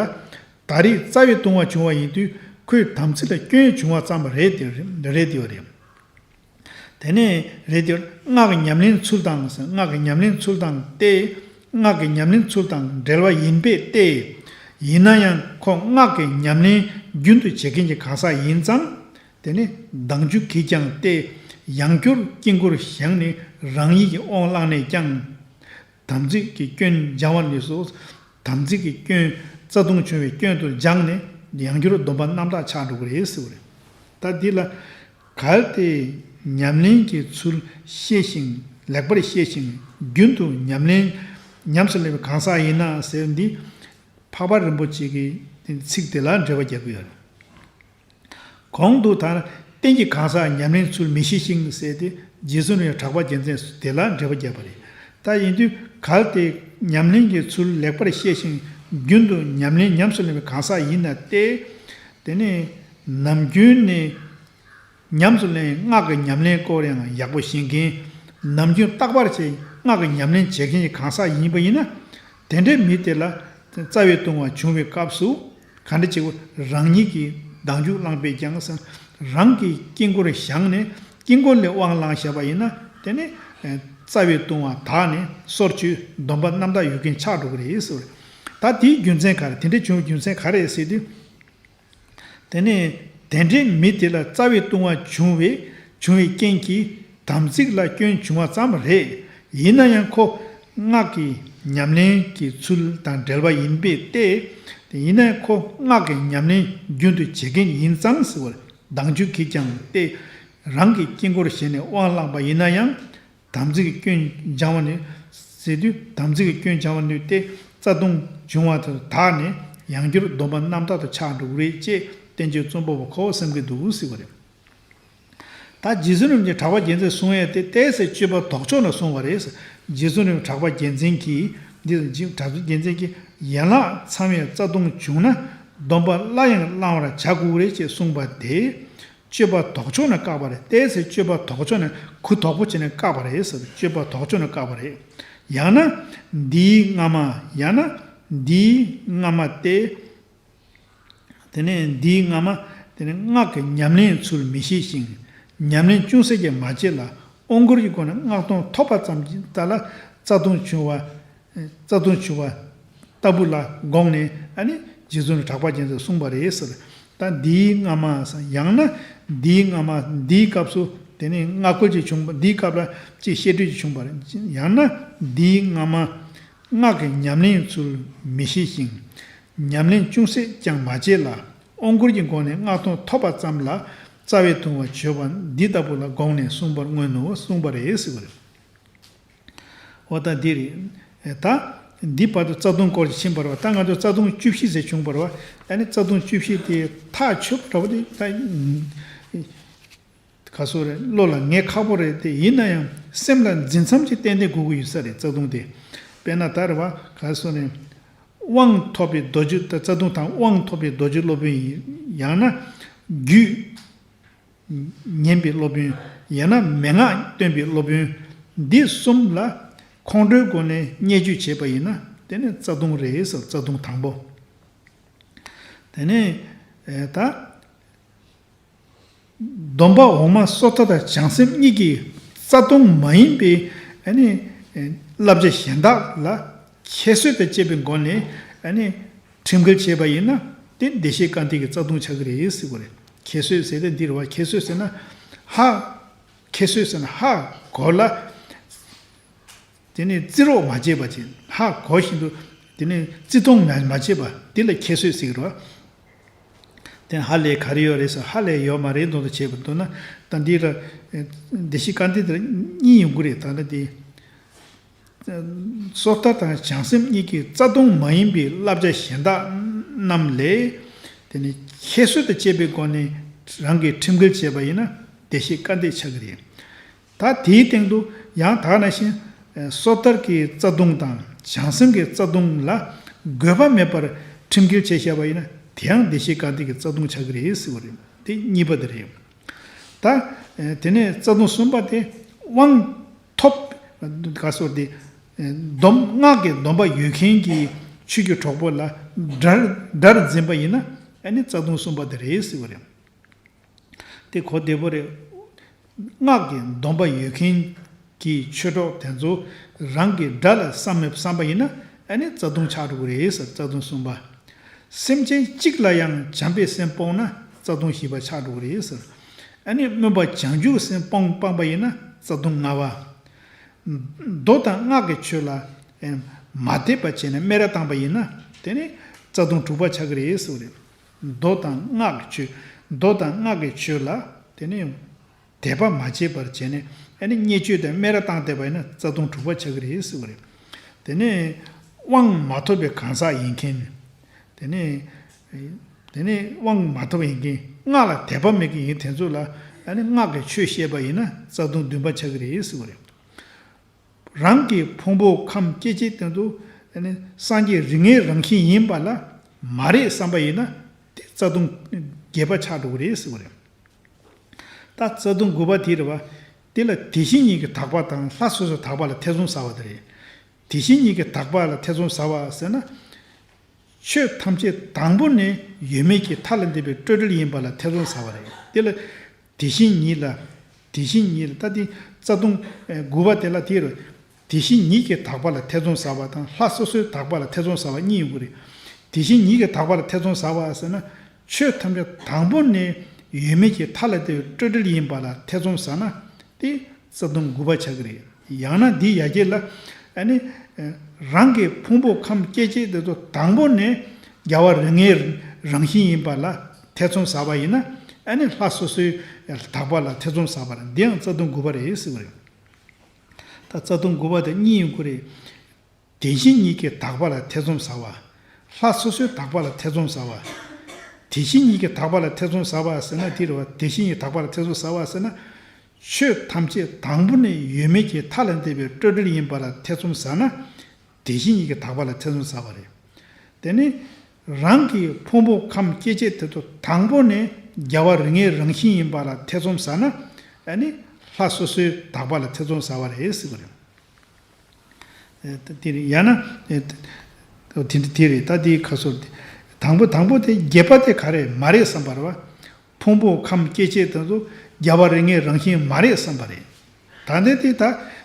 ད་རེས་རྩ་བའི་ལྟུང་བ་བྱུང་བ་ཡིན་དུས། ཁོའི་དམ་ཚིག་ལ་སྐྱོན་བྱུང་བ་ཙམ་རེད་དེ་རེད་དེ་བ་རེད། དེ་ནས་རེད་དེ། སྔགས་ཀྱི་ཉམས་ལེན་ཚུལ་དང་། སྔགས་ཀྱི་ཉམས་ལེན་ཚུལ་དང་སྟེ། སྔགས་ཀྱི་ཉམས་ལེན་ཚུལ་དང་འབྲེལ་བ་ཡིན་པས་ཏེ། ཡིན་ན་ཡང་ཁོ་སྔགས་ཀྱི་ཉམས་ལེན་རྒྱུན་དུ་བྱེད་མཁན་གྱི་གང་ཟག་ཡིན་ཙང་། དེ་ནི་བདག་འཇུག་གིས་ཀྱང་སྟེ། ཡང་བསྐྱར་དཀྱིལ་འཁོར་བཞེངས་ནས་རང་ཉིད་ཀྱིས་དབང་བླངས་ནས་ཀྱང་། དམ་ཚིག་གི་སྐྱོན་སྦྱང་བ་ནས་སོ། དམ་ཚིག་གི་སྐྱོན། རྩ་ལྟུང་བྱུང་བའི་སྐྱོན་དུ་སྦྱངས་ནས་ཡང་བསྐྱར་སྡོམ་པ་རྣམ་དག་ཆགས་འགྲོ་གི་རེད་ཟེར་བ་རེད། ད་འདི་ལ། གལ་ཏེ་ཉམས་ལེན་གྱི་ཚུལ་ཤེས་ཤིང་། ལེགས་པར་ཤེས་ཤིང་། རྒྱུན་དུ་ཉམས་ལེན། ཉམས་སུ་ལེན་པའི་གང་ཟག་ཡིན་ན་ཟེར་འདི། འཕགས་པ་རིན་པོ་ཆེ་གི་ཚིག་དེ་ལ་འགྲེལ་པ་རྒྱག་གི་ཡོད་རེད། གོང་དུ་ད། རྟེན་གྱི་གང་ཟག་ཉམས་ལེན་ཚུལ་མི་ཤེས་ཤིང་ཟེར་ཏེ། རྗེ་བཙུན་རིན་པོ་ཆེ་གྲགས་པ་རྒྱལ་མཚན་དེ་ལ་འགྲེལ་པ་བརྒྱབ་པ་རེད། ད་ཡིན་དུས་གལ་ཏེ་ཉམས་ལེན་གྱི་ཚུལ་ལེགས་པར་ཤེས་ཤིང་རྒྱུན་དུ་ཉམས་ལེན་ཉམས་སུ་ལེན་པའི་གང་ཟག་ཡིན་ན་སྟེ། དེ་ནི་ནམ་རྒྱུན་ནས་ཉམས་སུ་ལེན། སྔགས་ཀྱི་ཉམས་ལེན་སྐོར་ཡང་ཡག་པོ་ཤེས་མཁན། ནམ་རྒྱུན་རྟག་པར་བྱས་སྔགས་ཀྱི་ཉམས་ལེན་བྱེད་མཁན་གྱི་གང་ཟག་ཡིན་པ་ཡིན་ན། དེ་འདྲའི་མི་དེ་ལ་རྩ་བའི་ལྟུང་བ་བྱུང་བའི་སྐབས་སུ། ག་འདྲ་བྱེད་དགོས། རང་ཉིད་ཀྱིས་བདག་འཇུག་བླངས་པས་ཀྱང་། རང་གི་དཀྱིལ་འཁོར་བཞེངས་ནས་དཀྱིལ་འཁོར་ལས་དབང་བླངས་བཞག་པ་ཡིན་ན། དེ་ནི་རྩ་བའི་ལྟུང་བ་དག་ནས་སོར་ཆུད་སྡོམ་པ་རྣམ་དག་ཡོད་མཁན་ཆགས་འགྲོ་གི་རེད་ཟེར། ད་དེའི་རྒྱུ་མཚན་ག་རེ། དེ་འདྲ་བྱུང་བའི་རྒྱུ་མཚན་ག་རེ་ཟེར་དུས། དེ་ནས་དེ་འདྲའི་མི་དེ་ལ་རྩ་བའི་ལྟུང་བ་བྱུང་བའི་བྱུང་བའི་རྐྱེན་གྱིས་དམ་ཚིག་ལ་སྐྱོན་བྱུང་བ་ཙམ་རེད། ཡིན་ན་ཡང་ཁོ་སྔགས་ཀྱི་ཉམས་ལེན་གྱི་ཚུལ་དང་འབྲེལ་བ་ཡིན་པས་ཏེ། ཡིན་ན་ཡང་ཁོ་སྔགས་ཀྱི་ཉམས་ལེན་རྒྱུན་དུ་བྱེད་མཁན་ཡིན་ཙང་ཟེར་བར། བདག་འཇུག་གིས་ཀྱང་སྟེ། རང་གི་དཀྱིལ་འཁོར་བཞེངས་ནས་དབང་བླངས་པ་ཡིན་ན་ཡང་། དམ་ཚིག་གི་སྐྱོན་སྦྱང་བ་ནི་ཟེར་དུས། དམ་ཚིག་གི་སྐྱོན་སྦྱང་བ་ནི་སྟེ། རྩ་ལྟུང་བྱུང་བ་དེ་དག་ནས་ཡང་བསྐྱར་སྡོམ་པ་རྣམ་དག་ཏུ་ཆགས་འགྲོ་གི་རེད་ཅེས་བསྟན་བཅོས་རྩོམ་པ་པོ་ཁོ་བོ་བསམ་གྱི་འདུག་ཟེར་བ་རེད། ད་རྗེ་བཙུན་རིན་པོ་ཆེ་གྲགས་པ་རྒྱལ་མཚན་གསུང་ཡས་དེ་ཏོག་ཙམ་སྤྱོད་པ་ལྡོག་ཕྱོགས་ནས་གསུངས་པ་རེད། རྗེ་བཙུན་རིན་པོ་ཆེ་གྲགས་པ་རྒྱལ་མཚན་གྱིས། འདི་གྲགས་པ་རྒྱལ་མཚན་གྱིས་ཡན་ལག་ཚང་བའི་རྩ་ལྟུང་བྱུང་ན་སྡོམ་པ་སླར་ཡང་བླང་བར་བྱ་དགོས་རེད་ཅེས་གསུངས་པ་དེ། སྤྱོད་པ་ལྡོག་ཕྱོགས་ནས་བཀག་པ་རེད། ཏོག་ཙམ་སྤྱོད་པ་ལྡོག་ཕྱོགས་ནས་གུ་དོག་པོ་བྱས་ནས་བཀག་པ་རེད་ཟེར། སྤྱོད་པ་ལྡོག་ཕྱོགས་ནས་བཀག་པ་རེད། ཡང་ན་འདིའི་སྔ་མ། ཡང་ན་འདིའི་སྔ་མ་སྟེ། དེ་ནས་འདིའི་སྔ་མ། དེ་ནས་སྔགས་ཀྱི་ཉམས་ལེན་ཚུལ་མི་ཤེས་ཤིང་། ཉམས་ལེན་ཅུང་ཟད་ཀྱང་མ་བྱས་ལ་དབང་བསྐུར་གྱི་སྒོ་ནས་སྔགས་སྟོང་ཐོབ་པ་ཙམ་གྱིས་ད་ལ་རྩ་ལྟུང་བྱུང་བ། རྩ་ལྟུང་བྱུང་བ་ལྟ་བུ་ལ་དགོངས་ནས། ཨ་ནི་རྗེ་བཙུན་གྲགས་པ་རྒྱལ་མཚན་གསུངས་པ་རེད་ཟེར། ད་འདིའི་སྔ་མ་ཟེར། ཡང་ན་འདིའི་སྔ་མ། འདིའི་སྐབས་སུ་དེ་ནས་སྔགས་སྐོར་ཅིག་བྱུང་བ། འདིའི་སྐབས་ལ་ཅིག་བཤད་སྒྲུབ་ཅིག་བྱུང་བ་རེད། ཡང་ན་འདིའི་སྔ་མ་སྔགས་ཀྱི་ཉམས་ལེན་ཚུལ་མི་ཤེས་ཤིང་། ཉམས་ལེན་ཅུང་ཟད་ཀྱང་མ་བྱས་ལ་དབང་བསྐུར་གྱི་སྒོ་ནས་སྔགས་སྟོང་ཐོབ་པ་ཙམ་ལ་རྩ་བའི་ལྟུང་བ་བྱས་པ་འདི་ལྟ་བུ་ལ་དགོངས་ནས་གསུངས་པར་མངོན་ནོ། གསུངས་པ་རེད་ཟེར་བ་རེད། འོ་ད་འདི་རེད། ད་འདི་བར་དུ་རྩ་ལྟུང་སྐོར་ཞིག་ཕྱིན་པ་རེད་བ། ད་ང་ཚོ་རྩ་ལྟུང་བཅུ་བཞི་ཟེར་བྱུང་བ་རེད་བ། ཨ་ནི་རྩ་ལྟུང་བཅུ་བཞི་དེ་ཐག་ཆོད་པ་འདྲ་བོ་དེ་ད་ག་སོ་རེད། བློ་ལ་ངེས་ཁག་པོ་རེད་དེ། ཡིན་ན་ཡང་སེམས་ལ་འཛིན་མཚམས་ཅིག་གཏན་གཏན་དགོས་ཀྱི་ཡོད་ས་རེད། རྩ་ལྟུང་དེ། དཔེར་ན་ད་རེད་བ། ག་སོ་རེད། དབང་ཐོབ་པའི་མདོ་རྒྱུད། ད་རྩ་ལྟུང་དང་དབང་ཐོབ་པའི་མདོ་རྒྱུད་སློབ་དཔོན་ཡིན། ཡང་ན་རྒྱུད་ཉན་པའི་སློབ་དཔོན། ཡང་ན་མན་ངག་སྟོན་པའི་སློབ་དཔོན། འདི་གསུམ་ལ་ཁོང་ཁྲོའི་སྒོ་ནས་བརྙས་བཅོས་བྱས་པ་ཡིན་ན་དེ་ནི་རྩ་ལྟུང་རེད་ཟེར། རྩ་ལྟུང་དང་པོ། དེ་ནས་ད་སྡོམ་པ་འོག་མ་སོ་ཐར་དང་བྱང་སེམས་གཉིས་ཀྱི་རྩ་ལྟུང་མ་ཡིན་པའི་ཨ་ནི་བསླབ་བྱ་གཞན་དག་ལ་ཁྱད་གསོད་དང་བཅས་པའི་སྒོ་ནས་ཨ་ནི་ཁྲིམས་འགལ་བྱས་པ་ཡིན་ན་དེ་བདེ་གཤེགས་སྐལ་ལྡན་གྱི་རྩ་ལྟུང་ཆགས་ཀྱི་རེད་ཟེར་བ་རེད། ཁྱད་གསོད་ཟེར་དེ་འདི་རེད་བ། ཁྱད་གསོད་ཟེར་ན་ཧ། ཁྱད་གསོད་ཟེར་ན་ཧ་གོ་ལ། དེ་ནས་བརྩི་རོགས་མ་བྱས་པ་བྱས། ཧ་གོ་བཞིན་དུ་དེ་ནས་བརྩི་མཐོང་མ་མ་བྱས་པ་དེ་ལ་ཁྱད་གསོད་ཟེར་གྱི་རེད་བ། དེ་ནས་ཧ་ལས་ག་རེ་ཡོད་རེད་ཟེར། ཧ་ལས་ཡོད་མ་རེད་མདོག་མདོག་བྱས་པ་འདུག་ན། ད་འདི་ལ་བདེ་གཤེགས་སྐལ་ལྡན་དེ་ལ་གཉིས་ཡོང་གི་རེད། ད་ལྟ་དེ། སོ་ཐར་དང་བྱང་སེམས་གཉིས་ཀྱི་རྩ་ལྟུང་མ་ཡིན་པའི་བསླབ་བྱ་གཞན་དག་རྣམས་ལས་དེ་ནི་ཁྱད་གསོད་དང་བཅས་པའི་སྒོ་ནས་རང་གིས་ཁྲིམས་འགལ་བྱས་པ་ཡིན་ན་བདེ་གཤེགས་སྐལ་ལྡན་ཆགས་ཀྱི་རེད། ད་དེའི་སྟེང་དུ་ཡང་དེ་ནང་བཞིན་སོ་ཐར་གྱི་རྩ་ལྟུང་དང་བྱང་སེམས་ཀྱི་རྩ་ལྟུང་ལ་དགོས་པ་མེད་པར་ཁྲིམས་འགལ་བྱས་བཞག་པ་ཡིན་ན་དེ་ཡང་བདེ་གཤེགས་སྐལ་ལྡན་གྱི་རྩ་ལྟུང་ཆགས་ཀྱི་རེད་ཟེར་བ་རེད། དེ་གཉིས་པ་དེ་རེད། ད་དེ་ནས་རྩ་ལྟུང་གསུམ་པ་དེ་དབང་ཐོབ། ག་སོགས་དེ་སྡོམ། སྔགས་ཀྱི་སྡོམ་པ་ཡོད་མཁན་གྱི་ཆོས་ཀྱི་གྲོགས་པོ་ལ་དགྲར་དགྲར་འཛིན་པ་ཡིན་ན་ཨ་ནི་རྩ་ལྟུང་གསུམ་པ་དེ་རེད་ཟེར་བ་རེད། དེ་གོ་བདེ་པོ་རེད། སྔགས་ཀྱི་སྡོམ་པ་ཡོད་མཁན་གྱི་ཆོས་གྲོགས་དེ་ཚོ་རང་གི་དགྲ་ལ་བསམ་མེད་བསམ་པ་ཡིན་ན་ཨ་ནི་རྩ་ལྟུང་ཆགས་འགྲོ་གི་རེད་ཟེར། རྩ་ལྟུང་གསུམ་པ། སེམས་ཅན་གཅིག་ལ་ཡང་བྱམས་པའི་སེམས་སྤོང་ན་རྩ་ལྟུང་བཞི་པ་ཆགས་འགྲོ་གི་རེད་ཟེར། ཨ་ནི་སྨོན་པ་བྱང་ཆུབ་སེམས་སྤོང་སྤངས་པ་ཡིན་ན་རྩ་ལྟུང་ལྔ་པ། མདོ་དང་སྔགས་ཀྱི་ཆོས་ལ་མ་དད་པ་བྱས་ནས་སྨད་ར་བཏང་པ་ཡིན་ན་དེ་ནི་རྩ་ལྟུང་དྲུག་པ་ཆགས་ཀྱི་རེད་ཟེར་བ་རེད། མདོ་དང་སྔགས་ཀྱི་ཆོས། མདོ་དང་སྔགས་ཀྱི་ཆོས་ལ་དེ་ནི་དད་པ་མ་བྱས་པར་བྱས་ནས་ཨ་ནི་བརྙས་བཅོས་དང་སྨད་ར་བཏང་བསྡད་པ་ཡིན་ན་རྩ་ལྟུང་དྲུག་པ་ཆགས་ཀྱི་རེད་ཟེར་བ་རེད། དེ་ནས་དབང་མ་ཐོབ་པའི་གང་ཟག་ཡིན་མཁན། དེ་ནས་དེ་ནས་དབང་མ་ཐོབ་པ་ཡིན་མཁན། སྔགས་ལ་དད་པ་མེད་མཁན་ཡིན་དེ་ཚོ་ལ་ ཨ་ནི་སྔགས་ཀྱི་ཆོས་བཤད་པ་ཡིན་ན་རྩ་ལྟུང་བདུན་པ་ཆགས་ཀྱི་རེད་ཟེར་བ་རེད། རང་གི་ཕུང་པོ་ཁམས་སྐྱེ་མཆེད་དེ་ཚོ་ཨ་ནི་སངས་རྒྱས་རིགས་ལྔའི་རང་བཞིན་ཡིན་པ་ལ་མ་རེད་བསམ་པ་ཡིན་ན་དེ་རྩ་ལྟུང་བརྒྱད་པ་ཆགས་འགྲོ་གི་རེད་ཟེར་བ་རེད། ད་རྩ་ལྟུང་དགུ་པ་དེ་རེད་བ། དེ་ལ་དེ་བཞིན་ཉིད་ཀྱི་དག་པ་དང་ལྷ་སོ་སོའི་དག་པ་ལ་ཐེ་ཚོམ་ཟ་བ་དེ་རེད། དེ་བཞིན་ཉིད་ཀྱི་དག་པ་ལ་ཐེ་ཚོམ་ཟ་བ་ཟེར་ན། ཆོས་ཐམས་ཅད་དང་པོ་ནས་ཡོད་མེད་ཀྱི་མཐའ་ལས་འདས་པའི་སྤྲོས་བྲལ་ཡིན་པ་ལ་ཐེ་ཚོམ་ཟ་བ་རེད། དེ་ལ་དེ་བཞིན་ཉིད་ལ། དེ་བཞིན་ཉིད་ལ་ད་དེ་རྩ་ལྟུང་དགུ་པ་དེ་ལ་དེ་རེད། དེ་བཞིན་ཉིད་ཀྱི་དག་པ་ལ་ཐེ་ཚོམ་ཟ་བ་དང་ལྷ་སོ་སོའི་དག་པ་ལ་ཐེ་ཚོམ་ཟ་བ་གཉིས་ཡོང་གི་རེད། དེ་བཞིན་ཉིད་ཀྱི་དག་པ་ལ་ཐེ་ཚོམ་ཟ་བ་ཟེར་ན། ཆོས་ཐམས་ཅད་དང་པོ་ནས་ཡོད་མེད་ཀྱི་མཐའ་ལས་འདས་པའི་སྤྲོས་བྲལ་ཡིན་པ་ལ་ཐེ་ཚོམ་ཟ་ན་དེ་རྩ་ལྟུང་དགུ་པ་ཆགས་ཀྱི་རེད། ཡང་ན་འདི་ཡ་གྱལ་ལ་ཨ་ནི་རང་གི་ཕུང་པོ་ཁམས་སྐྱེ་མཆེད་དེ་ཚོ་དང་པོ་ནས་རྒྱལ་བ་རིགས་ལྔའི་རང་བཞིན་ཡིན་པ་ལ་ཐེ་ཚོམ་ཟ་བ་ཡིན་ན་ཨ་ནི་ལྷ་སོ་སོའི་དག་པ་ལ་ཐེ་ཚོམ་ཟ་བ་རེད། འདི་ཡང་རྩ་ལྟུང་དགུ་པ་རེད་ཟེར་བ་རེད། ད་རྩ་ལྟུང་དགུ་པ་དེ་གཉིས་ཡོང་གི་རེད། དེ་བཞིན་ཉིད་ཀྱི་དག་པ་ལ་ཐེ་ཚོམ་ཟ་བ། ལྷ་སོ་སོའི་དག་པ་ལ་ཐེ་ཚོམ་ཟ་བ། དེ་བཞིན་ཉིད་ཀྱི་དག་པ་ལ་ཐེ་ཚོམ་ཟ་བ་ཟེར་ན་དེ་རེད་བ། དེ་བཞིན་ཉིད་དག་པ་ལ་ཐེ་ཚོམ་ཟ་བ་ཟེར་ན། ཆོས་ཐམས་ཅད་དང་པོ་ནས་ཡོད་མེད་ཀྱི་མཐའ་ལས་འདས་པའི་སྤྲོས་བྲལ་ཡིན་པ་ལ་ཐེ་ཚོམ་ཟ་ན། དེ་བཞིན་ཉིད་ཀྱི་དག་པ་ལ་ཐེ་ཚོམ་ཟ་བ་རེད། དེ་ནི། རང་གི་ཕུང་པོ་ཁམས་སྐྱེ་མཆེད་དེ་ཚོ་དང་པོ་ནས་རྒྱལ་བ་རིགས་ལྔའི་རང་བཞིན་ཡིན་པ་ལ་ཐེ་ཚོམ་ཟ་ན། ཨ་ནི་ལྷ་སོ་སོའི་དག་པ་ལ་ཐེ་ཚོམ་ཟ་བ་རེད་ཟེར་བ་རེད། ཨེ་ད་དེ་རེད། ཡང་ན་ཨེ་ད་དེ་འདྲ་དེ་རེད། ད་དེའི་ཁ་སོར་དེ་དང་པོ་དང་པོ་དེ་བརྒྱད་པ་དེ་ག་རེ་མ་རེད་བསམ་པ་རེད་བ། ཕུང་པོ་ཁམས་སྐྱེ་མཆེད་དེ་ཚོ་རྒྱལ་བ་རིགས་ལྔའི་རང་བཞིན་མ་རེད་བསམ་པ་རེད། ད་འདི་དེ་ད་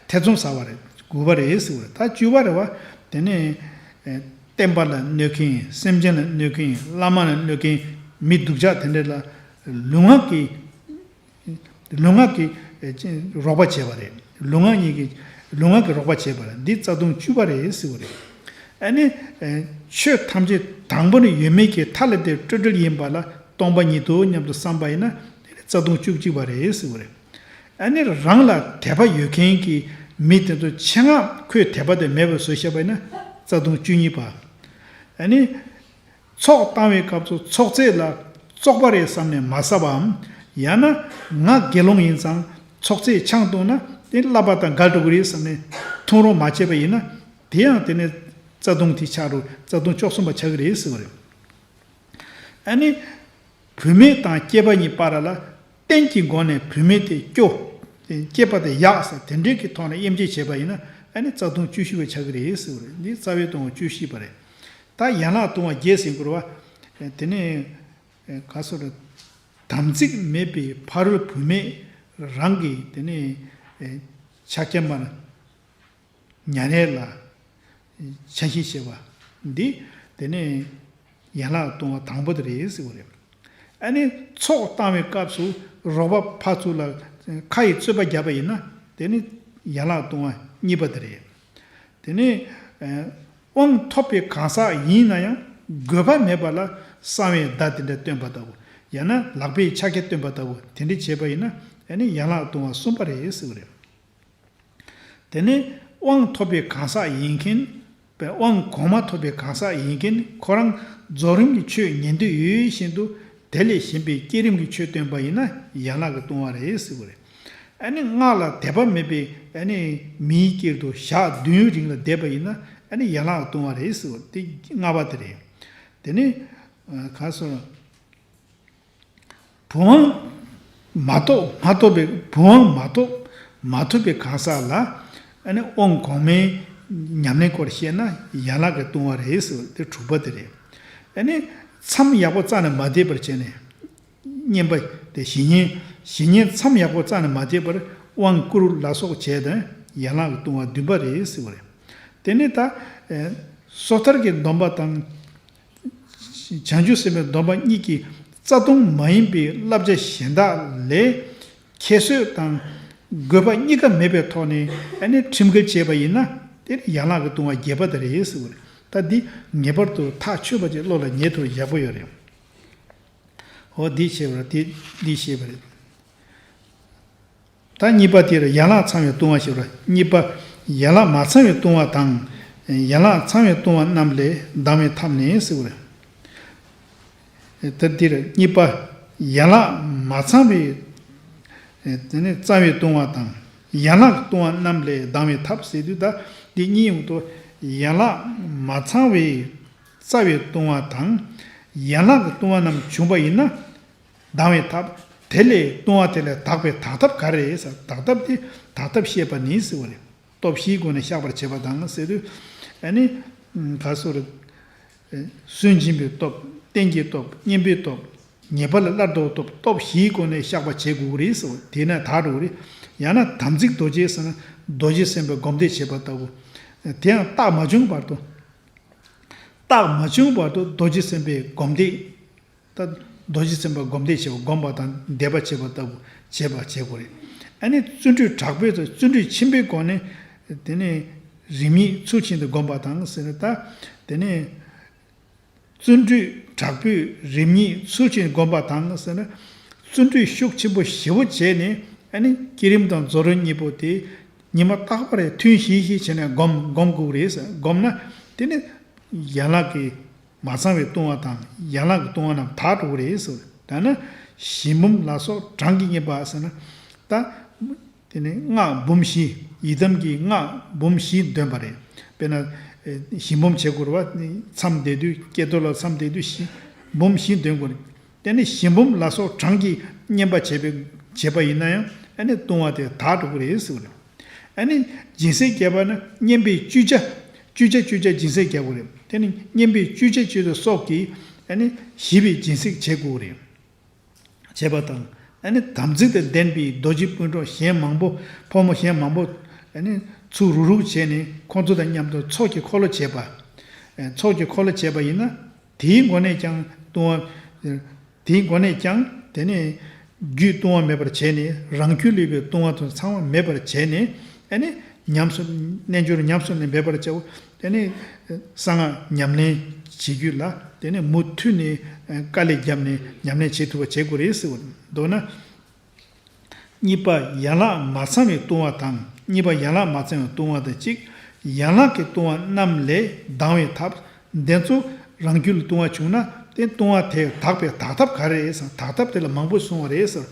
ཐེ་ཚོམ་ཟ་བ་རེད། དགུ་པ་རེད་ཟེར་བ་རེད། ད་བཅུ་པ་རེད་བ། དེ་ནས་ཨེ་བསྟན་པ་ལ་གནོད་མཁན། སེམས་ཅན་ལ་གནོད་མཁན། བླ་མ་ལ་གནོད་མཁན། མི་སྡུག་ཅག་དེ་འདྲ་ལ་ལུས་ངག་གི་ལུས་ངག་གི་ཨེ་རོགས་པ་བྱས་པ་རེད། ལུས་ངག་གཉིས་ཀྱི་ལུས་ངག་གི་རོགས་པ་བྱས་པ་རེད། འདི་རྩ་ལྟུང་བཅུ་པ་རེད་ཟེར་བ་རེད། ཨ་ནི་ཨེ་ཆོས་ཐམས་ཅད་དང་པོ་ནས་ཡོད་མེད་ཀྱི་མཐའ་ལས་འདས་སྤྲོས་བྲལ་ཡིན་པ་ལ་སྟོང་པ་ཉིད་དོ་སྙམ་དུ་བསམ་པ་ཡིན་ན་དེ་རྩ་ལྟུང་བཅུ་གཅིག་པ་རེད་ཟེར་བ་རེད། ཨ་ནི་རང་ལ་དད་པ་ཡོད་མཁན་གྱི་མི་དེ་ཚོ་ཆེད་མངགས་ཁོས་དད་པ་དེ་མེད་པར་བཟོས་བཞག་པ་ཡིན་ན་རྩ་ལྟུང་བཅུ་གཉིས་པ། ཨ་ནི། ཚོགས་བཏང་བའི་སྐབས་སུ་ཚོགས་རྫས་ལ་བཙོག་པ་རེད་བསམ་ནས་མ་ཟ་བའམ། ཡང་ན་ང་དགེ་སློང་ཡིན་ཙང་ཚོགས་རྫས་ཆང་བཏུང་ན་དེ་བསླབ་པ་དང་འགལ་འགྲོ་གི་རེད་བསམ་ནས་འཐུང་རོགས་མ་བྱས་པ་ཡིན་ན་དེ་ཡང་དེ་ནས་རྩ་ལྟུང་དེ་ཆགས་རུང་རྩ་ལྟུང་བཅུ་གསུམ་པ་ཆགས་ཀྱི་རེད་ཟེར་བ་རེད། ཨ་ནི། བུད་མེད་དང་སྐྱེས་པ་གཉིས་བར་ལ་རྟེན་གྱི་སྒོ་ནས་བུད་མེད་དེ་སྐྱོ། སྐྱེས་པ་དེ་ཡག་ཟེར་དེ་འདྲའི་གི་ཐོག་ནས་དབྱེ་འབྱེད་བྱས་པ་ཡིན་ན་ཨ་ནི་རྩ་ལྟུང་བཅུ་བཞི་པ་ཆགས་ཀྱི་རེད་ཟེར་བ་རེད། འདི་རྩ་བའི་ལྟུང་བ་བཅུ་བཞི་པ་རེད། ད་ཡན་ལག་ལྟུང་བ་བརྒྱད་ཟེར་དགོས་རེད་བ། དེ་ནས་ག་སོ་རེད། དམ་ཚིག་མེད་པའི་ཕ་རོལ་བུད་མེད་རང་གི་དེ་ནས་ཕྱག་རྒྱ་མར་ཉ་རལ་ལ་ཆ་ཤས་བྱེད་པ་འདི་དེ་ནས་ཡན་ལག་ལྟུང་བ་དང་པོ་དེ་རེད་ཟེར་བ་རེད། ཨ་ནི་ཚོགས་བཏང་བའི་སྐབས་སུ་རོགས་པ་ཕར་ཚུར་ལ་ཁ་ཡི་རྩོད་པ་བརྒྱབ་པ་ཡིན་ན་དེ་ནི་ཡན་ལག་ལྟུང་བ་གཉིས་པ་དེ་རེད། དེ་ནས་དབང་ཐོབ་པའི་གང་ཟག་ཡིན་ན་ཡང་དགོས་པ་མེད་པ་ལ་གསང་བའི་བརྡ་དེ་འདྲ་སྟོན་པ་ལྟ་བུ། ཡང་ན་ལག་པའི་ཕྱག་རྒྱ་སྟོན་པ་ལྟ་བུ་དེ་འདྲ་བྱས་པ་ཡིན་ན་ཨ་ནི་ཡན་ལག་ལྟུང་བ་གསུམ་པ་རེད་ཟེར་བ་རེད། དེ་ནས་དབང་ཐོབ་པའི་གང་ཟག་ཡིན་མཁན། དབང་གོང་མ་ཐོབ་པའི་གང་ཟག་ཡིན་མཁན་ཁོ་རང་རྫོགས་རིམ་གྱི་ཆོས་ཉན་འདོད་ཡོད་བཞིན་དུ་དེ་ལས་གཞན་པའི་བསྐྱེད་རིམ་གྱི་ཆོས་སྟོན་པ་ཡིན་ན་ཡན་ལག་གི་ལྟུང་བ་རེད་ཟེར་བ་རེད། ཨ་ནི་སྔགས་ལ་དད་པ་མེད་པའི་ཨ་ནི་མིའི་དཀྱིལ་དུ་ཞག་བདུན་རིང་ལ་བསྡད་པ་ཡིན་ན་ཨ་ནི་ཡན་ལག་གི་ལྟུང་བ་རེད་ཟེར་བ་དེ་ལྔ་པ་དེ་རེད། དེ་ནས་ག་སོ། བུམ་དབང་མ་ཐོབ་མ་ཐོབ་པའི་བུམ་དབང་མ་ཐོབ་མ་ཐོབ་པའི་གང་ཟག་ལ་ཨ་ནི་དབང་གོང་མའི་ཉམས་ལེན་སྐོར་བཤད་ན་ཡན་ལག་གི་ལྟུང་བ་རེད་ཟེར་བ་དེ་དྲུག་པ་དེ་རེད། ཨ་ནི་མཚམས་ཡག་པོ་རྩ་ནས་མ་བསྡད་པར་བྱས་ནས་བསྙེན་པ་དེ་བཞི་ཉིན་བཞི་ཉིན་མཚམས་ཡག་པོ་རྩ་ནས་མ་བསྡད་པར་དབང་བསྐུར་ལ་སོགས་བྱས་ཏེ་ཡན་ལག་གི་ལྟུང་བ་བདུན་པ་རེད་ཟེར་བ་རེད། དེ་ནས་ད་སོ་ཐར་གྱི་སྡོམ་པ་དང་། བྱང་ཆུབ་སེམས་དཔའི་སྡོམ་པ་གཉིས་ཀྱི་རྩ་ལྟུང་མ་ཡིན་པའི་བསླབ་བྱ་གཞན་དག་ལས་ཁྱད་གསོད་དང་དགོས་པ་གཉིས་ཀ་མེད་པའི་ཐོག་ནས་ཨ་ནི་ཁྲིམས་འགལ་བྱས་པ་ཡིན་ན་དེ་ནི་ཡན་ལག་གི་ལྟུང་བ་བརྒྱད་པ་དེ་རེད་ཟེར་བ་རེད། ད་འདི་ངེས་པར་དུ་ཐག་ཆོད་པ་ཅིག་བློ་ལ་ངེས་ཐུབ་ཡག་པོ་ཡོད་རེད། འོ་འདི་བྱས་པ་རེད། དེ་འདི་བྱས་པ་རེད། ད་གཉིས་པ་དེ་རུ་ཡན་ལག་ཚང་བའི་ལྟུང་བ་ཞེས་པ། གཉིས་པ། ཡན་ལག་མ་ཚང་བའི་ལྟུང་བ་དང་། ཡན་ལག་ཚང་བའི་ལྟུང་བ་རྣམས་ལས་ལྡང་བའི་ཐབས་ནི་ཟེར་བ་རེད། ད་འདིར་གཉིས་པ། ཡན་ལག་མ་ཚང་བའི་ དེ་ནས་རྩ་བའི་ལྟུང་བ་དང་། ཡན་ལག་གི་ལྟུང་བ་རྣམས་ལས་ལྡང་བའི་ཐབས་ཟེར་དུས། ད་འདི་གཉིས་ཡོང་དུས། ཡན་ལག་མ་ཚང་བའི་རྩ་བའི་ལྟུང་བ་དང་། ཡན་ལག་གི་ལྟུང་བ་རྣམས་བྱུང་བ་ཡིན་ན་ལྡང་བའི་ཐབས། དེ་ལས་ལྟུང་བ་དེ་ལས་དག་པའི་དག་ཐབས་ག་རེ་རེད་ཟེར། དག་ཐབས་དེ་དག་ཐབས་བཤད་པ་ནི་ཟེར་བ་རེད། སྟོབས་བཞིའི་སྒོ་ནས་བཤགས་པར་བྱེད་པ་དང་ཟེར་དུས། ཨ་ནི་ག་སོ་རེད། སུན་འབྱིན་པའི་སྟོབས། རྟེན་གྱི་སྟོབས། གཉེན་པོའི་སྟོབས། ཉེས་པ་ལས་སླར་ལྡོག་སྟོབས། སྟོབས་བཞིའི་སྒོ་ནས་བཤགས་པ་བྱེད་དགོས་ཀྱི་རེད་ཟེར་བ། དེས་ན་དག་འགྲོ་གི་རེད། ཡང་ན་དམ་ཚིག་རྡོ་རྗེ་ཟེར་ན་རྡོ་རྗེ་སེམས་དཔའི་སྒོམ་བཟླས་བྱེད་པ་ལྟ་བུ། དེ་ཡང་རྟགས་མ་བྱུང་བར་དུ། རྟགས་མ་བྱུང་བར་དུ་རྡོ་རྗེ་སེམས་དཔའི་སྒོམ་བཟླས། ད་རྡོ་རྗེ་སེམས་དཔའི་སྒོམ་བཟླས་བྱེད་པ། བསྒོམ་པ་དང་བཟླས་པ་བྱེད་པ་ལྟ་བུ་བྱེད་པ་བྱེད་དགོས་རེད། ཨ་ནི་བརྩོན་འགྲུས་དྲག་པོས་དང་བརྩོན་འགྲུས་ཆེན་པོའི་སྒོ་ནས། དེ་ནས་རིམ་གཉིས་ཚུལ་བཞིན་དུ་བསྒོམ་པ་དང་ཟེར་ན། ད་དེ་ནས་བརྩོན་འགྲུས་དྲག་པོས་རིམ་གཉིས་ཚུལ་བཞིན་བསྒོམ་པ་དང་ཟེར་ན། བརྩོན་འགྲུས་ཤུགས་ཆེན་པོ་ཞེ་པོ་བྱས་ནས། ཨ་ནི་བསྐྱེད་རིམ་དང་རྫོགས་རིམ་གཉིས་པོ་དེ་ཉི་མ་རྟག་པར་ཐུན་བཞི་བཞི་བྱས་ནས་བསྒོམ་བསྒོམ་དགོས་རེད་ཟེར། བསྒོམ་ན་དེ་ནི་ཡན་ལག་གི་མ་ཚང་བའི་ལྟུང་བ་དང་ཡན་ལག་གི་ལྟུང་བ་རྣམས་དག་འགྲོ་གི་རེད་ཟེར། ད་ནི་ཞལ་འབུམ་ལ་སོགས་གྲངས་ཀྱིས་བསྙེན་པ་ཟེར་ན། ད་དེ་ནི་སྔགས་འབུམ་བཞི། ཡི་དམ་གྱི་སྔགས་འབུམ་བཞི་འདོན་པ་རེད། དཔེར་ན་ཞལ་འབུམ་བྱེད་དགོས་རེད་བ། མཚམས་བསྡད་དུས། ཀྱེ་རྡོར་ལ་མཚམས་བསྡད་དུས་ཞལ་འབུམ་བཞི་འདོན་དགོས་རེད། དེ་ནི་ཞལ་འབུམ་ལ་སོགས་གྲངས་ཀྱིས་བསྙེན་པ་བྱས་པའི་བྱས་པ་ཡིན་ན་ཡང་། ཨ་ནི་ལྟུང་བ་དེ་དག་འགྲོ་གི་རེད་ཟེར་བ་རེད། ཨ་ནི་སྦྱིན་སྲེག་བརྒྱབ་པ་ན་བསྙེན་པའི་བཅུ་ཆ། བཅུ་ཆ་བཅུ་ཆ་སྦྱིན་སྲེག་བརྒྱབ་དགོས་རེད། དེ་ནི་བསྙེན་པའི་བཅུ་ཆ་བཅུ་ཆ་སོགས་ཀྱིས་ཨ་ནི་ཞི་བའི་སྦྱིན་སྲེག་བྱེད་དགོས་རེད། བྱེད་པ་དང་། ཨ་ནི་དམ་ཚིག་དང་ལྡན་པའི་རྡོ་རྗེ་སྤུན་གྲོགས་གཞན་མང་པོ། ཕོ་མོ་གཞན་མང་པོ། ཨ་ནི་ཚུར་རུག་རུག་བྱས་ནས་ཁོང་ཚོ་དང་མཉམ་དུ་ཚོགས་ཀྱི་འཁོར་ལོ་བྱེད་པ། ཚོགས་ཀྱི་འཁོར་ལོ་བྱེད་པ་ཡིན་ན། དེའི་སྒོ་ནས་ཀྱང་ལྟུང་བ། དེའི་སྒོ་ནས་ཀྱང་དེ་ནས་རྒྱུད་ལྟུང་བ་མེད་པར་བྱས་ནས། རང་རྒྱུད་ལ་ཡོད་པའི་ལྟུང་བ་དང་ཚང་མ་མེད་པར་བྱས་ནས། ཨ་ནི་ཉམས་སུ། རྣལ་འབྱོར་ཉམས་སུ་ལེན་འབད་པར་བྱའོ། དེ་ནས་གསང་སྔགས་ཉམས་ལེན་བྱེད་རྒྱུ་ལ། དེ་ནས་མུ་མཐུད་ནས་དཀའ་ལས་བརྒྱབ་ནས་ཉམས་ལེན་བྱེད་ཐུབ་པ་བྱེད་དགོས་རེད་ཟེར་བ། མདོར་ན། གཉིས་པ་ཡན་ལག་མ་ཚང་བའི་ལྟུང་བ་དང་། གཉིས་པ་ཡན་ལག་མ་ཚང་བའི་ལྟུང་བ་དང་གཅིག། ཡན་ལག་གི་ལྟུང་བ་རྣམས་ལས་ལྡང་བའི་ཐབས། དེ་ཚོ་རང་རྒྱུད་ལ་ལྟུང་བ་བྱུང་ན། དེ་ལྟུང་བ་དེ་དག་པའི་དག་ཐབས་ག་རེ་རེད་ཟེར། དག་ཐབས་དེ་ལ་མང་པོ་གསུངས་པ་རེད་ཟེར།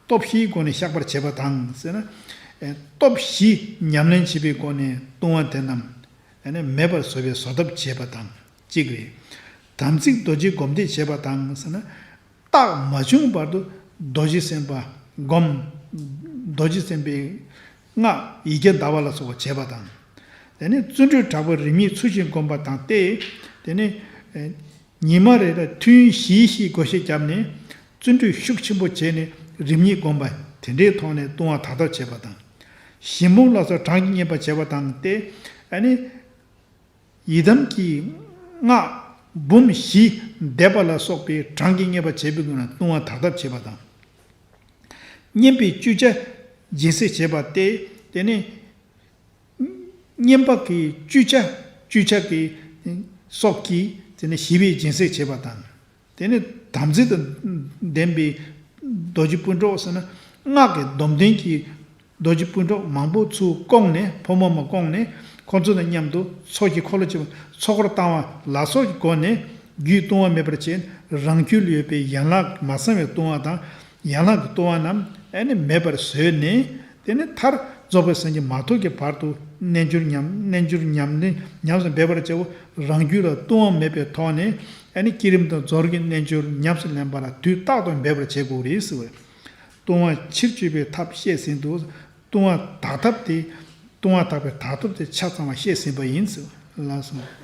སྟོབས་བཞིའི་སྒོ་ནས་བཤགས་པར་བྱེད་པ་དང་ཟེར་ན། ཨེ། སྟོབས་བཞི་ཉམས་ལེན་བྱེད་པའི་སྒོ་ནས་ལྟུང་བ་དེ་རྣམས་ཨ་ནི་མེད་པར་བཟོ་བའི་བཟོ་ཐབས་བྱེད་པ་དང་གཅིག་རེད། དམ་ཚིག་རྡོ་རྗེ་སྒོམ་བཟླས་བྱེད་པ་དང་ཟེར་ན། རྟགས་མ་བྱུང་བར་དུ་རྡོ་རྗེ་སེམས་དཔའ་སྒོམ། རྡོ་རྗེ་སེམས་དཔའི་སྔགས་ཡི་གེ་བཟླ་བ་ལ་སོགས་པ་བྱེད་པ་དང་། དེ་ནས་བརྩོན་འགྲུས་དྲག་པོས་རིམ་གཉིས་ཚུལ་བཞིན་བསྒོམ་པ་དང་སྟེ། དེ་ནས་ཨེ། ཉི་མ་རེ་ལ་ཐུན་བཞི་བཞི་བགོ་བཤའ་བརྒྱབ་ནས་བརྩོན་འགྲུས་ཤུགས་ཆེན་པོ་བྱས་ནས་རིམ་གཉིས་བསྒོམ་པ་དེ་འདྲའི་ཐོག་ནས་ལྟུང་བ་དག་ཐབས་བྱེད་པ་དང་། ཞལ་འབུམ་ལ་སོགས་གྲངས་ཀྱིས་བསྙེན་པ་བྱེད་པ་དང་སྟེ། ཨ་ནི་ཡི་དམ་གྱི་སྔགས་འབུམ་བཞི་བཟླས་པ་ལ་སོགས་པའི་གྲངས་ཀྱིས་བསྙེན་པ་བྱེད་པའི་སྒོ་ནས་ལྟུང་བ་དག་ཐབས་བྱེད་པ་དང་། བསྙེན་པའི་བཅུ་ཆ་སྦྱིན་སྲེག་བྱེད་པ་སྟེ། དེ་ནས་བསྙེན་པ་གི་བཅུ་ཆ། བཅུ་ཆ་གི་སོགས་ཀྱིས་དེ་ནས་ཞི་བའི་སྦྱིན་སྲེག་བྱེད་པ་དང་། དེ་ནས་དམ་ཚིག་དང་ལྡན་པའི་རྡོ་རྗེ་སྤུན་གྲོགས་ཟེར་ན། སྔགས་ཀྱི་སྡོམ་ལྡན་གྱི་རྡོ་རྗེ་སྤུན་གྲོགས་མང་པོ་ཚུར་བསྐོངས་ནས། ཕོ་མོ་མ་བསྐོངས་ནས་ཁོང་ཚོ་དང་མཉམ་དུ་ཚོགས་ཀྱི་འཁོར་ལོ་བྱེད་པ། ཚོགས་འཁོར་བཏང་བ་ལ་སོགས་ཀྱི་སྒོ་ནས་རྒྱུད་ལྟུང་བ་མེད་པར་བྱས། རང་རྒྱུད་ལ་ཡོད་པའི་ཡན་ལག་མ་ཚང་བའི་ལྟུང་བ་དང་། ཡན་ལག་གི་ལྟུང་བ་རྣམས་ཨ་ནི་མེད་པར་བཟོས་ནས། དེ་ནས་མཐར་རྫོགས་པའི་སངས་རྒྱས་མ་ཐོབ་ཀྱི་བར་དུ་རྣལ་འབྱོར་ཉམས། རྣལ་འབྱོར་ཉམས་ལེན་ཉམས་སུ་འབད་པར་བྱའོ། རང་རྒྱུད་ལ་ལྟུང་བ་མེད་པའི་ཐོག་ནས་ཨ་ནི་བསྐྱེད་རིམ་དང་རྫོགས་རིམ་གྱི་རྣལ་འབྱོར་ཉམས་སུ་ལེན་པ་ལ་དུས་རྟག་ཏུ་འབད་པར་བྱེད་དགོས་རེད་ཟེར་བས། ལྟུང་བ་ཕྱིར་གཅོད་པའི་ཐབས་བཤད་ཟིན་ཏོ། ལྟུང་བ་དག་ཐབས་དེ། ལྟུང་བ་དག་པའི་དག་ཐབས་དེ་ཆ་ཚང་བ་བཤད་ཟིན་པ་ཡིན་ཟེར་བས། ལགས་སོ།